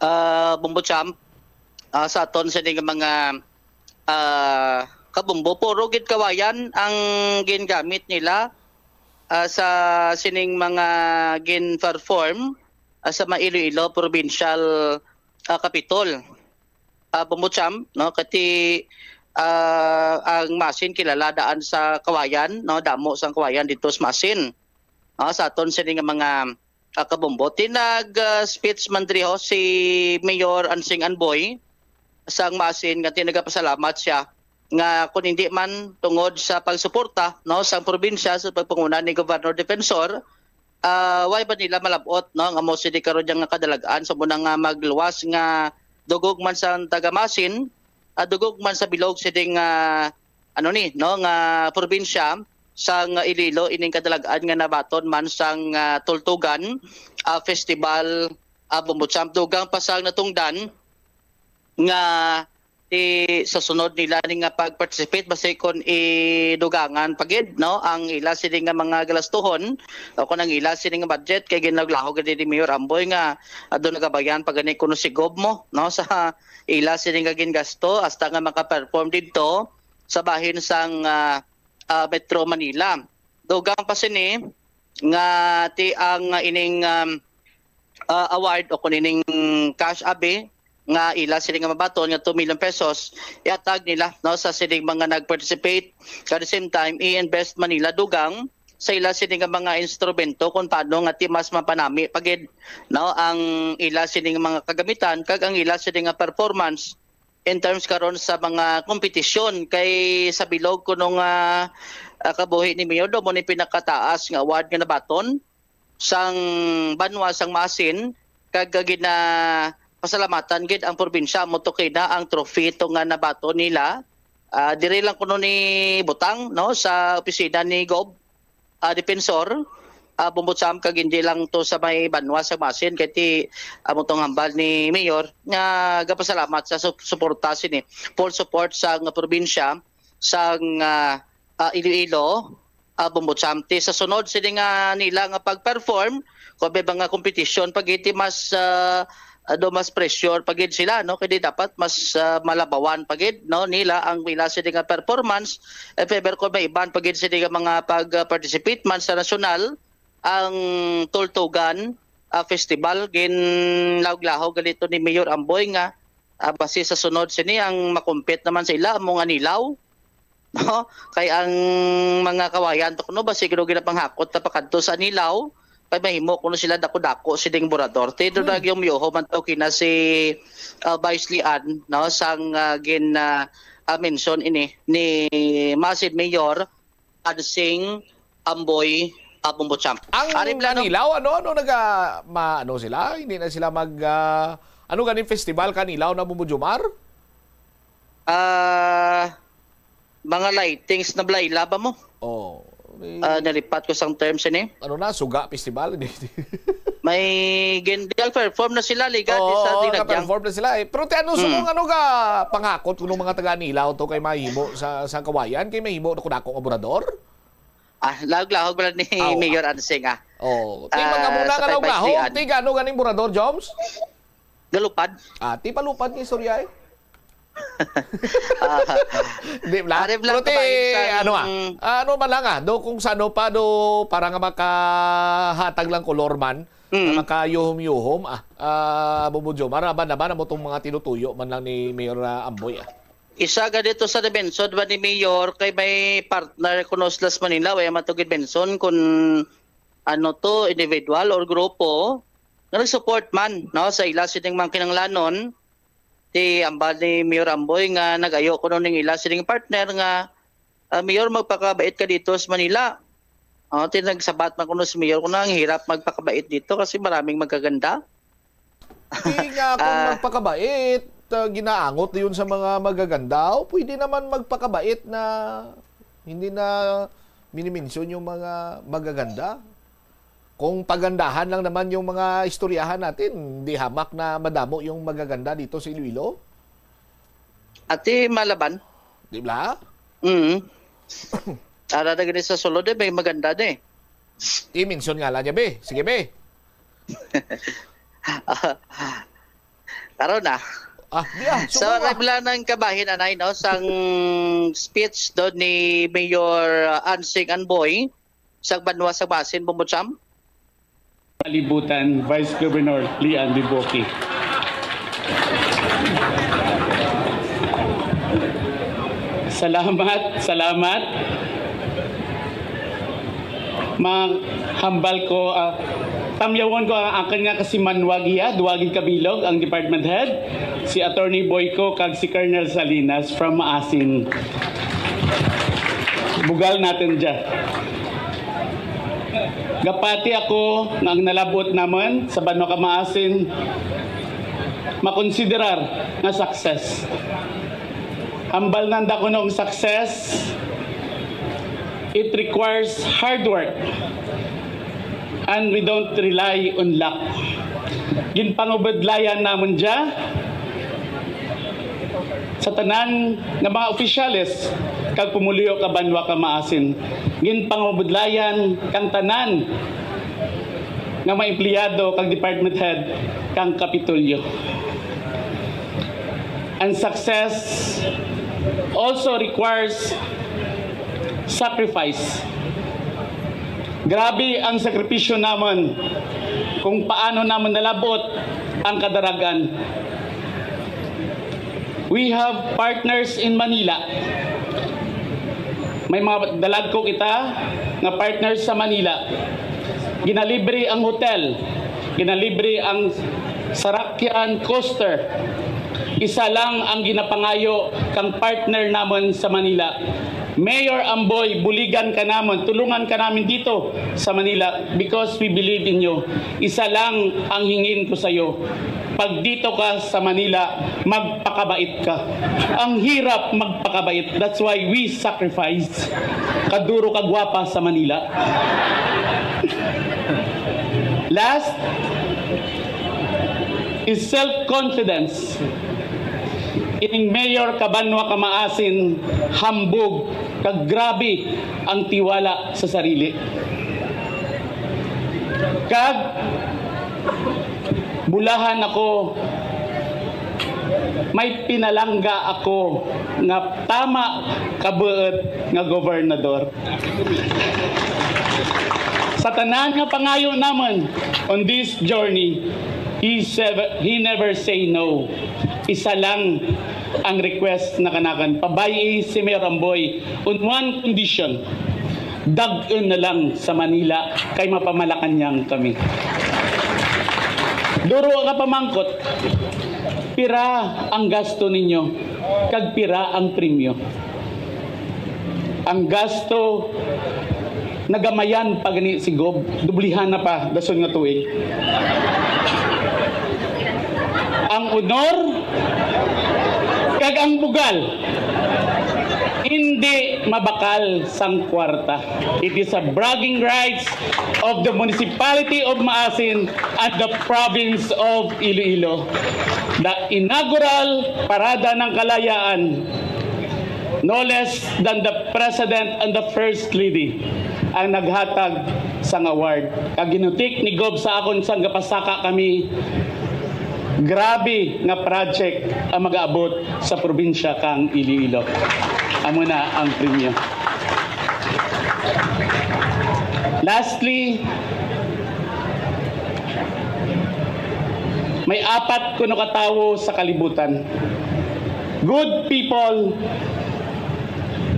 Ah, Bumbo Champ, ah, sa aton sa mga ah, kabumbo, puro gid kawayan ang gingamit nila ah, sa sining mga gin-perform ah, sa mga Iloilo Provincial ah, Capitol. Ah, Bumbo Champ, no, kati ah, ang Masin kilala daan sa kawayan, no, damo sang kawayan dito sa Masin. Ah, sa aton sini nga mga ah, kabumbo. Tinag ah, speech man diri ho si Mayor Ansing Anboy sang Masin nga tinagapasalamat siya nga kun hindi man tungod sa pagsuporta, no, sang probinsya sa pagpanguna ni Governor Defensor, ah, why ba nila malabot, no, nga mo sini karon nga kadalag-an sa muna nga magluwas nga dugog man sa taga Masin, ah, dugog man sa bilog sini nga ano ni, no, nga probinsya sang Iloilo ining kadalag-an nga nabaton man sang ah, Tultugan ah, Festival ah, Bumbo Champ. Dugang pa sang natungdan nga ti sa sunod nila ni nga pag-participate basi kon idugangan pa gid, no, ang ila sini nga mga galastuhon o kon ang ila sini nga budget kay ginaglahog gid ni Mayor Amboy nga ah, do nagabayan pa gani kuno si Gob mo, no, sa ila sini nga gingasto hasta nga maka-perform didto sa bahin sang ah, ah, Metro Manila. Dugang pa sini nga ti ang ah, ining um, ah, award o kun ining cash abi nga ila sini nga mabaton nga two million pesos ihatag nila, no, sa sining mga nag-participate. At the same time, i-invest man nila dugang sa ila sini nga mga instrumento kung paano nga ti mas mapanami pa gid, no, ang ila sini nga mga kagamitan kag ang ila sini nga performance in terms karon sa mga kompetisyon kay sa bilog kuno nga ah, kabuhi ni Mayor do mo ni pinakataas nga award nga nabaton sang banwa sang Masin kag gina pasalamatan gid ang probinsya mo to kay na ang trophy to nga nabaton nila. Ah, diri lang kuno ni butang, no, sa opisina ni Gob ah, Defensor ah, Bumbo Champ kag hindi lang to sa may banwa sa Masin kay ti amo tong hambal ni Mayor nga gapasalamat sa sup- suporta sini, full support sa nga probinsya sang ah, ah, Iloilo ah, Bumbo Champ. Ti sa sunod sini nga nila nga pag-perform kung may mga competition pag iti mas ah, ah, do mas pressure pa gid sila, no, kay di dapat mas ah, malabawan pa gid, no, nila ang ila sini nga performance. If ever kung may iban pa gid sini nga mga pag-participate man sa nasyonal ang Tultugan ah, Festival, ginlawog-lahog gali to ni Mayor Amboy nga ah, basi sa sunod sini ang makumpit naman sa ila amo nga nilaw, no? Kay ang mga kawayan to kuno basi gid ginapanghakot na pakadto sa nilaw kay mahimo kuno sila dako-dako sining burador. Ti do Hmm. Yung miuho man to kina si ah, Vice Lian, no, sang ah, gin ah, ah, mention ini ni Masin Mayor Ansing Amboy ah, Bumbo Champ. Ang Ari plano? Nilaw, ano, ano, naga, ma, ano sila? Hindi na sila mag, ah, ano ganing festival kanilaw na Bumbo Jomar? Ah, mga lightings na blayla ba mo? Oh. May, Ah, nalipat ko sang terms ini. Ano na, suga festival? May gin-, perform na sila, liga, Oo, di sa oo, dinagyang. Perform na sila eh. Pero ti ano, so Mm. Kung ano ka pangakot kung mga taga Nilaw to kay mahimo sa, sa kawayan, kay mahimo na kung ako nga burador? Ah, lahog-lahog pala ni Ah, oo. Mayor Ansing, ah. Oh, ti Ah, mga muna sa nga kay lahog-lahog, Vice Lian. Ti gano ganing burador, Joms? Galupad. Ah, ti palupad ni istorya eh. Ah, Di ba? Arif lang Pero ti, kabahin sa ano ah, ano man lang ah, do kung sano pa do para nga makahatag lang kolor man, Mm. na makayuhom-yuhom ah, ah, Bubudyo, maraban naman mo tong mga tinutuyo man lang ni Mayor ah, Amboy ah. Isa ka dito sa dimension ba ni Mayor kay may partner kuno sila sa Manila, wala matugid mention kung ano to, individual or grupo, nga nag-support man, no, sa ila sining mga kinahanglanon, ti ambal ni Mayor Amboy nga nag-ayo kuno ning ila sining partner nga, ah, "Mayor, magpakabait ka dito sa Manila." Oh, ti nagsabat man kuno si Mayor kuno, "Ang hirap magpakabait dito kasi maraming magaganda." Di nga kung Ah. magpakabait, ah, ginaangot yun sa mga magaganda, o pwede naman magpakabait na hindi na minimensyon yung mga magaganda. Kung pagandahan lang naman yung mga istoryahan natin, di hamak na madamo yung magaganda dito sa Iloilo. Ati malaban? Di ba? Mm. Ara na gani sa sulod, eh, may maganda, eh. I-mention nga lang niya, be. Sige, be. Karon na. Ah, di ah, So, subukan. Regular ng kabahin, anay, no? Sang speech doon ni Mayor, uh, Ansing Anboy, sa banwa sa Basin, Bumbucham. Kalibutan, Vice Governor Lian Biboki. Salamat, salamat. Mahambal ko, ah, tamyawon ko ang akin nga kasimanwag iya, duwagin kabilog ang department head, si Attorney Boyco kag si Colonel Salinas from Maasin. Bugal natin dyan. Gapati ako nga ang nalabot naman sa Banwa Kamaasin makonsiderar nga success. Hambal nanda kuno ang success, it requires hard work and we don't rely on luck. Ginpangubudlayan namon dya sa tanan nga mga opisyales kag pumuluyo ka Banwa Kamaasin. Ginpangubudlayan kang tanan nga mga empleyado kag department head kang Kapitolyo. And success also requires sacrifice. Grabe ang sakripisyo namon kung paano namon nalabot ang kadaragan. We have partners in Manila. May mga dalagko kita nga partners sa Manila. Ginalibre ang hotel, ginalibre ang sarakyan coaster. Isa lang ang ginapangayo kang partner namon sa Manila. Mayor Amboy, buligan ka namon, tulungan ka namin dito sa Manila because we believe in you. Isa lang ang hingin ko sa'yo. Pag dito ka sa Manila, magpakabait ka. Ang hirap magpakabait. That's why we sacrifice. Kaduro ka gwapa sa Manila. Last is self-confidence. Ining mayor ka Banwa Kamaasin, hambog kag grabe ang tiwala sa sarili. Kag bulahan ako, may pinalangga ako nga tama kabuot nga gobernador. Sa tanan nga pangayo namon on this journey, he, sev- he never say no. Isa lang ang request na kanakan, pabay-i si Mayor Amboy on one condition. Dag-on na lang sa Manila kay mapamalakanyan kami. Duro ka pamangkot, pira ang gasto ninyo kag pira ang premyo? Ang gasto, nagamayan pa gani si Gob, dublihan na pa dason nga tuig. Ang honor kag ang bugal hindi mabakal sang kwarta. It is a bragging rights of the Municipality of Maasin and the Province of Iloilo. The inaugural Parada ng Kalayaan, no less than the President and the First Lady ang naghatag sang award. Kag ginutik ni Gob sa akon sang gapasaka kami, grabe nga project ang mag-aabot sa probinsya kang Iloilo. Amo na ang premyo. Lastly, may apat kuno ka tawo sa kalibutan. Good people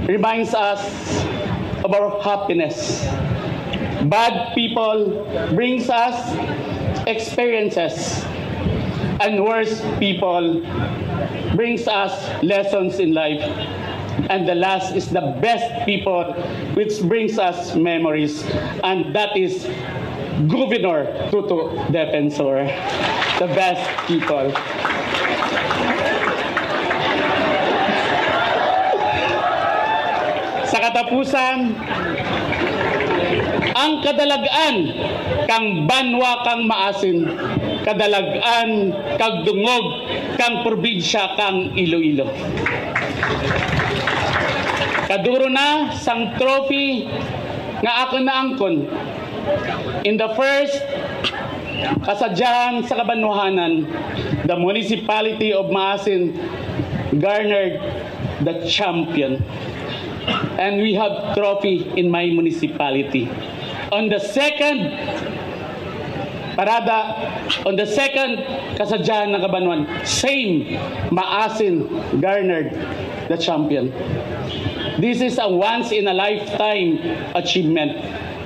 reminds us of our happiness. Bad people brings us experiences and worst people brings us lessons in life. And the last is the best people, which brings us memories. And that is Governor Toto Defensor, the best people. Sa katapusan, ang kadalag-an kang banwa kang Maasin, kadalag-an kag dungog kang probinsya kang Iloilo. Kaduro na sang trophy nga akon naangkon. In the first kasadyahan sa kabanwahanan, the municipality of Maasin garnered the champion. And we have trophy in my municipality. On the second parada, on the second kasadyahan ng kabanwan, same, Maasin garnered the champion. This is a once in a lifetime achievement.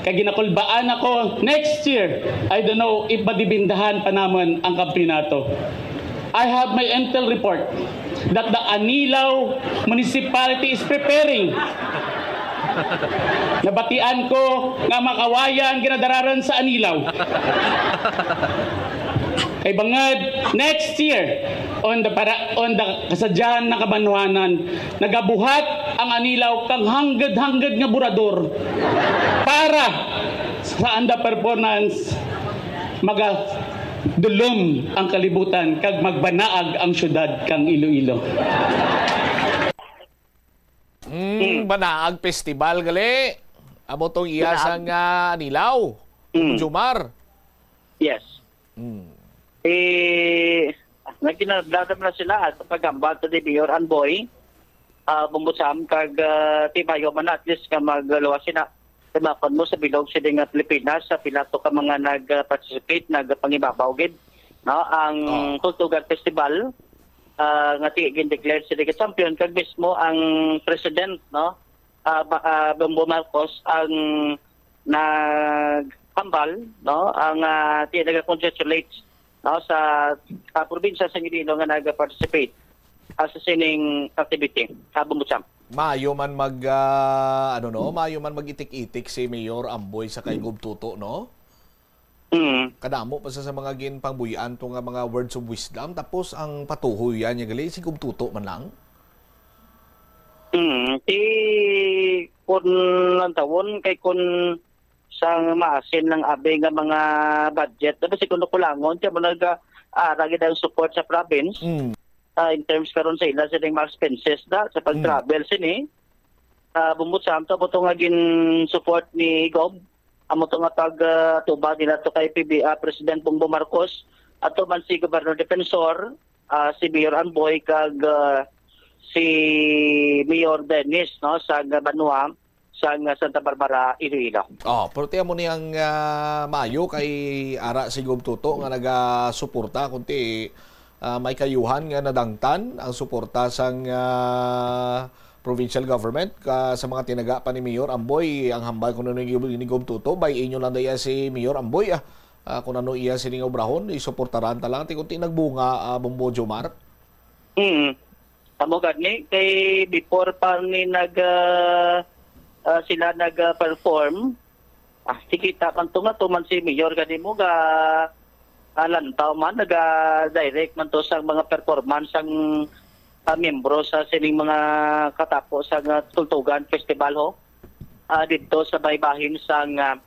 Kay ginakulbaan ako, next year, I don't know if madibindahan pa namon ang kampeonato. I have my intel report that the Anilao Municipality is preparing. Nabatian ko nga makawayan ginadararan sa Anilao. Kay bangod, next year, on the para, on the kasadyahan ng kabanwanan, nagabuhat ang Anilao kang hanggad-hanggad nga burador para sa anda performance, magadulom ang kalibutan kag magbanaag ang syudad kang Iloilo. Mm, Banaag Festival gali. Amo tong iya sa nga Anilao. Mm. Jomar. Yes. Mm. Eh, nagkinadadam na sila at paghambal to the Mayor Anboy, uh, Bumbucham, kag uh, timayo man at least nga magluwas sila. Timakon mo sa bilog sila nga Pilipinas, sa pilato ka mga nag-participate, nagpangibabaw gid. No? Ang oh. Tultugan Festival, uh, nga ti gin-declare sila ka champion, kag mismo ang president, no? Uh, uh, Bongbong Marcos, ang naghambal, no, ang uh, ti nagacongratulate, no, sa uh, probinsya sa Iloilo nga nag-participate uh, sa sining activity. Uh, Bumbucham. Maayo man mag uh, ano no, maayo man mag-itik-itik si Mayor Amboy sa kay Gov Toto, no? Mm. Kadamo pa sa, sa mga ginpangbuy-an to nga mga words of wisdom, tapos ang patuhoy yan niya gali si Gov Toto man lang. Mm, ti kun lantawon kay kun sa maasin ng abi nga mga budget, dapat si kuno kulangon kay mo nag ah, lagi daw support sa province. Mm. Ah, in terms karon sa ila sining mga expenses da sa pag-travel sini. Ah, bumbo sa amto mo to nga gin support ni Gov. Amo to nga pag ah, tubag nila to kay P B, ah, President Bongbong Marcos, ato man si Governor Defensor, ah, si Mayor Amboy kag ah, si Mayor Dennis, no, sa Banwa, sa Santa Barbara, Iloilo. Oh, pero tiyan mo niyang ah, maayo kay ara si Gov Toto nga nagasuporta kunti ah, may kayuhan nga nadangtan ang suporta sang ah, provincial government ka sa mga tinaga pa ni Mayor Amboy. Ang hambal kuno ni, ni Gov Toto, bay inyo lang daya si Mayor Amboy ah. Ah, kung ano iya sining obrahon, isuportaran ta lang ti kunti nagbunga ah, Bombo Jomar. Mm. Amo gani kay before pa ni nag ah, ah, sila nag-perform, ah, si kita man to nga to man si Mayor gani mo ga ah, lantaw man naga-direct man to sa mga performance ang ah, miyembro sa sining mga katapo sa nga Tultugan Festival ho. Ah, dito sa baybahin sa nga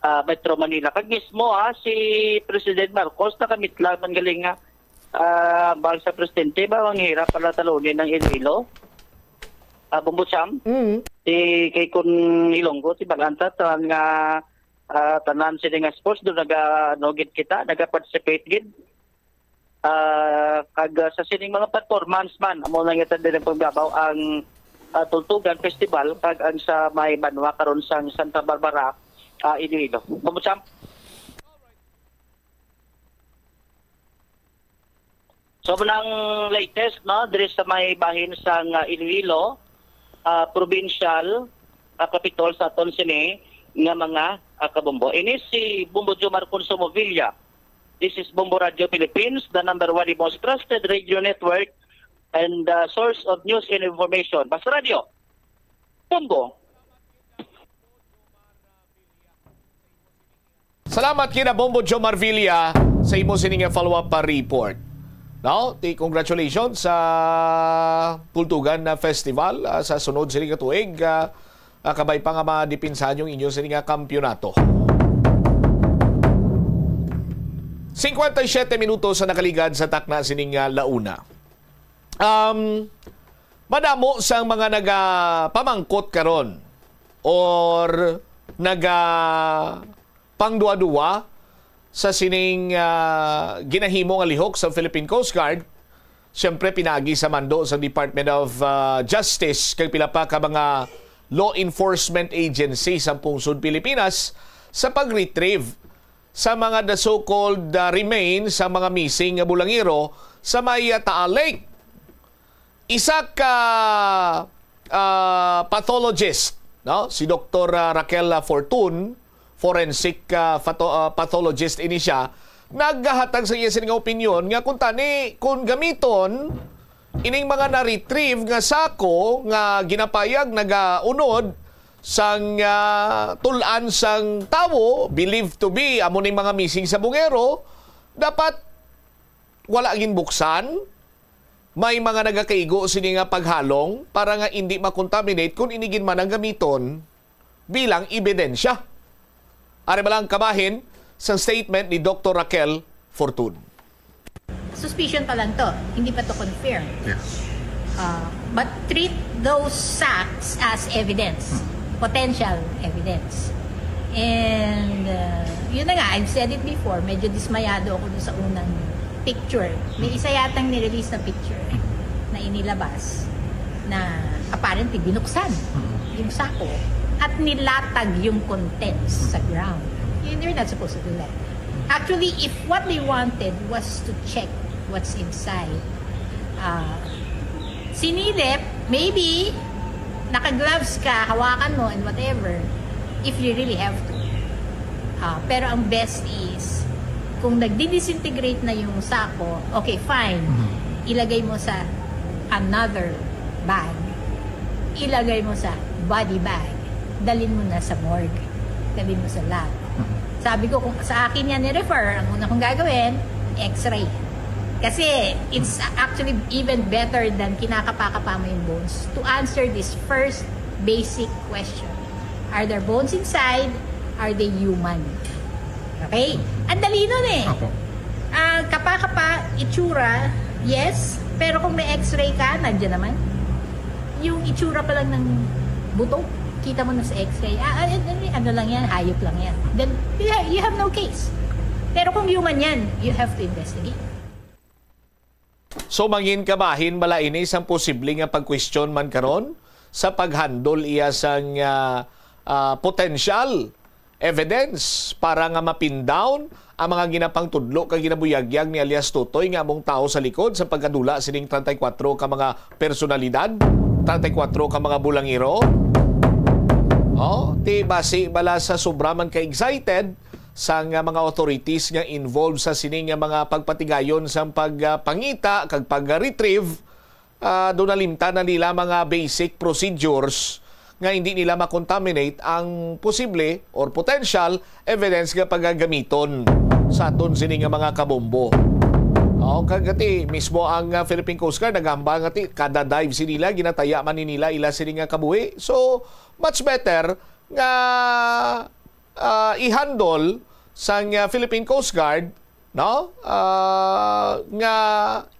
ah, Metro Manila. Kag mismo ah, si President Marcos nakamitlag man galing nga ah, bang sa presidente ba ang hirap pala talunin ng Iloilo. Ah, Bumbucham. Mm. Si kay kun Ilonggo si Balanta tanan nga ah, tanan sini nga sports do naga ano gid kita, naga-participate gid. Ah, kag ah, sa sining mga performance man amo na nga din ang pagbabaw ang ah, Tultugan Festival kag ang sa may banwa karon sang Santa Barbara, ah, Iloilo. Bumbucham. So, ang latest, no, diri sa may bahin sang ah, Iloilo, ah, provincial ah, capitol sa aton sini nga mga ah, kabombo. Ini si Bombo Jomar Consumo Villa, This is Bombo Radio Philippines, the number one, the most trusted radio network and uh, source of news and information. Basta Radio, Bombo. Salamat kina Bombo Joe Marvilla sa imo sini nga follow-up pa report. No? Ti congratulations sa Pultugan na Festival, ah, sa sunod sini nga tuig, ah, ah, kabay pa nga madipinsahan yung inyo sini nga kampiyonato. Cincuenta y siete minutos sa nakaligad sa takna sining, ah, launa. Um, madamo sang mga nagapamangkot karon or naga pangduwa-duwa sa sining, ah, ginahimo nga lihok sa Philippine Coast Guard. Siyempre, pinaagi sa mando sa Department of, ah, Justice kag pila pa ka mga law enforcement agency sa pungsod Pilipinas sa pag-retrieve sa mga the so-called, ah, remains sa mga missing nga bulangero sa may, ah, Taal Lake. Isa ka, ah, pathologist, no? Si Doktor, ah, Raquel, ah, Fortun, forensic, ah, phato-, ah, pathologist ini siya, naghatag sa iya sini nga opinyon nga kung tani, kung gamiton ining mga na-retrieve nga sako nga ginapayag nagaunod sang, ah, tul-an sang tawo, believed to be amo ning mga missing sa bungero, dapat wala ginbuksan. May mga nagakaigo sini nga paghalong para nga indi makontaminate kung ini gid man ang gamiton bilang ebidensya. Ari ba lang kabahin sa statement ni Doktor Raquel Fortun? Suspicion pa lang to, hindi pa to confirmed. Yeah. Uh, but treat those sacks as evidence, potential evidence. And uh, yun na nga, I've said it before, medyo dismayado ako dun sa unang picture. May isa yatang nirelease na picture na inilabas na apparently binuksan yung sako at nilatag yung contents sa ground. You're not supposed to do that. Actually, if what they wanted was to check what's inside, uh, sinilip, maybe, naka-gloves ka, hawakan mo and whatever, if you really have to. Uh, pero ang best is, kung nagdi-disintegrate na yung sako, okay, fine. Ilagay mo sa another bag. Ilagay mo sa body bag. Dalhin mo na sa morgue. Dalhin mo sa lab. Sabi ko, kung sa akin yan i-refer, ang una kong gagawin, x-ray. Kasi it's actually even better than kinakapa-kapa mo yung bones to answer this first basic question. Are there bones inside? Are they human? Okay? Ang dali nun eh. Opo. Ah, kapa-kapa, itsura, yes. Pero kung may x-ray ka, nandiyan naman. Yung itsura pa lang ng buto, kita mo na sa x-ray. Ah, ah, eh, eh, ano lang yan, hayop lang yan. Then, you have, you have no case. Pero kung human yan, you have to investigate. So, mangin kabahin bala ini sang posible nga pag-question man karon sa pag-handle iya sang, ah, ah, potential evidence para nga ma-pin down ang mga ginapangtudlo kag ginabuyagyag ni alias Totoy nga among tawo sa likod sa pagkadula sining treinta y cuatro ka mga personalidad, treinta y cuatro ka mga bulangero. Oh, ti basi bala sa sobra man ka excited sang, ah, mga authorities nga involved sa sini nga mga pagpatigayon sang pagpangita kag pag-retrieve, ah, do nalimtan na nila mga basic procedures nga hindi nila ma-contaminate ang posible or potential evidence nga pagagamiton sa aton sini nga mga kabombo. Oh, kag ti mismo ang, ah, Philippine Coast Guard nagahambal nga ti kada dive sini nila ginataya man ni nila ila sini nga kabuhi. So, much better nga, ah, i-handle sang, ah, Philippine Coast Guard, no? Ah, nga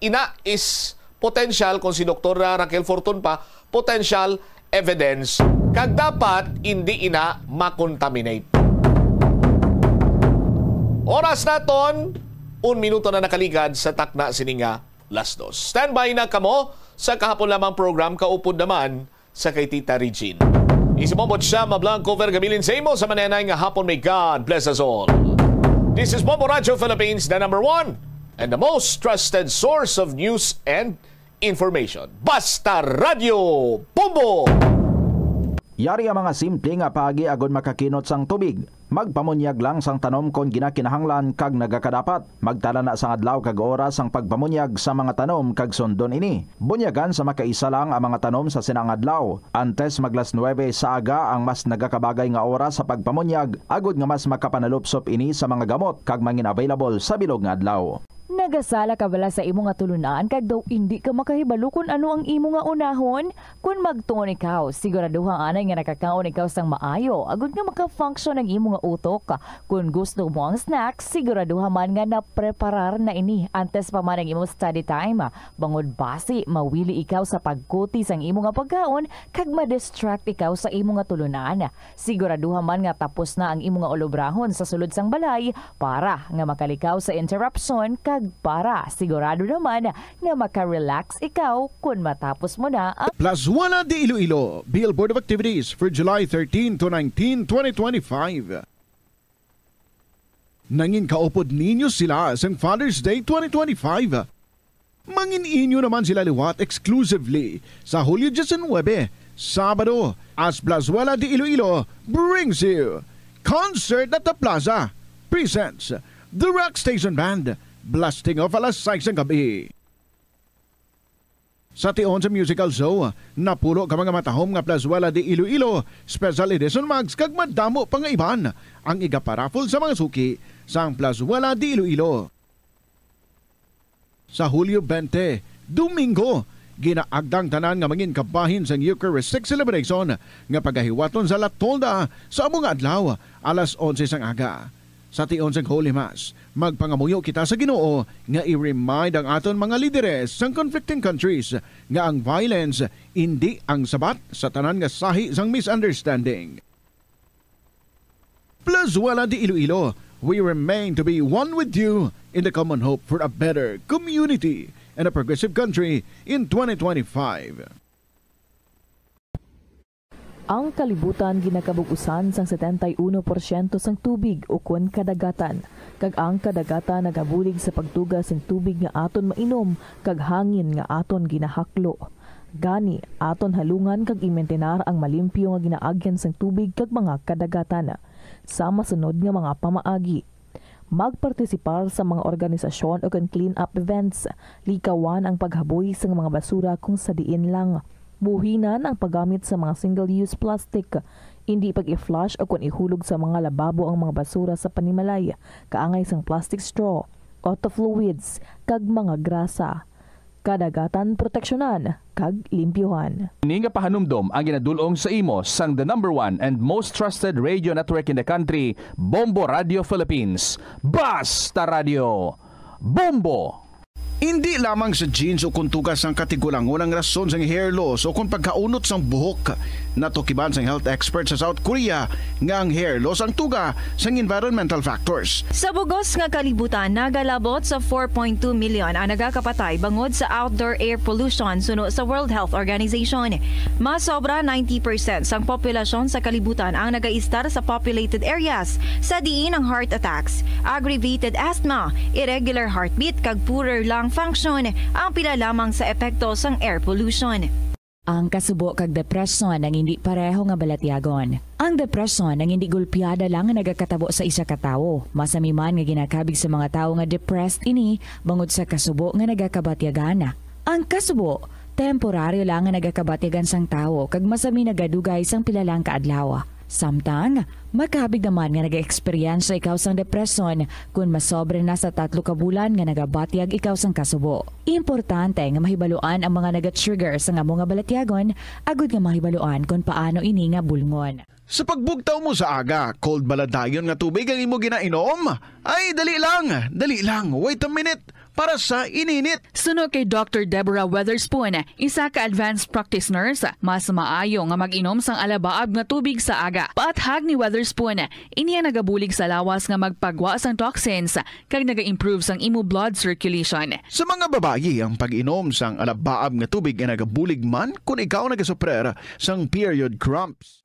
ina is potential, kung si Doktor Raquel Fortun pa, potential evidence. Kag dapat hindi ina ma-contaminate. Oras naton, un minuto na nakaligad sa takna sini nga las dos. Standby na kamo sa kahapon lamang program Kaupod Naman sa kay Tita Regine. Isibobot siya, Mablanco Vergabilin sa imo sa manenay nga hapon. May God bless us all. This is Bombo Radio Philippines, the number one and the most trusted source of news and information. Basta Radio Bombo! Yari ang mga simple nga paagi agod makakinot sang tubig. Magpamunyag lang sang tanom kon ginakinahanglan kag nagakadapat. Magtala na sang adlaw kag oras sang pagpamunyag sa mga tanom kag sundon ini. Bunyagan sa makaisa lang ang mga tanom sa sina nga adlaw. Antes mag las nuebe sa aga ang mas nagakabagay nga oras sa pagpamunyag, agod nga mas makapanalupsop ini sa mga gamot kag mangin-available sa bilog nga adlaw. Nagasala ka bala sa imo nga tulunan kag daw indi ka makahibalo kon ano ang imo nga unahon? Kon magtuon ikaw, siguraduha anay nga nakakaon ikaw sang maayo, agud nga maka-function ang imo nga utok. Kon gusto mo ang snack, siguraduha man nga napreparar na ini antes pa man ang imo study time. Bangod basi mawili ikaw sa pagkuti sang imo nga pagkaon kag ma-distract ikaw sa imo nga tulunan. Siguraduha man nga tapos na ang imo nga ulobrahon sa sulod sang balay para nga makalikaw sa interruption kag para sigurado naman nga maka-relax ikaw kon matapos mo na ang Plazuela de Iloilo, Billboard of Activities for July thirteen to nineteen, twenty twenty-five. Nangin kaupod ninyo sila sang Father's Day twenty twenty-five. Mangin inyo naman sila liwat exclusively sa Hulyo diecinuebe, Sabado, as Plazuela de Iloilo brings you Concert at the Plaza presents The Rock Station Band, blasting off alas sais sang gabi. Sa tion sa musical show, napulo ka mga matahom nga Plazuela de Iloilo, special edition mugs kag madamo pa nga iban ang igaparaffle sa mga suki sang Plazuela de Iloilo. Sa Hulyo twenty, Domingo, ginaagda ang tanan nga mangin kabahin sang Eucharistic celebration nga pagahiwaton sa La Tolda sa amo nga adlaw, alas onse sang aga. Sa tion sang Holy Mass, magpangamuyo kita sa Ginoo nga i-remind ang aton mga lideres sang conflicting countries nga ang violence indi ang sabat sa tanan nga sahi sang misunderstanding. Plazuela de Iloilo, we remain to be one with you in the common hope for a better community and a progressive country in twenty twenty-five. Ang kalibutan ginakabug-usan sang setenta y uno porsyento sang tubig ukon kadagatan, kag ang kadagatan nagabulig sa pagtuga sing tubig nga aton mainom kag hangin nga aton ginahaklo. Gani, aton halungan kag imintinar ang malimpyo nga ginaagyan sang tubig kag mga kadagatan. Sa masunod nga mga pamaagi, magpartisipar sa mga organisasyon ukon clean-up events. Likawan ang paghaboy sang mga basura kung sa diin lang. Buhinan ang paggamit sa mga single-use plastic. Indi pag-i-flush ukon ihulog sa mga lababo ang mga basura sa panimalay, kaangay sang plastic straw, auto fluids, kag mga grasa. Kadagatan proteksyonan kag limpyuhan. Ini nga pahanumdom ang ginadul-ong sa imo sang the number one and most trusted radio network in the country, Bombo Radio Philippines. Basta Radio, Bombo! Indi lamang sa genes o kon tugas sang katigulangon ang rason sang hair loss o kon pagkaunot sang buhok. Natukiban sang health expert sa South Korea nga ang hair loss ang tuga sang environmental factors. Sa bugos nga kalibutan, nagalabot sa four point two million ang nagakapatay bangod sa outdoor air pollution, suno sa World Health Organization. Mas sobra ninety percent sang populasyon sa kalibutan ang nagaistar sa populated areas, sa diin ang heart attacks, aggravated asthma, irregular heartbeat, kag poorer lung function ang pila lamang sa epekto sang air pollution. Ang kasubo kag depresyon ang indi pareho nga balatyagon. Ang depresyon ang indi gulpiada lang nga nagakatabo sa isa ka tawo. Masami man nga ginakabig sa mga tawo nga depressed ini bangod sa kasubo nga nagakabatyagan. Ang kasubo, temporaryo lang nga nagakabatyagan sang tawo kag masami nagadugay sang pila lang ka adlaw. Samtang, makabig naman nga nagaeksperyensya ikaw sang depresyon kon masobra na sa tatlo ka bulan nga nagabatyag ikaw sang kasubo. Importante nga mahibaluan ang mga naga-trigger sang amo nga balatyagon agud nga mahibaluan kon paano ini nga bulngon. Sa pagbugtaw mo sa aga, cold bala dayon nga tubig ang imo ginainom? Ay, dali lang, dali lang, wait a minute. Para sa ininit. Suno kay Doctor Deborah Weatherspoon, isa ka advanced practice nurse, mas maayo nga mag-inom sang alabaab nga tubig sa aga. Paathag ni Weatherspoon, ini ang nagabulig sa lawas nga magpagwa sang toxins kag naga-improve sang imo blood circulation. Sa mga babayi, ang pag-inom sang alabaab nga tubig ay nagabulig man kon ikaw nagasuprer sang period cramps.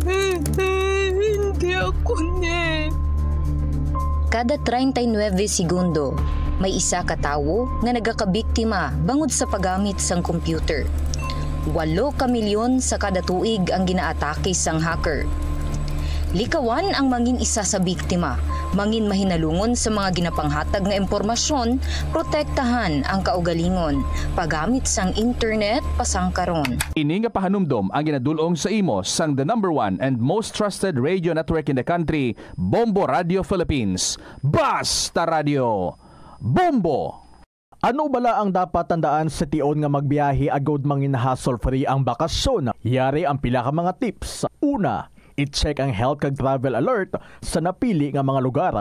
Hindi ako ni. Kada treinta y nueve segundo, may isa ka tawo nga nagakabiktima bangod sa paggamit sang computer. Walo ka milyon sa kada tuig ang ginaatake sang hacker. Likawan ang mangin isa sa biktima. Mangin mahinalungon sa mga ginapanghatag nga impormasyon, protektahan ang kaugalingon, paggamit sang internet pasangkaron. Ini nga pahanumdom ang ginadul-ong sa imo sang the number one and most trusted radio network in the country, Bombo Radio Philippines. Basta Radio, Bombo! Ano bala ang dapat tandaan sa tion nga magbiyahe agud mangin hassle-free ang bakasyon? Yari ang pila ka mga tips. Una, i-check ang health kag travel alert sa napili nga mga lugar.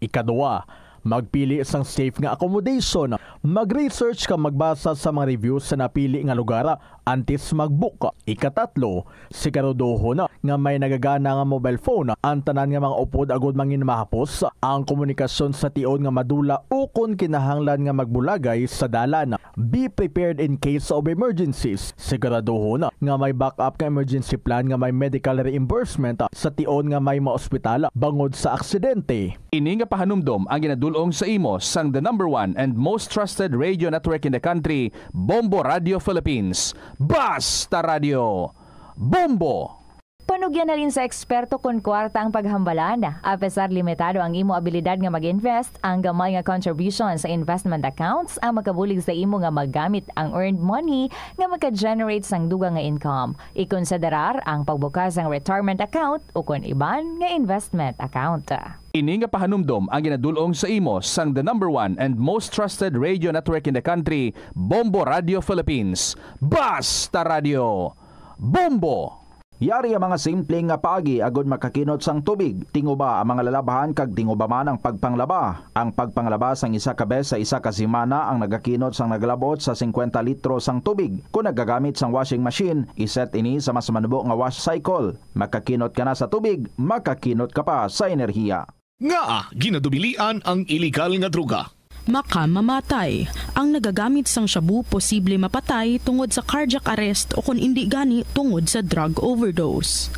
Ikadua, magpili sang safe nga accommodation. Mag-research kag magbasa sa mga reviews sa napili nga lugar antes mag-book. Ikatatlo, siguraduhon nga may nagagana nga mobile phone ang tanan nga mga upod agud mangin mahapos ang komunikasyon sa tion nga madula ukon kinahanglan nga magbulagay sa dalan. Be prepared in case of emergencies. Siguraduhon nga may backup nga emergency plan nga may medical reimbursement sa tion nga may maospital bangod sa aksidente. Ini nga pahanumdom ang ginadul-ong sa imo sang the number one and most trusted radio network in the country, Bombo Radio Philippines. Basta Radio, Bombo! Panugyan halin sa eksperto kon kwarta ang paghambalan. Apesar limitado ang imo abilidad nga mag-invest, ang gamay nga contribution sa investment accounts ang makabulig sa imo nga magamit ang earned money nga maka-generate sang dugang nga income. Ikonsiderar ang pagbukas sang retirement account ukon iban nga investment account. Ini nga pahanumdom ang ginadul-ong sa imo sang the number one and most trusted radio network in the country, Bombo Radio Philippines. Basta Radio, Bombo! Yari ang mga simple nga paagi agud makakinot sang tubig. Tinguba ang mga lalabhan kag tinguba man ang pagpanglaba. Ang pagpanglaba sang isa ka bes sa isa ka semana ang nagakinot sang nagalab-ot sa singkwenta litro sang tubig. Kon nagagamit sang washing machine, iset ini sa mas manubo nga wash cycle. Makakinot ka na sa tubig, makakinot ka pa sa enerhiya. Ngaa ginadubilian ang iligal nga droga? Makamamatay. Ang nagagamit sang shabu posible mapatay tungod sa cardiac arrest o kon indi gani tungod sa drug overdose.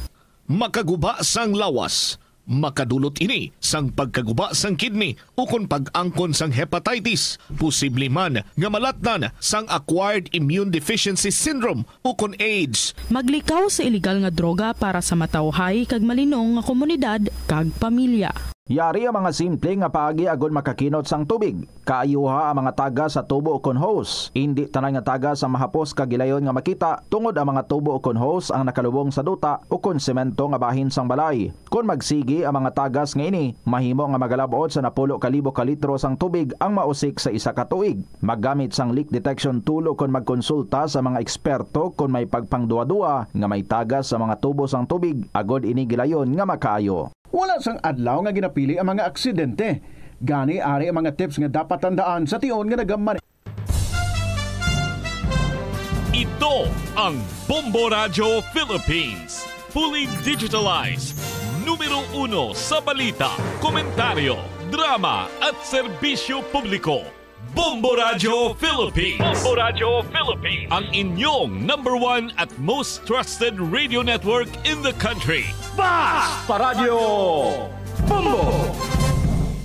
Makaguba sang lawas. Makadulot ini sang pagkaguba sang kidney ukon pag-angkon sang hepatitis. Posible man nga malatnan sang acquired immune deficiency syndrome ukon AIDS. Maglikaw sa iligal nga droga para sa matawhay kag malinong nga komunidad kag pamilya. Yari ang mga simple nga paagi agud makakinot sang tubig. Kaayuha ang mga tagas sa tubo ukon hose. Indi tanan nga tagas ang mahapos kag gilayon nga makita, tungod ang mga tubo ukon hose ang nakalubong sa duta ukon semento nga bahin sang balay. Kon magsigi ang mga tagas nga ini, mahimo nga magalab-ot sa napulo ka libo ka litro sang tubig ang mausik sa isa ka tuig. Maggamit sang leak detection tool ukon magkonsulta sa mga eksperto kon may pagpangduwa-duwa nga may tagas sa mga tubo sang tubig agud ini gilayon nga makaayo. Wala sang adlaw nga ginapili ang mga aksidente. Gani, ari ang mga tips nga dapat tandaan sa tion nga nagamani. Ito ang Bombo Radyo Philippines. Fully digitalized. Numero uno sa balita, komentaryo, drama at serbisyo publiko. Bombo Radyo Philippines. Bombo Radyo Philippines. Ang inyong number one at most trusted radio network in the country. Basta Radyo Bombo!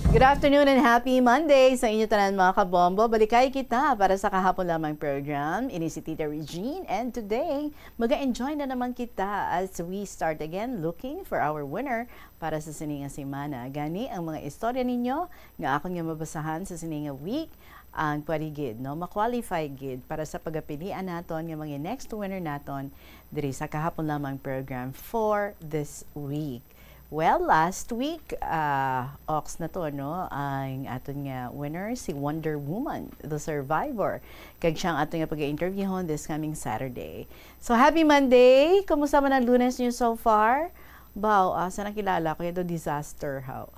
Good afternoon and happy Monday sa inyo tanan, mga kabombo. Balikay kita para sa kahapon lamang program. Ini si Tita Regine, and today, maga-enjoy na naman kita as we start again looking for our winner para sa sini nga semana. Gani, ang mga istorya ninyo nga akon nga mabasahan sa sini nga week, ang pwede gid, no, ma-qualify gid para sa pagapilian naton nga mga next winner naton diri sa kahapon lamang program for this week. Well, last week, ah, ox na to, no? Ang aton nga winner, si Wonder Woman, the survivor. Kag siya ang aton nga pag-interviewhon this coming Saturday. So, happy Monday! Kumusta man ang Lunes niyo so far? Baw, ah, sa nakilala ko, ito disaster, how?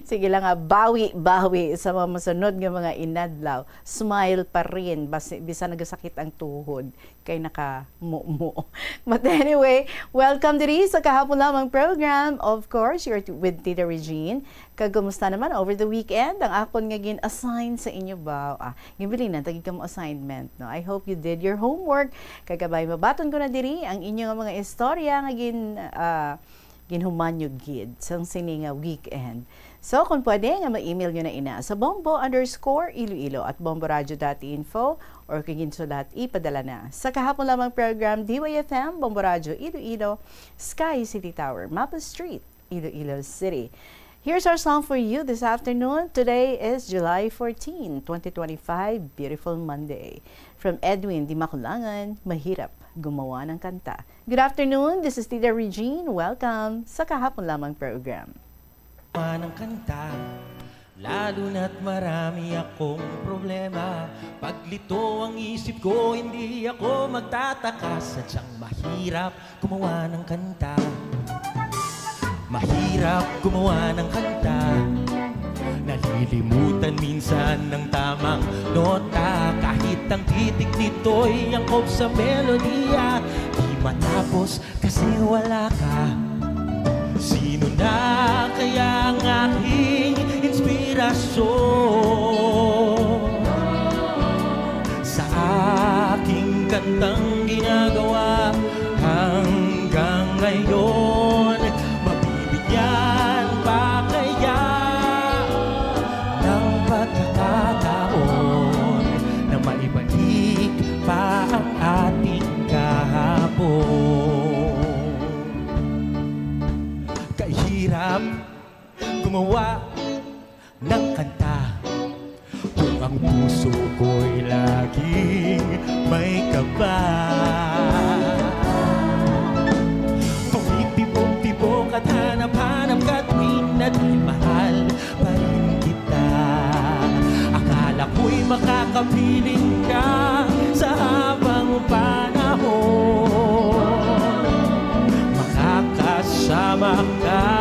Sige lang nga, bawi, bawi sa mga masunod nga mga inadlaw. Smile pa rin, basi, bisan nagasakit ang tuhod, kay nakamumo. But anyway, welcome diri sa kahapon lamang program. Of course, you're t-, with Tita Regine. Kag kumusta naman over the weekend? Ang akon nga gin-assign sa inyo ba? Ah, ginbilinan ta gid kamo assignment, no? I hope you did your homework. Kag kabay mabaton ko na diri ang inyo nga mga istorya nga gin-, ah, ginhuman nyo gid sang sini nga weekend. So, kung pwede nga ma-email nyo na ina sa bombo underscore iloilo at bomboradio dot info or kung ginsulat, ipadala na sa kahapon lamang program, D Y F M, Bombo Radio Iloilo, Sky City Tower, Mapa Street, Iloilo City. Here's our song for you this afternoon. Today is July fourteen, twenty twenty-five, beautiful Monday. From Edwin Dimakulangan, Mahirap Gumawa ng Kanta. Good afternoon, this is Tita Regine. Welcome sa Kahapon Lamang program. Manang kanta, lalo na't marami akong problema. Paglito ang isip ko, hindi ako magtataka. Sadyang mahirap gumawa ng kanta. Mahirap gumawa ng kanta. Nalilimutan minsan ng tamang nota. Kahit ang titik nito'y angkop sa melodiya, di matapos kasi wala ka. Sino na kaya ang aking inspirasyon? Sa aking kantang ginagawa hanggang ngayon, mabibigyan pa kaya ng pagkakataon na maibalik pa ang ating kahapon? Kahirap gumawa ng kanta kung ang puso ko'y laging may kaba. Tuwing tibok-tibok at hanap-hanap ka, tuwing na tuwing mahal pa rin kita. Akala ko'y makakapiling ka sa habang panahon. Makakasama ka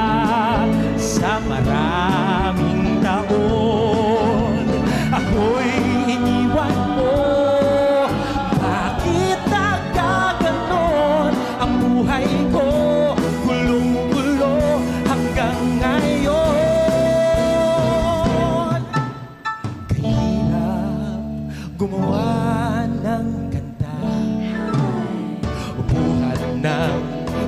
sa maraming taon. Ako'y iniwan mo. Bakit nagkaganon ang buhay ko? Gulong-gulo hanggang ngayon. Kahirap gumawa ng kanta. Buhat nang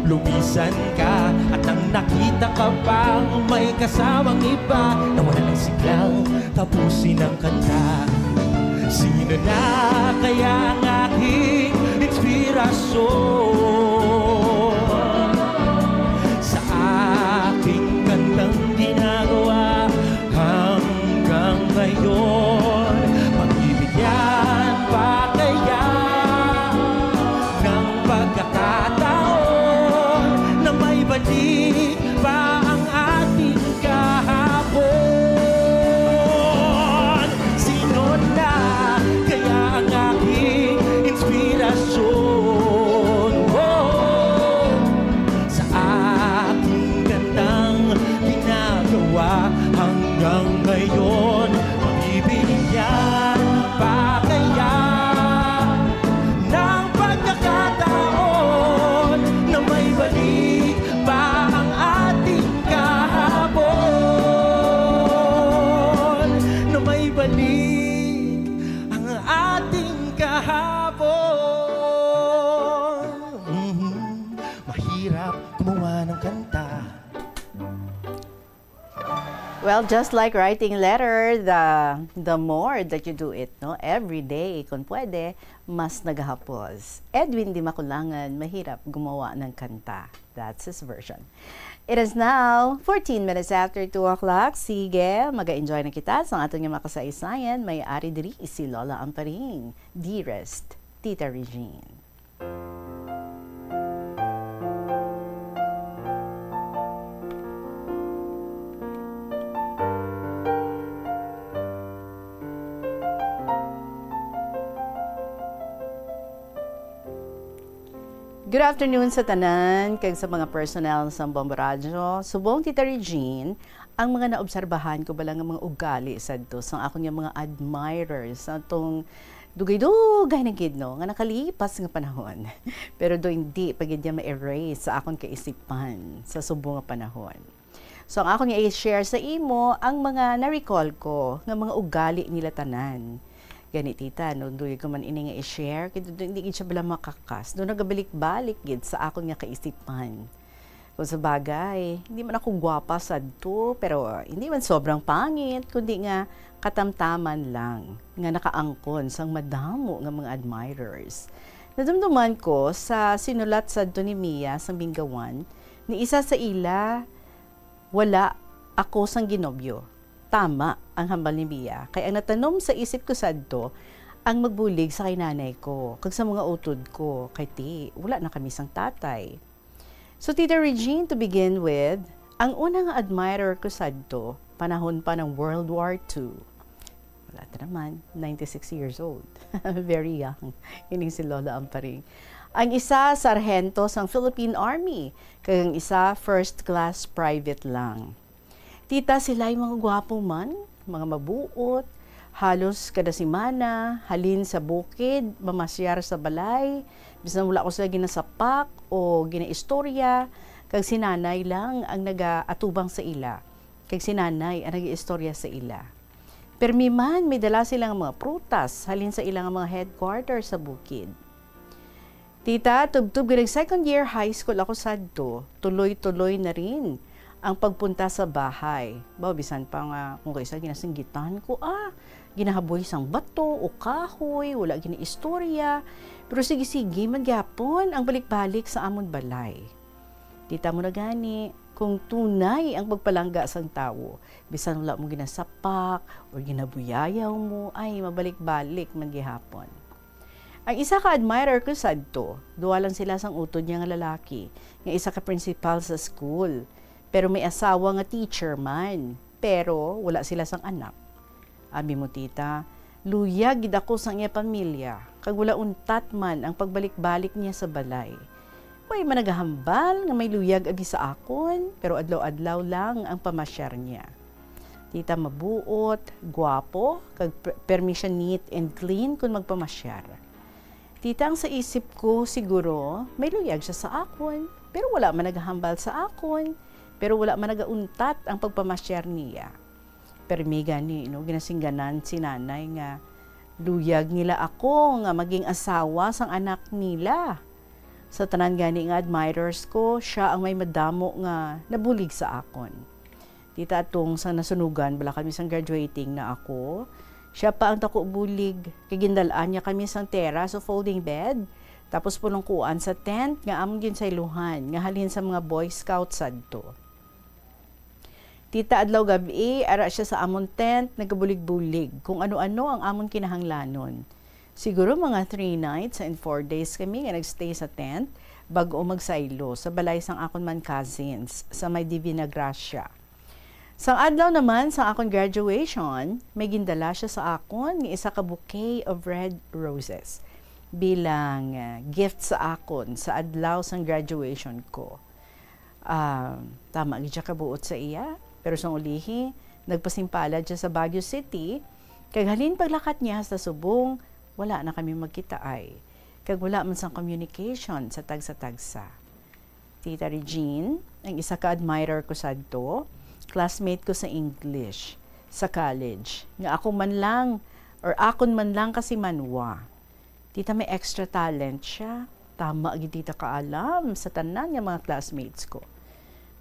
lumisan ka at nang nakita ka pang may kasamang iba, nawala ng siglang tapusin ang kanta. Sino na kaya ang aking inspirasyon? Sa aking kantang ginagawa hanggang ngayon, mabibigyan pa kaya ng pagkakataon na may balik pa ang ating kahapon? Sino na kaya ang aking inspirasyon? Oh, sa aking gandang ginagawa hanggang ngayon, mabibigyan pa kaya ng pagkakataon na may balik pa ang ating kahapon, na may balik ang ating kahapon. Mhm. Mahirap gumawa ng kanta. Well, just like writing letter, the, the more that you do it, no, every day, kung pwede, mas nagahapos. Edwin Dimakulangan, Mahirap Gumawa ng Kanta. That's his version. It is now fourteen minutes after two o'clock. Sige, mag-enjoy na kita sa aton nga mga kasaysayan. May ari diri si Lola Amparing. Dearest Tita Regine. Good afternoon sa tanan, kag sa mga personnel sa Bombo Radyo. Subong Tita Regine, ang mga naobserbahan ko bala nga mga ugali sadto sang akon nga mga admirers sa atong dugay-dugay na gid, no, nga nakalipas nga panahon. Pero do hindi pa gid niya ma-erase sa akon kaisipan sa subong nga panahon. So, ang akon nga i-share sa imo ang mga na-recall ko nga mga ugali nila tanan. Gani, tita, no, dugay ko man ini nga i-share, kay do hindi gid siya bala makakas. Do nagabalik-balik gid sa akon nga kaisipan. Kung sa bagay, hindi man ako gwapa sadto, pero, ah, hindi man sobrang pangit, kundi nga katamtaman lang nga nakaangkon sang madamo nga mga admirers. Nadumduman ko sa sinulat sadto ni Mia sang Binggawan, ni isa sa ila, "Wala ako sang ginobyo." Tama ang hambal ni Mia, kay ang natanom sa isip ko sadto ang magbulig sa kay nanay ko kag sa mga utod ko, kay ti, wala na kami sang tatay. So, Tita Regine, to begin with, ang una nga admirer ko sadto, panahon pa ng World War Two. Wala ta naman, ninety-six years old. Very young. Ining si Lola Amparing. Ang isa, sarhento sang Philippine Army, kag ang isa, first class private lang. Tita, sila'y mga gwapo man, mga mabuot. Halos kada semana, halin sa bukid, mamasyar sa balay. Bisan wala ko sila ginasapak o ginaistorya, kag si nanay lang ang nagaatubang sa ila. Kag si nanay ang nagaistorya sa ila. Permi man, may dala sila nga mga prutas, halin sa ilang mga headquarter sa bukid. Tita, tubtob nga nag-second year high school ako sadto, tuloy-tuloy na rin ang pagpunta sa bahay. Ba, bisan pa nga kung kaisa ginasinggitan ko, ah, ginahaboy sang bato o kahoy, wala ginaistorya. Pero sige-sige man gyapon ang balik-balik sa amon balay. Tita, mo na gani, kung tunay ang pagpalangga sang tawo, bisan wala mo ginasapak o ginabuyayaw mo, ay mabalik-balik man gihapon. Ang isa ka admirer ko sadto, duha lang sila sang utod niya nga lalaki, nga isa ka principal sa school. Pero may asawa nga teacher man, pero wala sila sang anak. Abi mo, tita, luyag gid ako sang iya pamilya, kag wala untat man ang pagbalik-balik niya sa balay. Way man nagahambal nga may luyag abi sa akon, pero adlaw-adlaw lang ang pamasyar niya. Tita, mabuot, gwapo, kag per-, permi siya neat and clean kon magpamasyar. Tita, ang sa isip ko, siguro, may luyag siya sa akon, pero wala man nagahambal sa akon, pero wala man nagauntat ang pagpamasyar niya. Permi gani, no, ginasingganan si nanay nga luyag nila ako nga maging asawa sang anak nila. Sa tanan gani nga admirers ko, siya ang may madamo nga nabulig sa akon. Tita, atong sang nasunugan bala kami sang graduating na ako, siya pa ang daku bulig, kay gindal-an niya kami sang terrace o folding bed, tapos pulongkuan sa tent nga amon ginsaylohan nga halin sa mga Boy Scout sadto. Tita, adlaw gab-i, ara siya sa amon tent, nagabulig-bulig kung ano-ano ang amon kinahanglanon. Siguro mga three nights and four days kami nga nagstay sa tent, bag-o magsaylo sa balay sang akon man cousins sa may Divina Gracia. Sang adlaw naman sang akon graduation, may gindala siya sa akon nga isa ka bouquet of red roses bilang, ah, gift sa akon sa adlaw sang graduation ko. Ah, tama gid siya kabuot sa iya, pero sang ulihi, nagpasimpalad siya sa Baguio City, kag halin paglakat niya hasta subong, wala na kami magkitaay, kag wala man sang communication sa tagsa-tagsa. Tita Regine, ang isa ka admirer ko sadto, classmate ko sa English, sa college, nga ako man lang, or akon man lang kasimanwa. Tita, may extra talent siya. Tama gid, tita, kaalam sa tanan nga mga classmates ko.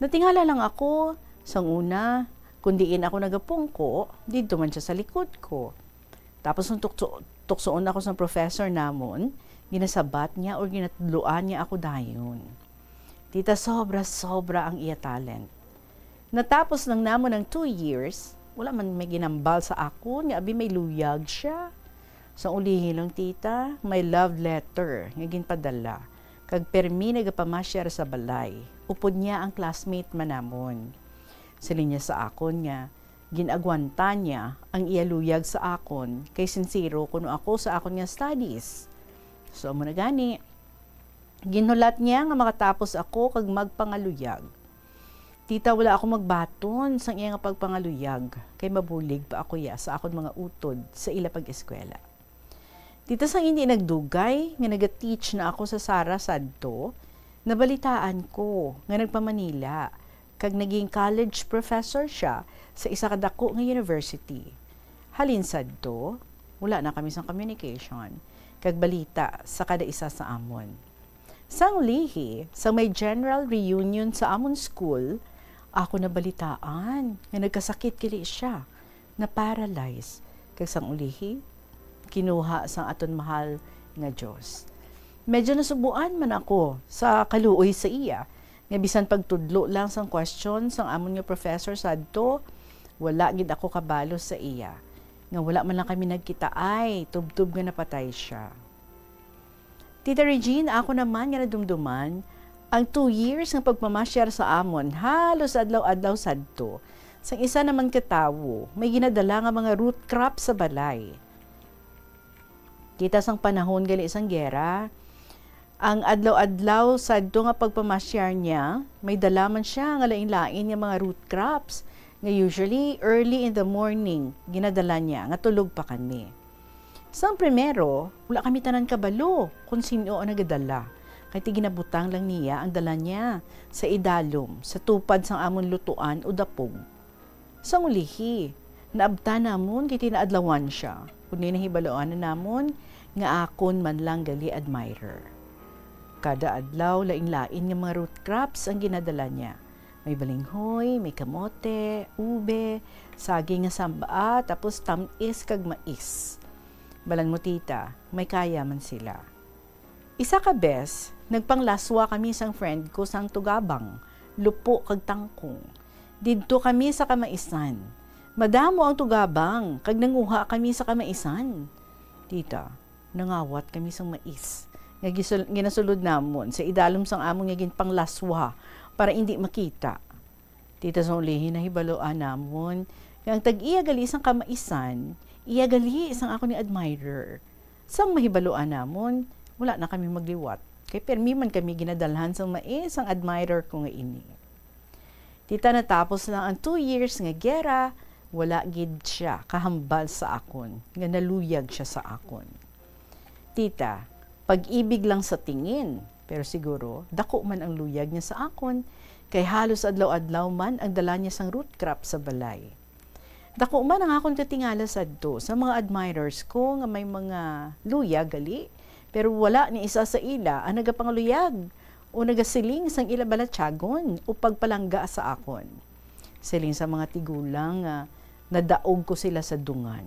Natingala lang ako, sang una, kung diin ako nagapungko, didto man siya sa likod ko. Tapos nung tukso-, tuksoon ako sa professor namon, ginasabat niya or ginatudloan niya ako dayon. Tita, sobra-sobra ang iya talent. Natapos lang namon ang two years, wala man may ginambal sa akon nga abi may luyag siya. Sa ulihi lang, tita, may love letter nga ginpadala, kag permi nagapamasyar sa balay, upod niya ang classmate man namon. Siling niya sa akon nga gin-agwanta niya ang iya luyag sa akon kay sinsero kuno ako sa akon nga studies. So, amo na gani, ginhulat niya nga makatapos ako kag magpangaluyag. Tita, wala ako magbaton sang iya nga pagpangaluyag, kay mabulig pa ako ya sa akon mga utod sa ila pag-eskwela. Tita, sang indi nagdugay nga naga-teach na ako sa Sara sadto, nabalitaan ko nga nagpa-Manila, kag naging college professor siya sa isa ka dako nga university. Halin sadto, wala na kami sang communication kag balita sa kada isa sa amon. Sang lihi, sa may general reunion sa amon school, ako nabalitaan nga nagkasakit kili siya, na-paralyze, kag sang ulihi, kinuha sang aton mahal nga Dios. Medyo nasubuan man ako sa kaluoy sa iya, nga bisan pagtudlo lang sang question sang amon nga professor sadto, wala gid ako kabalo sa iya, nga wala man lang kami nagkitaay, tubtob nga napatay siya. Tita Regine, ako naman nga nadumduman, ang two years nga pagmamasyar sa amon, halos adlaw-adlaw sadto, sang isa naman ka tawo, may ginadala nga mga root crop sa balay. Kita sang panahon gali sang gera, ang adlaw-adlaw sadto nga pagpamasyar niya, may dala man siya nga lain-lain nga mga root crops, nga usually early in the morning, ginadala niya, nga tulog pa kami. Sang primero, wala kami tanan kabalo kon sin-o ang nagadala, kay ti ginabutang lang niya ang dala niya sa idalom, sa tupad sang amon lutuan o dapog. Sang ulihi, naabtan namon kay tinaadlawan siya, kundi nahibaluan na namon nga akon man lang gali admirer. Kada adlaw, lain-lain nga mga root crops ang ginadala niya. May balinghoy, may kamote, ube, saging nga samba, tapos tam-is kag mais. Balan mo, tita, may kaya man sila. Isa ka bes, nagpanglaswa kami sang friend ko sang tugabang, lupo kag tangkong. Didto kami sa kamaisan. Madamo ang tugabang, kag nanguha kami sa kamaisan. Tita, nangawat kami sang mais nga gisul-, ginasulod namon sa idalom sang amon nga ginpanglaswa para indi makita. Tita, sa ulihi, nahibaluan namon nga ang tag-iya gali sang kamaisan, iya gali sang akon nga admirer. Sang mahibaluan namon, wala na kami magliwat, kay permi man kami ginadalhan sang mais sang admirer ko nga ini. Tita, natapos lang ang two years nga gera, wala gid siya kahambal sa akon, nga naluyag siya sa akon. Tita, pag-ibig lang sa tingin, pero siguro dako man ang luyag niya sa akon, kay halos adlaw-adlaw man ang dala niya sang root crop sa balay. Dako man ang akon katingala sadto sa mga admirers ko nga may mga luyag gali, pero wala ni isa sa ila ang nagapangaluyag o nagasiling sang ila balatyagon o pagpalangga sa akon. Siling sa mga tigulang nga nadaog ko sila sa dungan.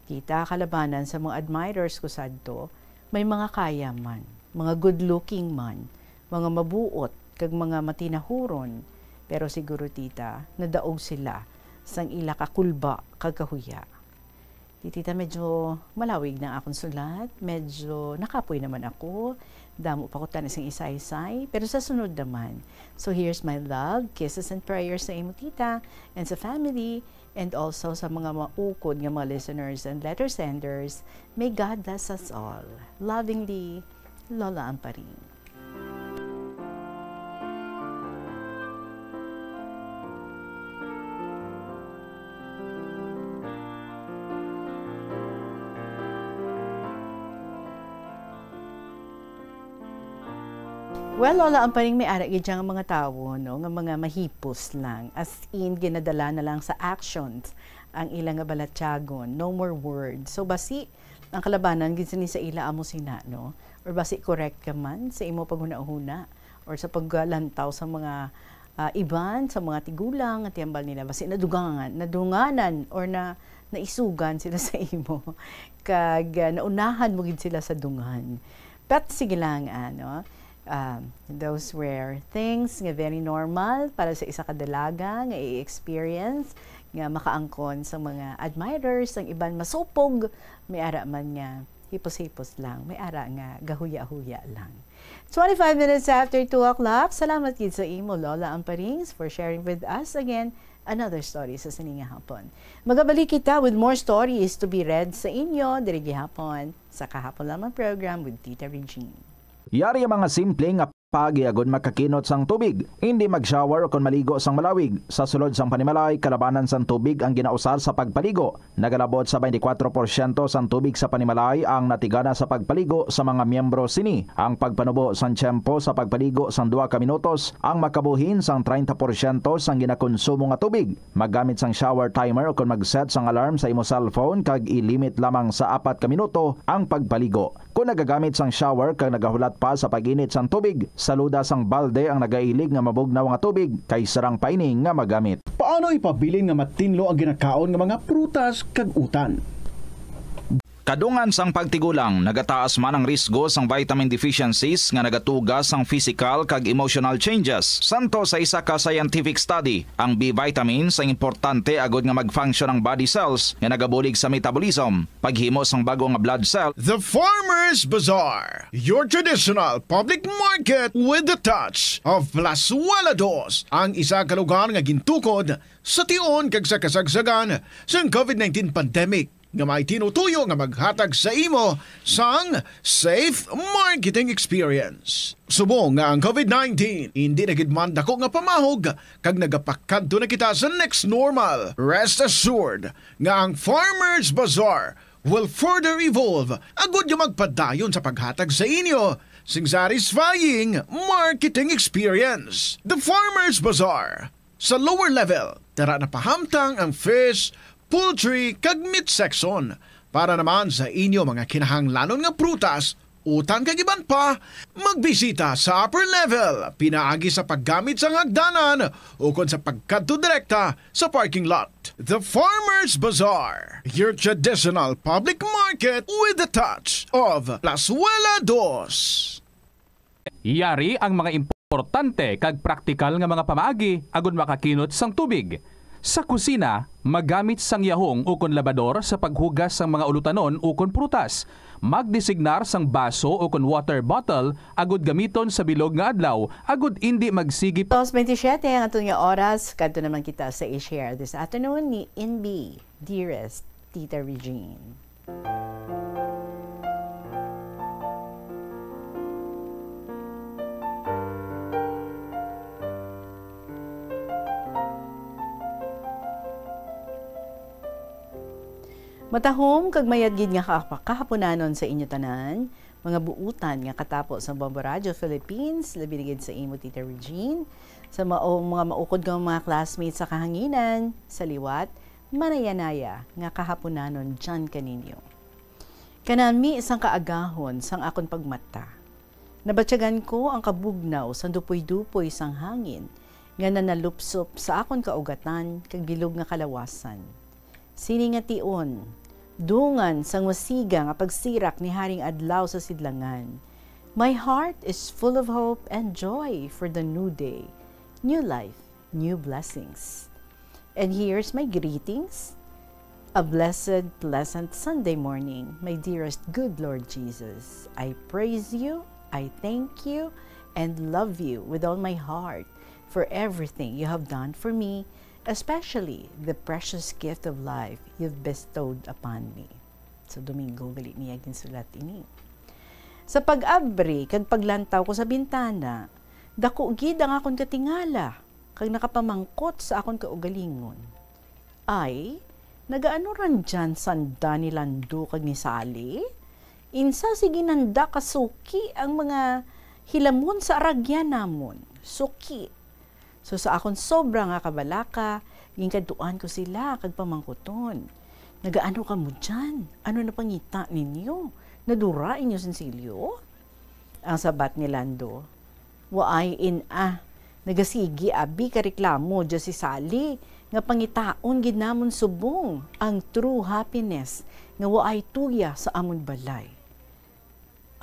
Kita, kalabanan sa mga admirers ko sadto, may mga kaya man, mga good-looking man, mga mabuot, kag mga matinahuron, pero siguro, tita, nadaog sila sang ila ka kulba kag kahuya. Di, tita, medyo malawig na akon sulat, medyo nakapoy naman ako, damo pa ko tani sing isaysay, pero sa sunod naman. So here's my love, kisses and prayers sa imo, tita, and sa family, and also sa mga maukod nga mga listeners and letter senders. May God bless us all. Lovingly, Lola Amparing. Well, Lola Amparing, may ara gid dyan nga mga tawo, no, nga mga mahipos lang. As in, ginadala na lang sa actions ang ila nga balatyagon. No more words. So, basi, ang kalabanan gid sini sa ila amo sina, no? Or basi correct ka man sa imo paghunahuna or sa paglantaw sa mga, ah, iban, sa mga tigulang, nga tiyambal nila, basi nadungangan, nadunganan or na, naisugan sila sa imo. Kag, ah, naunahan mo gid sila sa dungan. But sige lang, ano, um, those were things nga very normal para sa isa ka dalaga nga i-experience, nga makaangkon sa mga admirers, ang iban masupog, may ara man nga hipos-hipos lang, may ara nga gahuya-huya lang. Twenty-five minutes after two o'clock, salamat gid sa imo, Lola Amparings, for sharing with us again another story sa sini nga hapon. Magabalik kita with more stories to be read sa inyo diri gihapon sa Kahapon Lamang program with Tita Regine. Yari ang mga simple nga paagi agod makakinot sang tubig. Indi mag-shower kon maligo sang malawig. Sa sulod sang panimalay, kalabanan sang tubig ang ginausar sa pagpaligo. Nagalabot sa twenty-four porsyento sang tubig sa panimalay ang natigana sa pagpaligo sa mga miyembro sini. Ang pagpanubo sang tiyempo sa pagpaligo sang duha ka minutos ang makabuhin sang treinta porsyento sang ginakonsumo nga tubig. Maggamit sang shower timer ukon mag-set sang alarm sa imo cellphone kag i-limit lamang sa apat ka minuto ang pagpaligo. Kon nagagamit sang shower kag nagahulat pa sa pag-init sang tubig, saluda sang balde ang nagailig nga mabugnaw nga tubig kay sarang pa ini nga magamit. Paano ipabilin nga matinlo ang ginakaon nga mga prutas kag utan? Kadungan sang pagtigulang, nagataas man ang risgo sang vitamin deficiencies nga nagatuga sang physical kag emotional changes. Santo sa isa ka scientific study, ang B vitamins ang importante agud nga mag-function ang body cells nga nagabulig sa metabolism, paghimo sang bag-o nga blood cell. The Farmers Bazaar, your traditional public market with the touch of Plazuela Dos, ang isa ka lugar nga gintukod sa tion kag sa kasagsagan sang covid nineteen pandemic, nga may tinutuyo nga maghatag sa imo sang safe marketing experience. Subong nga ang covid nineteen indi na gid man dako nga pamahog kag nagapakadto na kita sa next normal, rest assured nga ang Farmers Bazaar will further evolve agud nga magpadayon sa paghatag sa inyo sing satisfying marketing experience. The Farmers Bazaar, sa lower level, tara na pahamtang ang fish, poultry, kag meat section. Para naman sa inyo mga kinahanglanon nga prutas, utan kag iban pa, magbisita sa upper level, pinaagi sa paggamit sang hagdanan ukon sa pagkadto direkta sa parking lot. The Farmers Bazaar, your traditional public market with the touch of Plazuela Dos. Yari ang mga importante kag praktikal nga mga pamaagi agud makakinot sang tubig. Sa kusina, magamit sang yahong ukon labador sa paghugas sang mga ulutanon ukon prutas. Magdesignar sang baso ukon water bottle agud gamiton sa bilog nga adlaw agud indi magsigi pa. Dos twenty-siete ang aton nga oras. Kadto naman kita sa i-share this afternoon ni N B, dearest Tita Regine. Matahom kag mayad gid nga ka-, kahaponanon sa inyo tanan, mga buutan nga katapo sa Bombo Radio Philippines, labi na gid sa imo, Tita Regine, sa mao, mga maukod nga mga classmates sa kahanginan, sa liwat, manayanaya nga kahaponanon dyan kaninyo. Kanami sang kaagahon sang akon pagmata, nabatyagan ko ang kabugnaw sang dupoy-dupoy sang hangin nga nanalupsop sa akon kaugatan kag bilog nga kalawasan. Sini nga tion, dungan sang masiga nga pagsirak ni Haring Adlaw sa sidlangan. My heart is full of hope and joy for the new day, new life, new blessings. And here's my greetings. A blessed, pleasant Sunday morning, my dearest good Lord Jesus. I praise you, I thank you, and love you with all my heart for everything you have done for me, especially the precious gift of life you've bestowed upon me. Sa Domingo gali niya ginsulat ini. Sa pag-abri kag paglantaw ko sa bintana, dako gid ang akon katingala kag nakapamangkot sa akon kaugalingon. Ay, nagaano ran dyan sanda ni Lando kag ni Sally? Insa sige nanda kasuki ang mga hilamon sa aragyan namon. Suki. So, sa akon sobra nga kabalaka, ginkadtuan ko sila kag pamangkuton, "Nagaano kamo dyan? Ano napangita ninyo? Nadura inyo sinsilyo?" Ang sabat ni Lando, "Waay in-a. Nagasigi abi ka reklamo dya si Sally nga pangitaon gid namon subong ang true happiness nga waay tuya sa amon balay."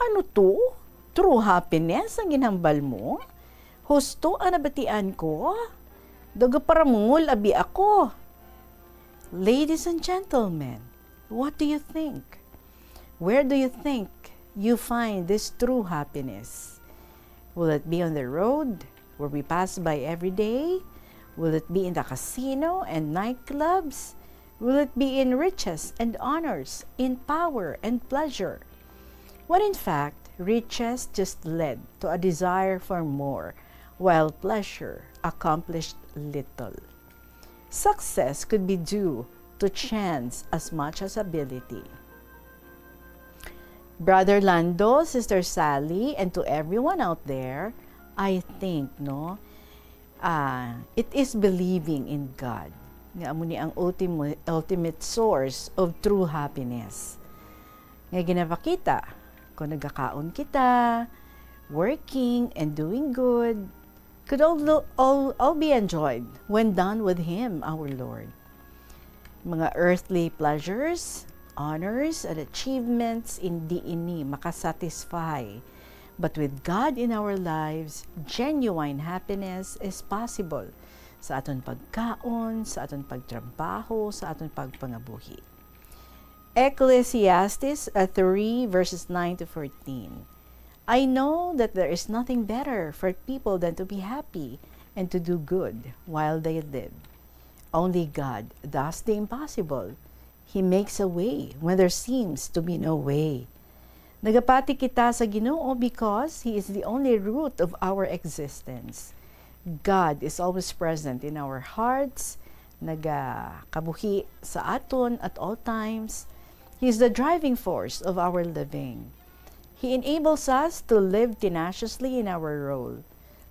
"Ano to? True happiness ang ginhambal mo? Husto ang nabatian ko? Daw gaparamungol abi ako." Ladies and gentlemen, what do you think? Where do you think you find this true happiness? Will it be on the road, where we pass by every day? Will it be in the casino and nightclubs? Will it be in riches and honors, in power and pleasure? When in fact, riches just led to a desire for more, while pleasure accomplished little. Success could be due to chance as much as ability. Brother Lando, Sister Sally, and to everyone out there, I think, no, ah, it is believing in God nga amo ni ang ultimo-, ultimate source of true happiness. Nga ginapakita Kung nagakaon kita, working, and doing good, could all, all, all be enjoyed when done with Him, our Lord. Mga earthly pleasures, honors, and achievements, hindi ini makasatisfy. But with God in our lives, genuine happiness is possible sa aton pagkaon, sa aton pagtrabaho, sa aton pagpangabuhi. Ecclesiastes uh, three, verses nine to fourteen. I know that there is nothing better for people than to be happy and to do good while they live. Only God does the impossible. He makes a way when there seems to be no way. Nagapati kita sa Ginoo because He is the only root of our existence. God is always present in our hearts, nagakabuhi sa aton at all times. He is the driving force of our living. He enables us to live tenaciously in our role.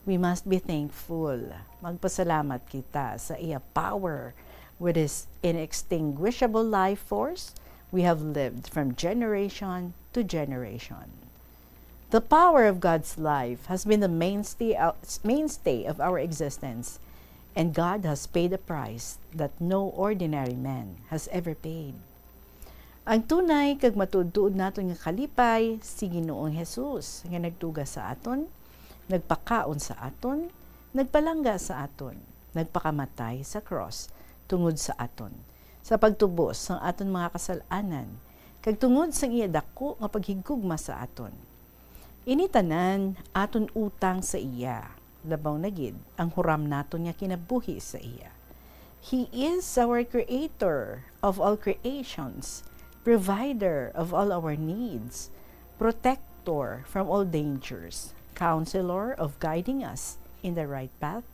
We must be thankful. Magpasalamat kita sa iya power, with his inextinguishable life force we have lived from generation to generation. The power of God's life has been the mainstay, mainstay of our existence, and God has paid a price that no ordinary man has ever paid. Ang tunay kag matuod-tuod naton nga kalipay si Ginoong Jesus nga nagtuga sa aton, nagpakaon sa aton, nagpalangga sa aton, nagpakamatay sa cross tungod sa aton, sa pagtubos sang aton mga kasal-anan, kag tungod sang iya dako nga paghigugma sa aton. Ini tanan aton utang sa iya, labaw na gid ang huram naton nga kinabuhi sa iya. He is our creator of all creations, provider of all our needs, protector from all dangers, counselor of guiding us in the right path,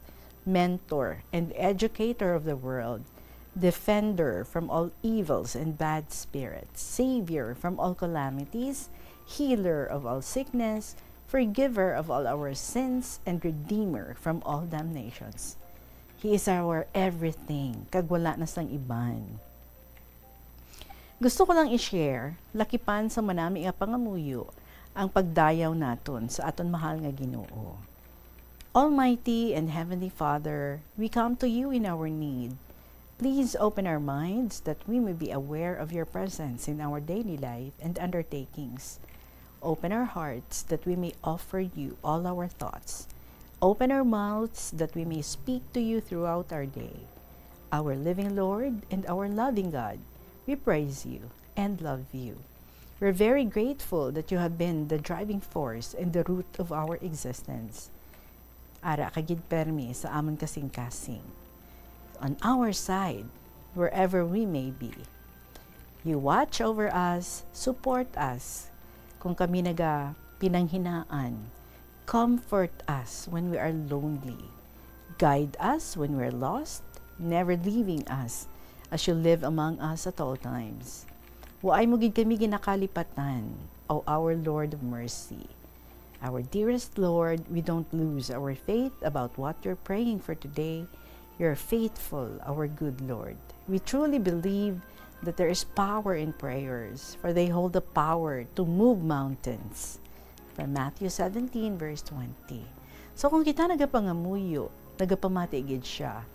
mentor and educator of the world, defender from all evils and bad spirits, savior from all calamities, healer of all sickness, forgiver of all our sins, and redeemer from all damnations. He is our everything, kag wala na sang iban. Gusto ko lang i-share, lakipan sa manami nga pangamuyo, ang pagdayaw naton sa aton mahal nga Ginoo. Almighty and Heavenly Father, we come to you in our need. Please open our minds that we may be aware of your presence in our daily life and undertakings. Open our hearts that we may offer you all our thoughts. Open our mouths that we may speak to you throughout our day. Our living Lord and our loving God, we praise you and love you. We're very grateful that you have been the driving force and the root of our existence. Ara ka gid permi sa amon kasing-kasing. On our side, wherever we may be, you watch over us, support us kung kami naga pinanghinaan, comfort us when we are lonely, guide us when we're lost, never leaving us as you live among us at all times. Waay mo gid kami ginakalipatan, O our Lord of mercy. Our dearest Lord, we don't lose our faith about what you're praying for today. You're faithful, our good Lord. We truly believe that there is power in prayers, for they hold the power to move mountains. From Matthew seventeen, verse twenty. So kung kita nagapangamuyo, nagapamati gid siya.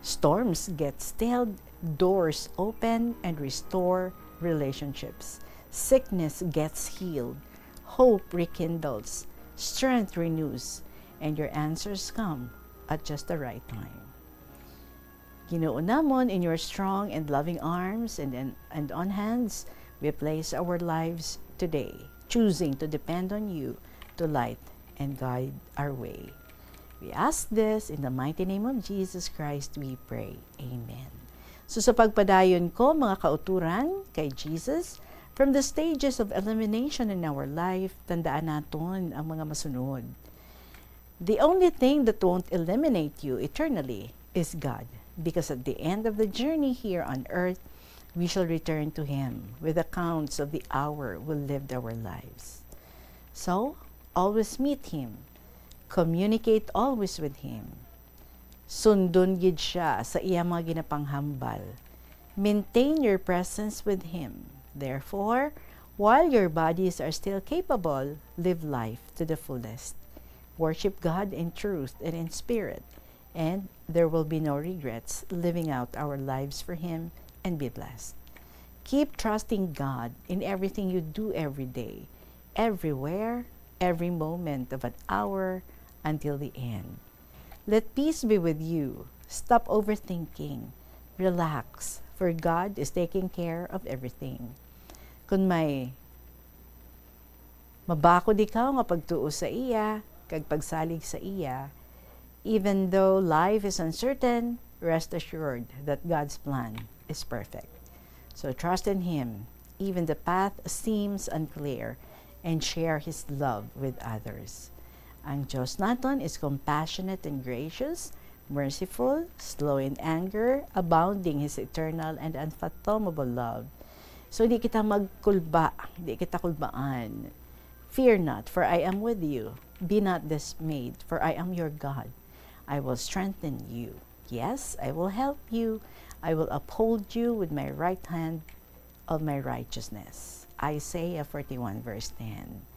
Storms get stilled, doors open and restore relationships. Sickness gets healed, hope rekindles, strength renews, and your answers come at just the right time. Ginoo namon, in your strong and loving arms and, and, and on hands, we place our lives today, choosing to depend on you to light and guide our way. We ask this in the mighty name of Jesus Christ, we pray. Amen. So sa pagpadayon ko, mga kauturan, kay Jesus, from the stages of elimination in our life, tandaan naton ang mga masunod. The only thing that won't eliminate you eternally is God, because at the end of the journey here on earth, we shall return to Him with accounts of the hour we lived our lives. So, always meet Him. Communicate always with Him. Sundon gid siya sa iya mga ginapanghambal. Maintain your presence with Him. Therefore, While your bodies are still capable, live life to the fullest. Worship God in truth and in spirit, and there will be no regrets living out our lives for Him and be blessed. Keep trusting God in everything you do every day, everywhere, every moment of an hour until the end. Let peace be with you. Stop overthinking. Relax, for God is taking care of everything. Kung may mabakod ikaw nga pagtuo sa iya kag pagsalig sa iya, even though life is uncertain, rest assured that God's plan is perfect. So trust in Him, even the path seems unclear, and share His love with others. Ang Dios naton is compassionate and gracious, merciful, slow in anger, abounding His eternal and unfathomable love. So, di kita magkulba, di kita kulbaan. "Fear not, for I am with you. Be not dismayed, for I am your God. I will strengthen you. Yes, I will help you. I will uphold you with my right hand of my righteousness." Isaiah forty-one verse ten.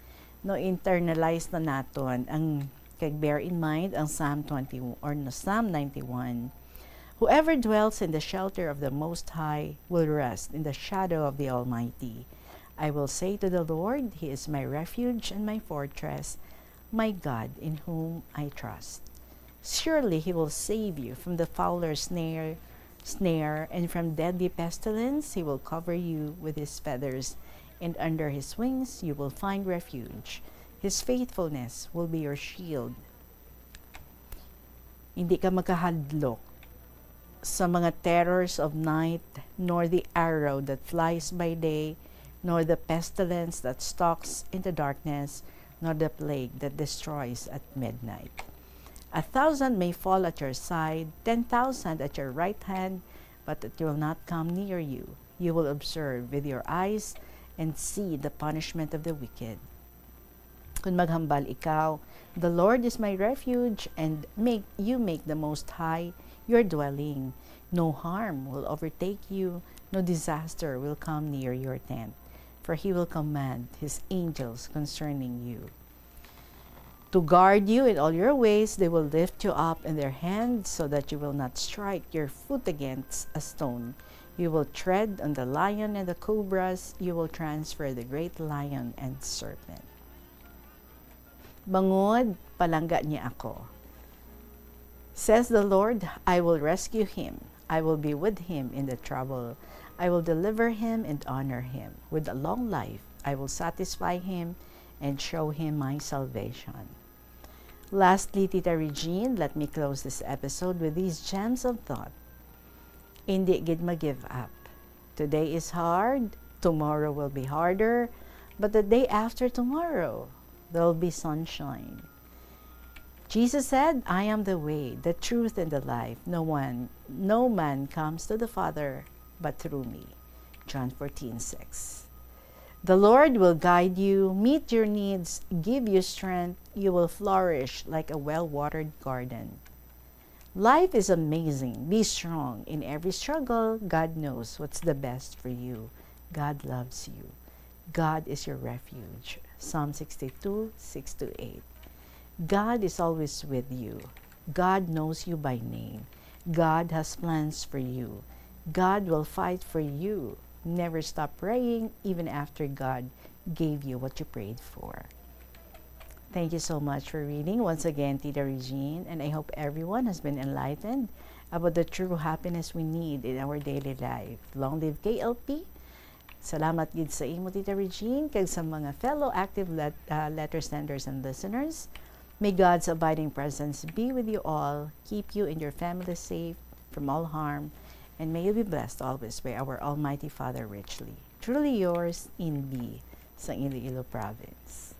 No, internalize na naton ang kag bear in mind ang Psalm twenty or no, Psalm ninety-one. "Whoever dwells in the shelter of the Most High will rest in the shadow of the Almighty. I will say to the Lord, He is my refuge and my fortress, my God in whom I trust. Surely He will save you from the fowler's snare, snare, and from deadly pestilence. He will cover you with His feathers, and under His wings you will find refuge. His faithfulness will be your shield." Hindi ka makahadlok sa mga terrors of night, nor the arrow that flies by day, nor the pestilence that stalks in the darkness, nor the plague that destroys at midnight. A thousand may fall at your side, ten thousand at your right hand, but it will not come near you. You will observe with your eyes and see the punishment of the wicked. Kung maghambal ikaw, "The Lord is my refuge," and make, you make the Most High your dwelling, no harm will overtake you, no disaster will come near your tent, for He will command His angels concerning you to guard you in all your ways. They will lift you up in their hands so that you will not strike your foot against a stone. You will tread on the lion and the cobras. You will transfer the great lion and serpent. Bangod, palangga niya ako. Says the Lord, "I will rescue him. I will be with him in the trouble. I will deliver him and honor him. With a long life, I will satisfy him and show him my salvation." Lastly, Tita Regine, let me close this episode with these gems of thought. Hindi gid mag-give up. Today is hard, tomorrow will be harder, but the day after tomorrow, there'll be sunshine. Jesus said, "I am the way, the truth, and the life. No one, no man comes to the Father but through me." John fourteen six. The Lord will guide you, meet your needs, give you strength. You will flourish like a well-watered garden. Life is amazing. Be strong in every struggle. God knows what's the best for you. God loves you. God is your refuge. Psalm sixty-two, six to eight. God is always with you. God knows you by name. God has plans for you. God will fight for you. Never stop praying, even after God gave you what you prayed for. Thank you so much for reading. Once again, Tita Regine, and I hope everyone has been enlightened about the true happiness we need in our daily life. Long live K L P. Salamat gid sa imo, Tita Regine, kag sa mga fellow active let-, uh, letter senders and listeners. May God's abiding presence be with you all, keep you and your family safe from all harm, and may you be blessed always by our Almighty Father richly. Truly yours, Inbi, sang Iloilo Province.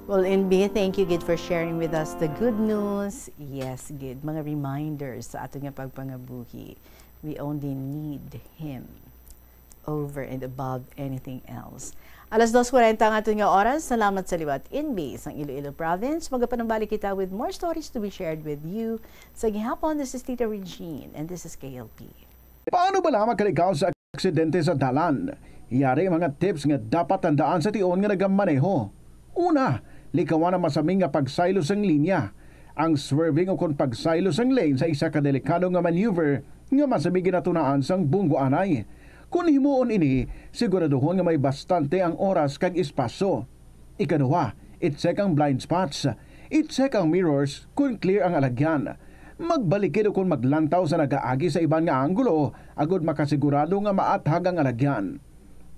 Well, Inbi, thank you gid for sharing with us the good news. Yes, gid, mga reminders sa aton nga pagpangabuhi. We only need Him over and above anything else. Alas dos kwarenta ang aton nga oras. Salamat sa liwat, N B S ang Iloilo Province. Magapanumbalik kita with more stories to be shared with you sa gihapon. This is Tita Regine and this is K L P. Paano bala makaligaw sa aksidente sa dalan? Yari mga tips nga dapat tandaan sa tion nga nagamaneho. Una, likawan ang masaming nga pagsaylo sang linya. Ang swerving ukon pagsaylo sang lane sa isa ka delikado nga maneuver nga masaming ginatunaan sang bunggoanay. Kon himuon ini, siguraduhon nga may bastante ang oras kag espasyo. Ikaduha, i-check ang blind spots. I-check ang mirrors kon clear ang alagyan. Magbalikid ukon maglantaw sa nagaagi sa iban nga anggulo agod makasigurado nga maathag ang alagyan.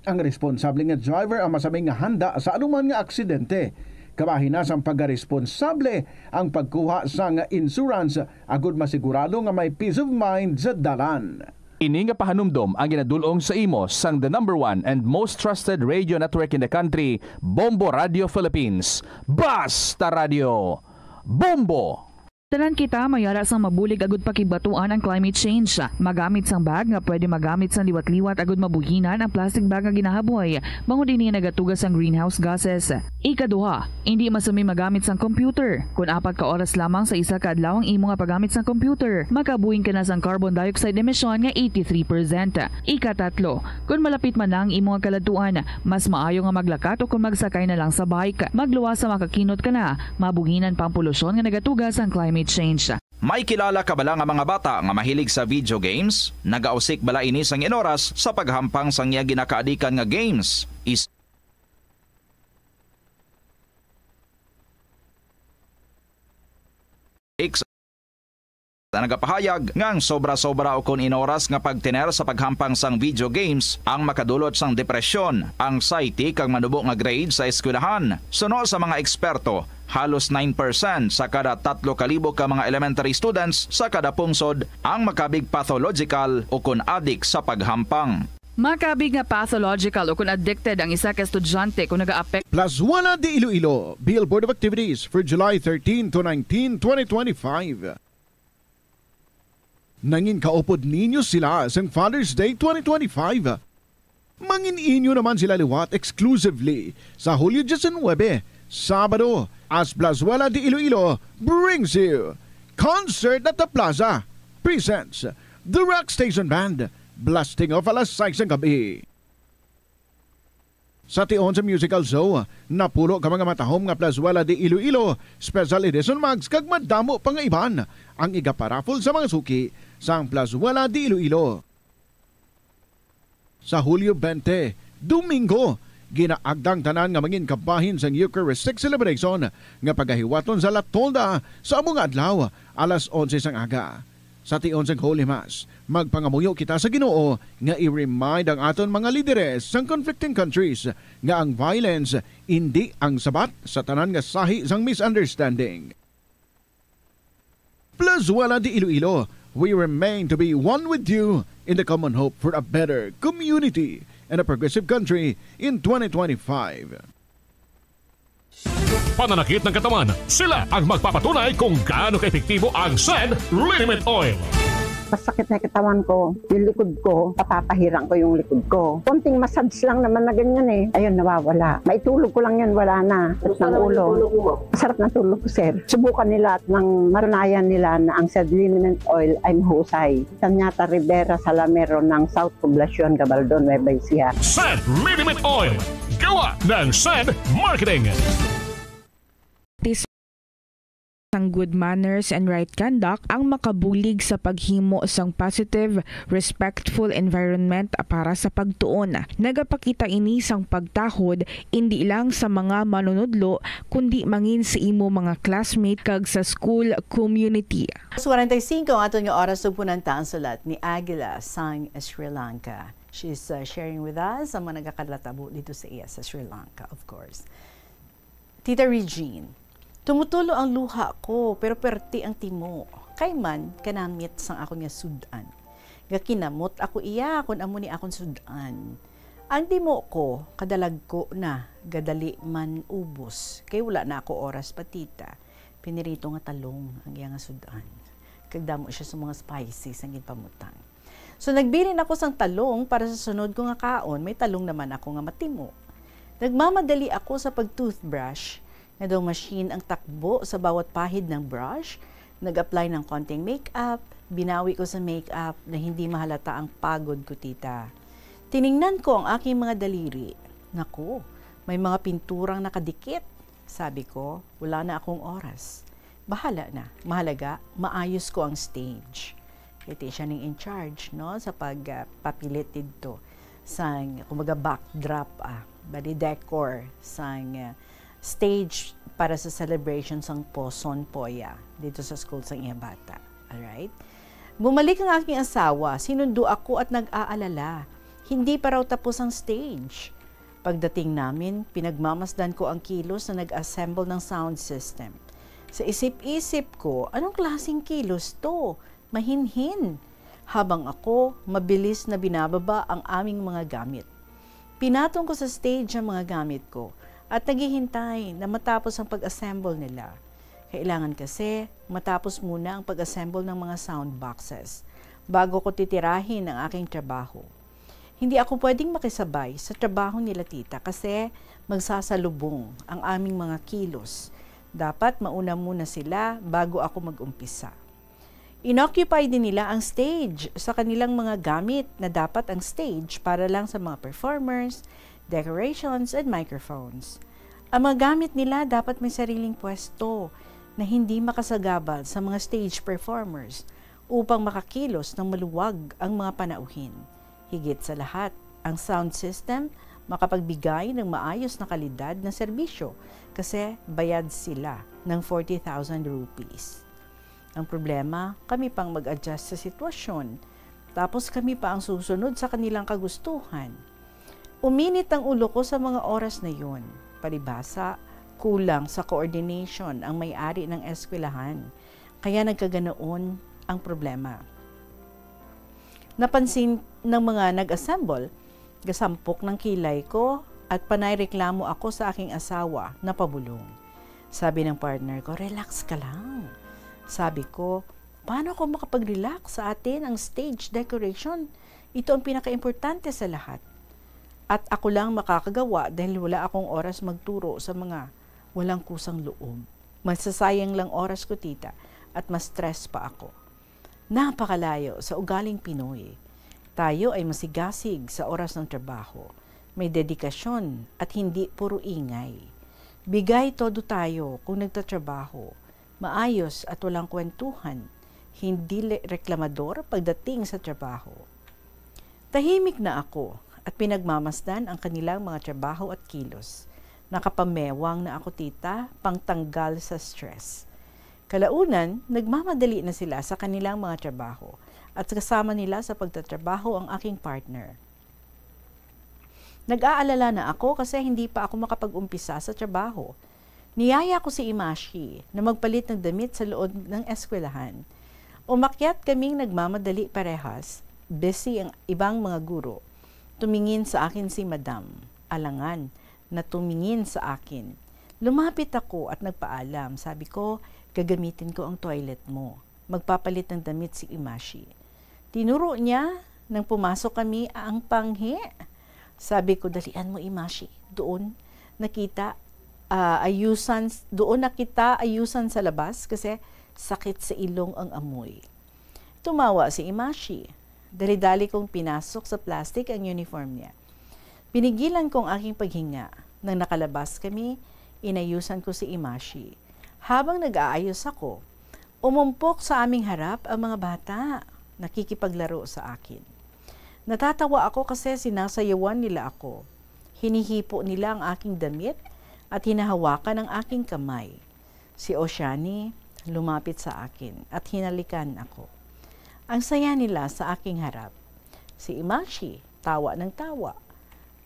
Ang responsable nga driver ang masaming nga handa sa anuman nga aksidente. Kabahin na sang pagkaresponsable ang pagkuha sang insurance agod masigurado nga may peace of mind sa dalan. Ini nga pahanumdom ang ginadul-ong sa imo sang the number one and most trusted radio network in the country, Bombo Radio Philippines. Basta Radio, Bombo! Tanan kita may ara sang mabulig agud pakibatuan ang climate change. Magamit sang bag nga pwede magamit sang liwat-liwat agud mabuhinan ang plastic bag nga ginahaboy, bangod ini nagatuga sang greenhouse gases. Ikaduha, indi masami magamit sang computer. Kon apat ka oras lamang sa isa ka adlaw ang imo nga paggamit sang computer, makabuhin ka na sang carbon dioxide emission nga eighty-three percent. Ikatatlo, kon malapit man na ang imo nga kaladtuan, mas maayo nga maglakat o kon magsakay na lang sa bike. Magluwas sa makakinot ka na, mabuhinan pa ang polusyon nga nagatuga sang climate change. May kilala ka bala nga mga bata nga mahilig sa video games? Nagausik bala ini sang inoras sa paghampang sang iya ginakaadikan nga games? Is X na nagapahayag nga ang sobra-sobra ukon inoras nga pagtener sa paghampang sang video games ang makadulot sang depresyon, anxiety, kag manubo nga grade sa eskwelahan. Suno sa mga eksperto, halos nine percent sa kada tatlo ka libo ka mga elementary students sa kada pungsod ang makabig pathological ukon adik sa paghampang. Makabig nga pathological ukon addicted ang isa ka estudyante kon nagaapek- Plazuela de Iloilo, Bill Board of Activities for July thirteen to nineteen, twenty twenty-five. Nangin kaupod ninyo sila sang Father's Day twenty twenty-five. Mangin inyo naman sila liwat exclusively sa Hulyo diecinuebe, Sabado, as Plazuela de Iloilo brings you Concert at the Plaza presents The Rock Station Band, blasting off alas sais sang gabi. Sa tion sa musical show, napulo ka mga matahom nga Plazuela de Iloilo Special Edition mugs kag madamo pa nga iban ang igaparaffle sa mga suki sang Plazuela de Iloilo. Sa Hulyo twenty, Domingo, ginaagda ang tanan nga mangin kabahin sang Eucharistic celebration nga pagahiwaton sa La Tolda sa amo nga adlaw, alas onse sang aga. Sa tion sang Holy Mass, magpangamuyo kita sa Ginoo nga i-remind ang aton mga lideres sang conflicting countries nga ang violence indi ang sabat sa tanan nga sahi sang misunderstanding. Plazuela de Iloilo, we remain to be one with you in the common hope for a better community and a progressive country in twenty twenty-five. Pananakit ng katawan, sila ang magpapatunay kung gaano kaepektibo ang Send Liniment Oil. Masakit na yung katawan ko, yung likod ko, napapahirang ko yung likod ko. Konting massage lang naman na ganyan eh. Ayun, nawawala. Maitulog ko lang yun, wala na. Sakit ng ulo. Masarap na tulog ko, sir. Subukan nila at nang matunayan nila na ang Send Liniment Oil ay mahusay. Sanyata Rivera Salamero ng South Poblacion, Gabaldon, Nueva Ecija. Send Liniment Oil, gawa ng Send Marketing. Tis-, sang good manners and right conduct ang makabulig sa paghimo sang positive, respectful environment para sa pagtuon. Nagapakita ini sang pagtahod indi lang sa mga manunudlo, kundi mangin sa imo mga classmate kag sa school community. Alas kwarenta y singko ang aton nga oras, ug punanta ang sulat ni Aguila sang Sri Lanka. She's, uh, sharing with us ang mga nagakatabo dito sa iya sa Sri Lanka, of course. Tita Regine, tumutulo ang luha ko, pero perti ang timo. Kay man, kanamit sang akon nga sud-an. Gakinamot ako iya kon amo ni akon sud-an. Ang timo ko, kadalagko na, gadali man ubos, kay wala na ako oras pa, tita. Pinirito nga talong ang iya nga sud-an. Kag damo siya sa mga spices ang ginpamutang. So, nagbilin ako sang talong para sa sunod ko nga kaon, may talong naman ako nga matimo. Nagmamadali ako sa pag-toothbrush, nga daw machine ang takbo sa bawat pahid ng brush, nag-apply ng konting makeup, binawi ko sa makeup na hindi mahalata ang pagod ko, tita. Tiningnan ko ang aking mga daliri. Naku, may mga pinturang nakadikit. Sabi ko, "Wala na akong oras. Bahala na. Mahalaga, maayos ko ang stage." Iti siya ning in charge, no, sa pag, ah, papilit didto sang, kumbaga, backdrop, ah, bali decor sang, ah, stage para sa celebration sang Poson Poya dito sa school sang iya bata. Alright? Bumalik ang aking asawa, sinundo ako at nag-aalala. Hindi pa raw tapos ang stage. Pagdating namin, pinagmamasdan ko ang kilos na nag-assemble ng sound system. Sa isip-isip ko, "Anong klaseng kilos to? Mahinhin." Habang ako, mabilis na binababa ang aming mga gamit. Pinatong ko sa stage ang mga gamit ko at naghihintay na matapos ang pag-assemble nila. Kailangan kasi matapos muna ang pag-assemble ng mga sound boxes bago ko titirahin ang aking trabaho. Hindi ako pwedeng makisabay sa trabaho nila, tita, kasi magsasalubong ang aming mga kilos. Dapat mauna muna sila bago ako mag-umpisa. Inoccupy din nila ang stage sa kanilang mga gamit na dapat ang stage para lang sa mga performers, decorations, and microphones. Ang mga gamit nila dapat may sariling pwesto na hindi makasagabal sa mga stage performers upang makakilos ng maluwag ang mga panauhin. Higit sa lahat, ang sound system makapagbigay ng maayos na kalidad na serbisyo kasi bayad sila ng forty thousand rupees. Ang problema, kami pang mag-adjust sa sitwasyon, tapos kami pa ang susunod sa kanilang kagustuhan. Uminit ang ulo ko sa mga oras na yun. Palibhasa, kulang sa coordination ang may-ari ng eskwelahan, kaya nagkaganoon ang problema. Napansin ng mga nag-assemble, gasampok ng kilay ko at panay reklamo ako sa aking asawa na pabulong. Sabi ng partner ko, "Relax ka lang." Sabi ko, "Paano ako makapag-relax? Sa atin ang stage decoration. Ito ang pinakaimportante sa lahat. At ako lang makakagawa dahil wala akong oras magturo sa mga walang kusang loob. Masasayang lang oras ko, tita, at ma-stress pa ako." Napakalayo sa ugaling Pinoy. Tayo ay masigasig sa oras ng trabaho, may dedikasyon at hindi puro ingay. Bigay todo tayo kung nagtatrabaho, maayos at walang kwentuhan, hindi le-, reklamador pagdating sa trabaho. Tahimik na ako at pinagmamasdan ang kanilang mga trabaho at kilos. Nakapamewang na ako, tita, pangtanggal sa stress. Kalaunan, nagmamadali na sila sa kanilang mga trabaho at kasama nila sa pagtatrabaho ang aking partner. Nag-aalala na ako kasi hindi pa ako makapag-umpisa sa trabaho. Niyaya ko si Imashi na magpalit ng damit sa loob ng eskwelahan. Umakyat kaming nagmamadali parehas. Busy ang ibang mga guro. Tumingin sa akin si Madam. Alangan na tumingin sa akin. Lumapit ako at nagpaalam. Sabi ko, "Gagamitin ko ang toilet mo. Magpapalit ng damit si Imashi." Tinuro niya nang pumasok kami ang panghi. Sabi ko, "Dalian mo, Imashi. Doon nakita, ah, ayusan, doon nakita ayusan sa labas kasi sakit sa ilong ang amoy." Tumawa si Imashi. Dali-dali kong pinasok sa plastic ang uniform niya. Pinigilan ko ang aking paghinga. Nang nakalabas kami, inayusan ko si Imashi. Habang nag-aayos ako, umumpok sa aming harap ang mga bata, nakikipaglaro sa akin. Natatawa ako kasi sinasayawan nila ako. Hinihipo nila ang aking damit at hinahawakan ang aking kamay. Si Oshani lumapit sa akin at hinalikan ako. Ang saya nila sa aking harap. Si Imashi, tawa ng tawa.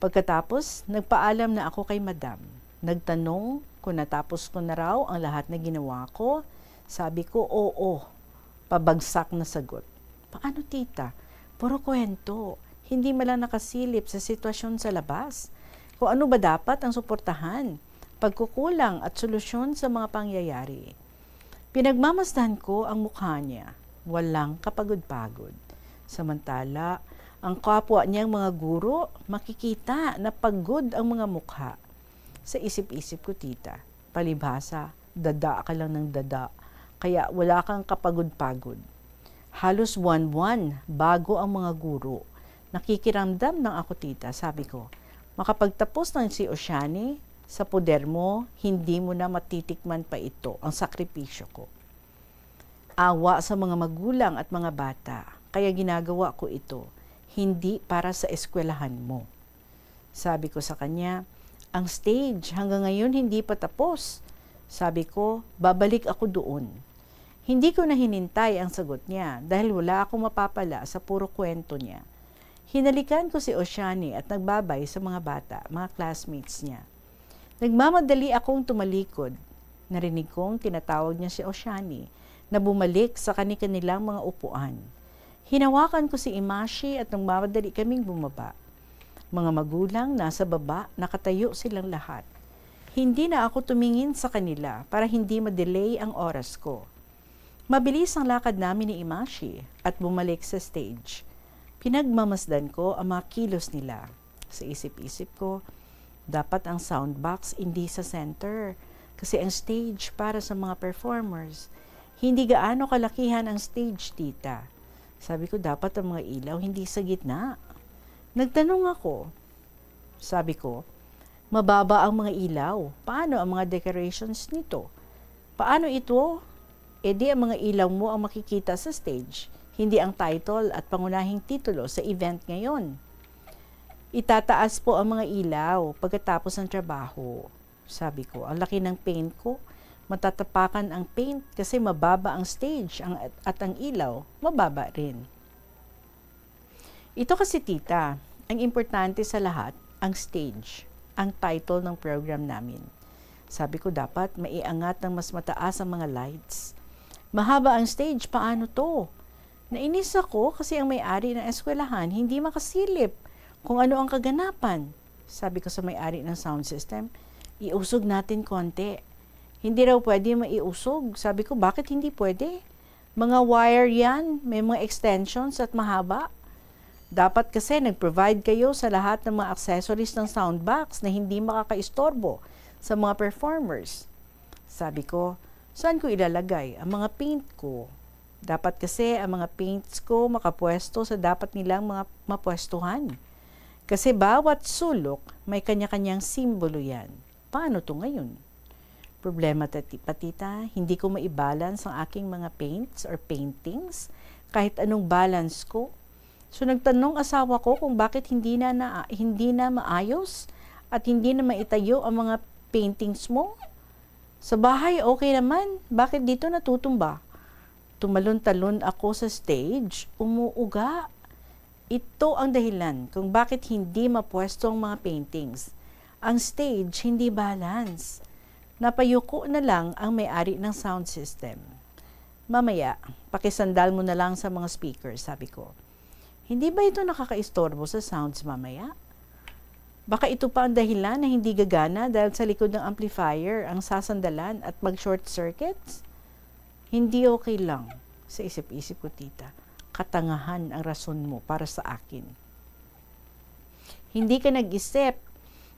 Pagkatapos, nagpaalam na ako kay Madam. Nagtanong kung natapos ko na raw ang lahat na ginawa ko. Sabi ko, "Oo." Pabagsak na sagot. "Paano, tita? Puro kwento. Hindi man lang nakasilip sa sitwasyon sa labas. Kung ano ba dapat ang suportahan, pagkukulang at solusyon sa mga pangyayari." Pinagmamasdan ko ang mukha niya. Walang kapagod-pagod. Samantala, ang kapwa niyang mga guro, makikita na pagod ang mga mukha. Sa isip-isip ko, "Tita, palibhasa, dada ka lang ng dada, kaya wala kang kapagod-pagod." Halos buwan-buwan bago ang mga guro. "Nakikiramdam lang ako, tita," sabi ko. "Makapagtapos lang si Oceani, sa poder mo, hindi mo na matitikman pa ito, ang sakripisyo ko." Awa sa mga magulang at mga bata, kaya ginagawa ko ito, hindi para sa eskwelahan mo. Sabi ko sa kanya, "Ang stage hanggang ngayon hindi pa tapos." Sabi ko, "Babalik ako doon." Hindi ko na hinintay ang sagot niya dahil wala akong mapapala sa puro kwento niya. Hinalikan ko si Oshani at nagbabay sa mga bata, mga classmates niya. Nagmamadali akong tumalikod. Narinig kong tinatawag niya si Oshani na bumalik sa kani-kanilang mga upuan. Hinawakan ko si Imashi at nagmamadali kaming bumaba. Mga magulang nasa baba, nakatayo silang lahat. Hindi na ako tumingin sa kanila para hindi ma-delay ang oras ko. Mabilis ang lakad namin ni Imashi at bumalik sa stage. Pinagmamasdan ko ang mga kilos nila. Sa isip-isip ko, "Dapat ang sound box hindi sa center, kasi ang stage para sa mga performers. Hindi gaano kalakihan ang stage, tita." Sabi ko, "Dapat ang mga ilaw hindi sa gitna." Nagtanong ako. Sabi ko, "Mababa ang mga ilaw. Paano ang mga decorations nito? Paano ito? E di ang mga ilaw mo ang makikita sa stage, hindi ang title at pangunahing titulo sa event ngayon." "Itataas po ang mga ilaw pagkatapos ng trabaho," sabi ko. "Ang laki ng paint ko, matatapakan ang paint kasi mababa ang stage ang, at ang ilaw, mababa rin." "Ito kasi, tita, ang importante sa lahat, ang stage, ang title ng program namin." Sabi ko, "Dapat maiangat ng mas mataas ang mga lights." "Mahaba ang stage, paano to?" Nainis ako kasi ang may-ari ng eskwelahan hindi makasilip kung ano ang kaganapan. Sabi ko sa may-ari ng sound system, "Iusog natin konti." "Hindi raw pwede maiusog." Sabi ko, "Bakit hindi pwede? Mga wire yan, may mga extensions at mahaba. Dapat kasi nag-provide kayo sa lahat ng mga accessories ng sound box na hindi makakaistorbo sa mga performers." Sabi ko, "Saan ko ilalagay ang mga paint ko? Dapat kasi ang mga paints ko makapwesto sa dapat nilang mga mapwestuhan. Kasi bawat sulok may kanya-kanyang simbolo yan. Paano to ngayon?" Problema, tati-, patita, hindi ko maibalance ang aking mga paints or paintings, kahit anong balance ko. So, nagtanong asawa ko kung bakit hindi na, na, hindi na maayos at hindi na maitayo ang mga paintings mo. "Sa bahay, okay naman. Bakit dito natutumba?" Tumalon-talon ako sa stage, umuuga. Ito ang dahilan kung bakit hindi mapwesto ang mga paintings. Ang stage hindi balance. Napayuko na lang ang may-ari ng sound system. "Mamaya, pakisandal mo na lang sa mga speakers," sabi ko. "Hindi ba ito nakakaistorbo sa sounds mamaya? Baka ito pa ang dahilan na hindi gagana dahil sa likod ng amplifier ang sasandalan at mag-short circuits?" "Hindi okay lang," sa isip-isip ko, "tita. Katangahan ang rason mo para sa akin. Hindi ka nag-isip.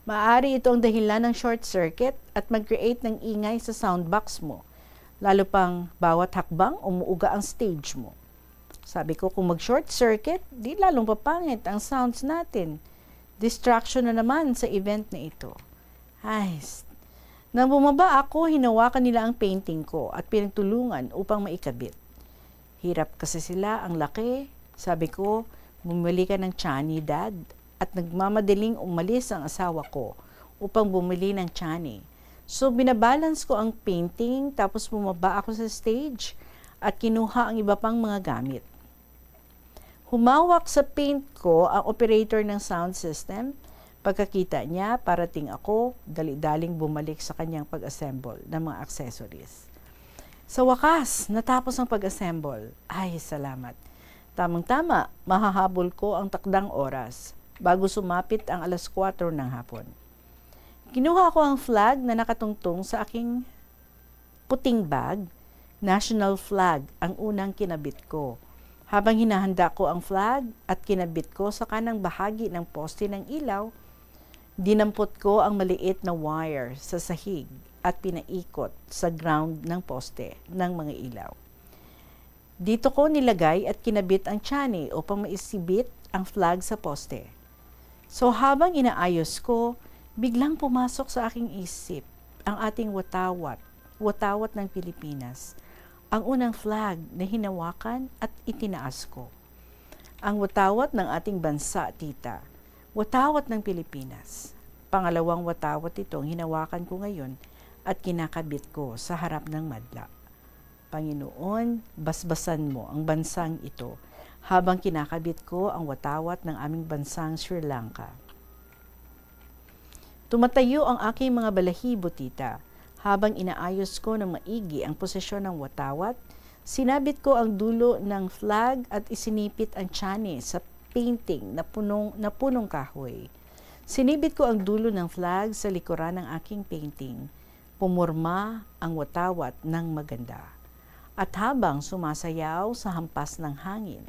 Maaari ito ang dahilan ng short circuit at mag-create ng ingay sa sound box mo, lalo pang bawat hakbang umuuga ang stage mo." Sabi ko, "Kung mag-short circuit, di lalong papangit ang sounds natin. Distraction na naman sa event na ito." Ay, s-, nang bumaba ako, hinawakan nila ang painting ko at pinagtulungan upang maikabit. "Hirap kasi sila, ang laki." Sabi ko, "Bumili ka ng Chani, Dad." At nagmamadaling umalis ang asawa ko upang bumili ng Chani. So, binabalance ko ang painting, tapos bumaba ako sa stage at kinuha ang iba pang mga gamit. Humawak sa paint ko ang operator ng sound system. Pagkakita niya, parating ako, dali-daling bumalik sa kanyang pag-assemble ng mga accessories. Sa wakas, natapos ang pag-assemble. Ay, salamat. Tamang-tama, mahahabol ko ang takdang oras bago sumapit ang alas kuwatro ng hapon. Kinuha ko ang flag na nakatungtong sa aking puting bag, national flag ang unang kinabit ko. Habang hinahanda ko ang flag at kinabit ko sa kanang bahagi ng poste ng ilaw, Dinampot ko ang maliit na wire sa sahig at pinaikot sa ground ng poste ng mga ilaw. Dito ko nilagay at kinabit ang tiyani upang maisibit ang flag sa poste. So, habang inaayos ko, biglang pumasok sa aking isip ang ating watawat, watawat ng Pilipinas, ang unang flag na hinawakan at itinaas ko. Ang watawat ng ating bansa, tita, watawat ng Pilipinas. Pangalawang watawat itong hinawakan ko ngayon at kinakabit ko sa harap ng madla. Panginoon, basbasan mo ang bansang ito habang kinakabit ko ang watawat ng aming bansang Sri Lanka. Tumatayo ang aking mga balahibo, tita, habang inaayos ko ng maigi ang posisyon ng watawat. Sinabit ko ang dulo ng flag at isinipit ang tiyani sa painting na punong, na punong kahoy. Sinibit ko ang dulo ng flag sa likuran ng aking painting. Pumurma ang watawat ng maganda. At habang sumasayaw sa hampas ng hangin,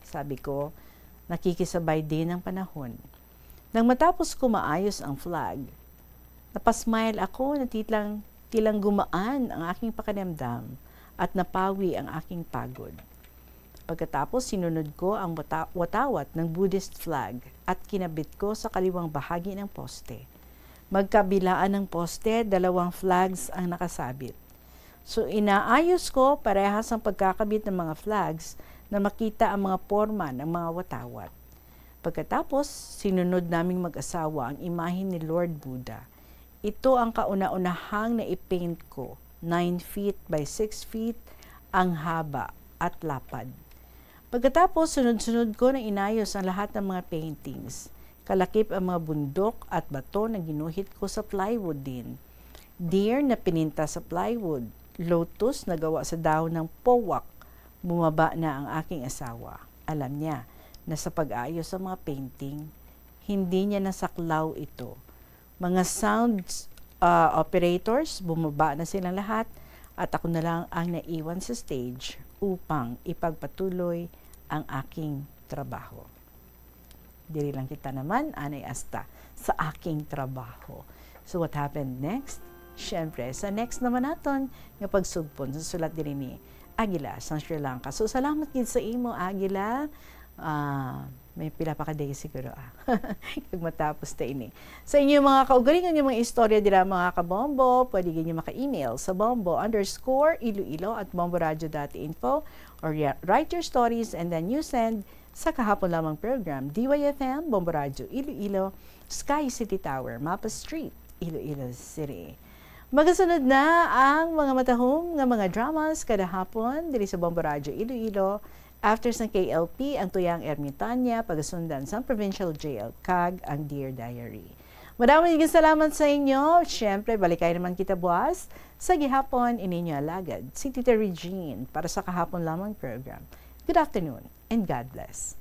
sabi ko, nakikisabay din ang panahon. Nang matapos ko maayos ang flag, napasmile ako na titlang, tilang gumaan ang aking pakiramdam at napawi ang aking pagod. Pagkatapos, sinunod ko ang wata-, watawat ng Buddhist flag at kinabit ko sa kaliwang bahagi ng poste. Magkabilaan ng poste, dalawang flags ang nakasabit. So, inaayos ko parehas ang pagkakabit ng mga flags na makita ang mga porma ng mga watawat. Pagkatapos, sinunod naming mag-asawa ang imahe ni Lord Buddha. Ito ang kauna-unahang na-paint ko, nine feet by six feet ang haba at lapad. Pagkatapos, sunod-sunod ko na inayos ang lahat ng mga paintings. Kalakip ang mga bundok at bato na ginuhit ko sa plywood din. Deer na pininta sa plywood. Lotus na gawa sa dahon ng powak. Bumaba na ang aking asawa. Alam niya na sa pag-ayos sa mga painting, hindi niya nasaklaw ito. Mga sound, ah, operators, bumaba na silang lahat at ako na lang ang naiwan sa stage upang ipagpatuloy ang aking trabaho. Diri lang kita naman, anay asta sa aking trabaho. So what happened next? Siyempre, sa next naman naton nga pagsugpon sa sulat diri ni Aguila sang Sri Lanka. So salamat gid sa imo, Aguila. Ah, may pila pa ka days siguro, ah. Kag matapos ta ini. Sa inyo mga kaugalingon nga mga istorya dira, mga kabombo, pwede gid nyo maka-email sa bombo underscore iloilo at bomboradio dot info or ya-, write your stories and then you send sa kahapon lamang program, D Y F M, Bombo Radio Iloilo, Sky City Tower, Mapa Street, Iloilo City. Magasunod na ang mga matahom nga mga dramas kada hapon diri sa Bombo Radio Iloilo. After sang K L P, ang Tuyang Ermitaña, pagasundan sang Provincial J L kag ang Dear Diary. Madamo nga salamat sa inyo. Siyempre, balikay naman kita buwas. Sa gihapon, ini inyo alagad, si Tita Regine, para sa kahapon lamang program. Good afternoon and God bless.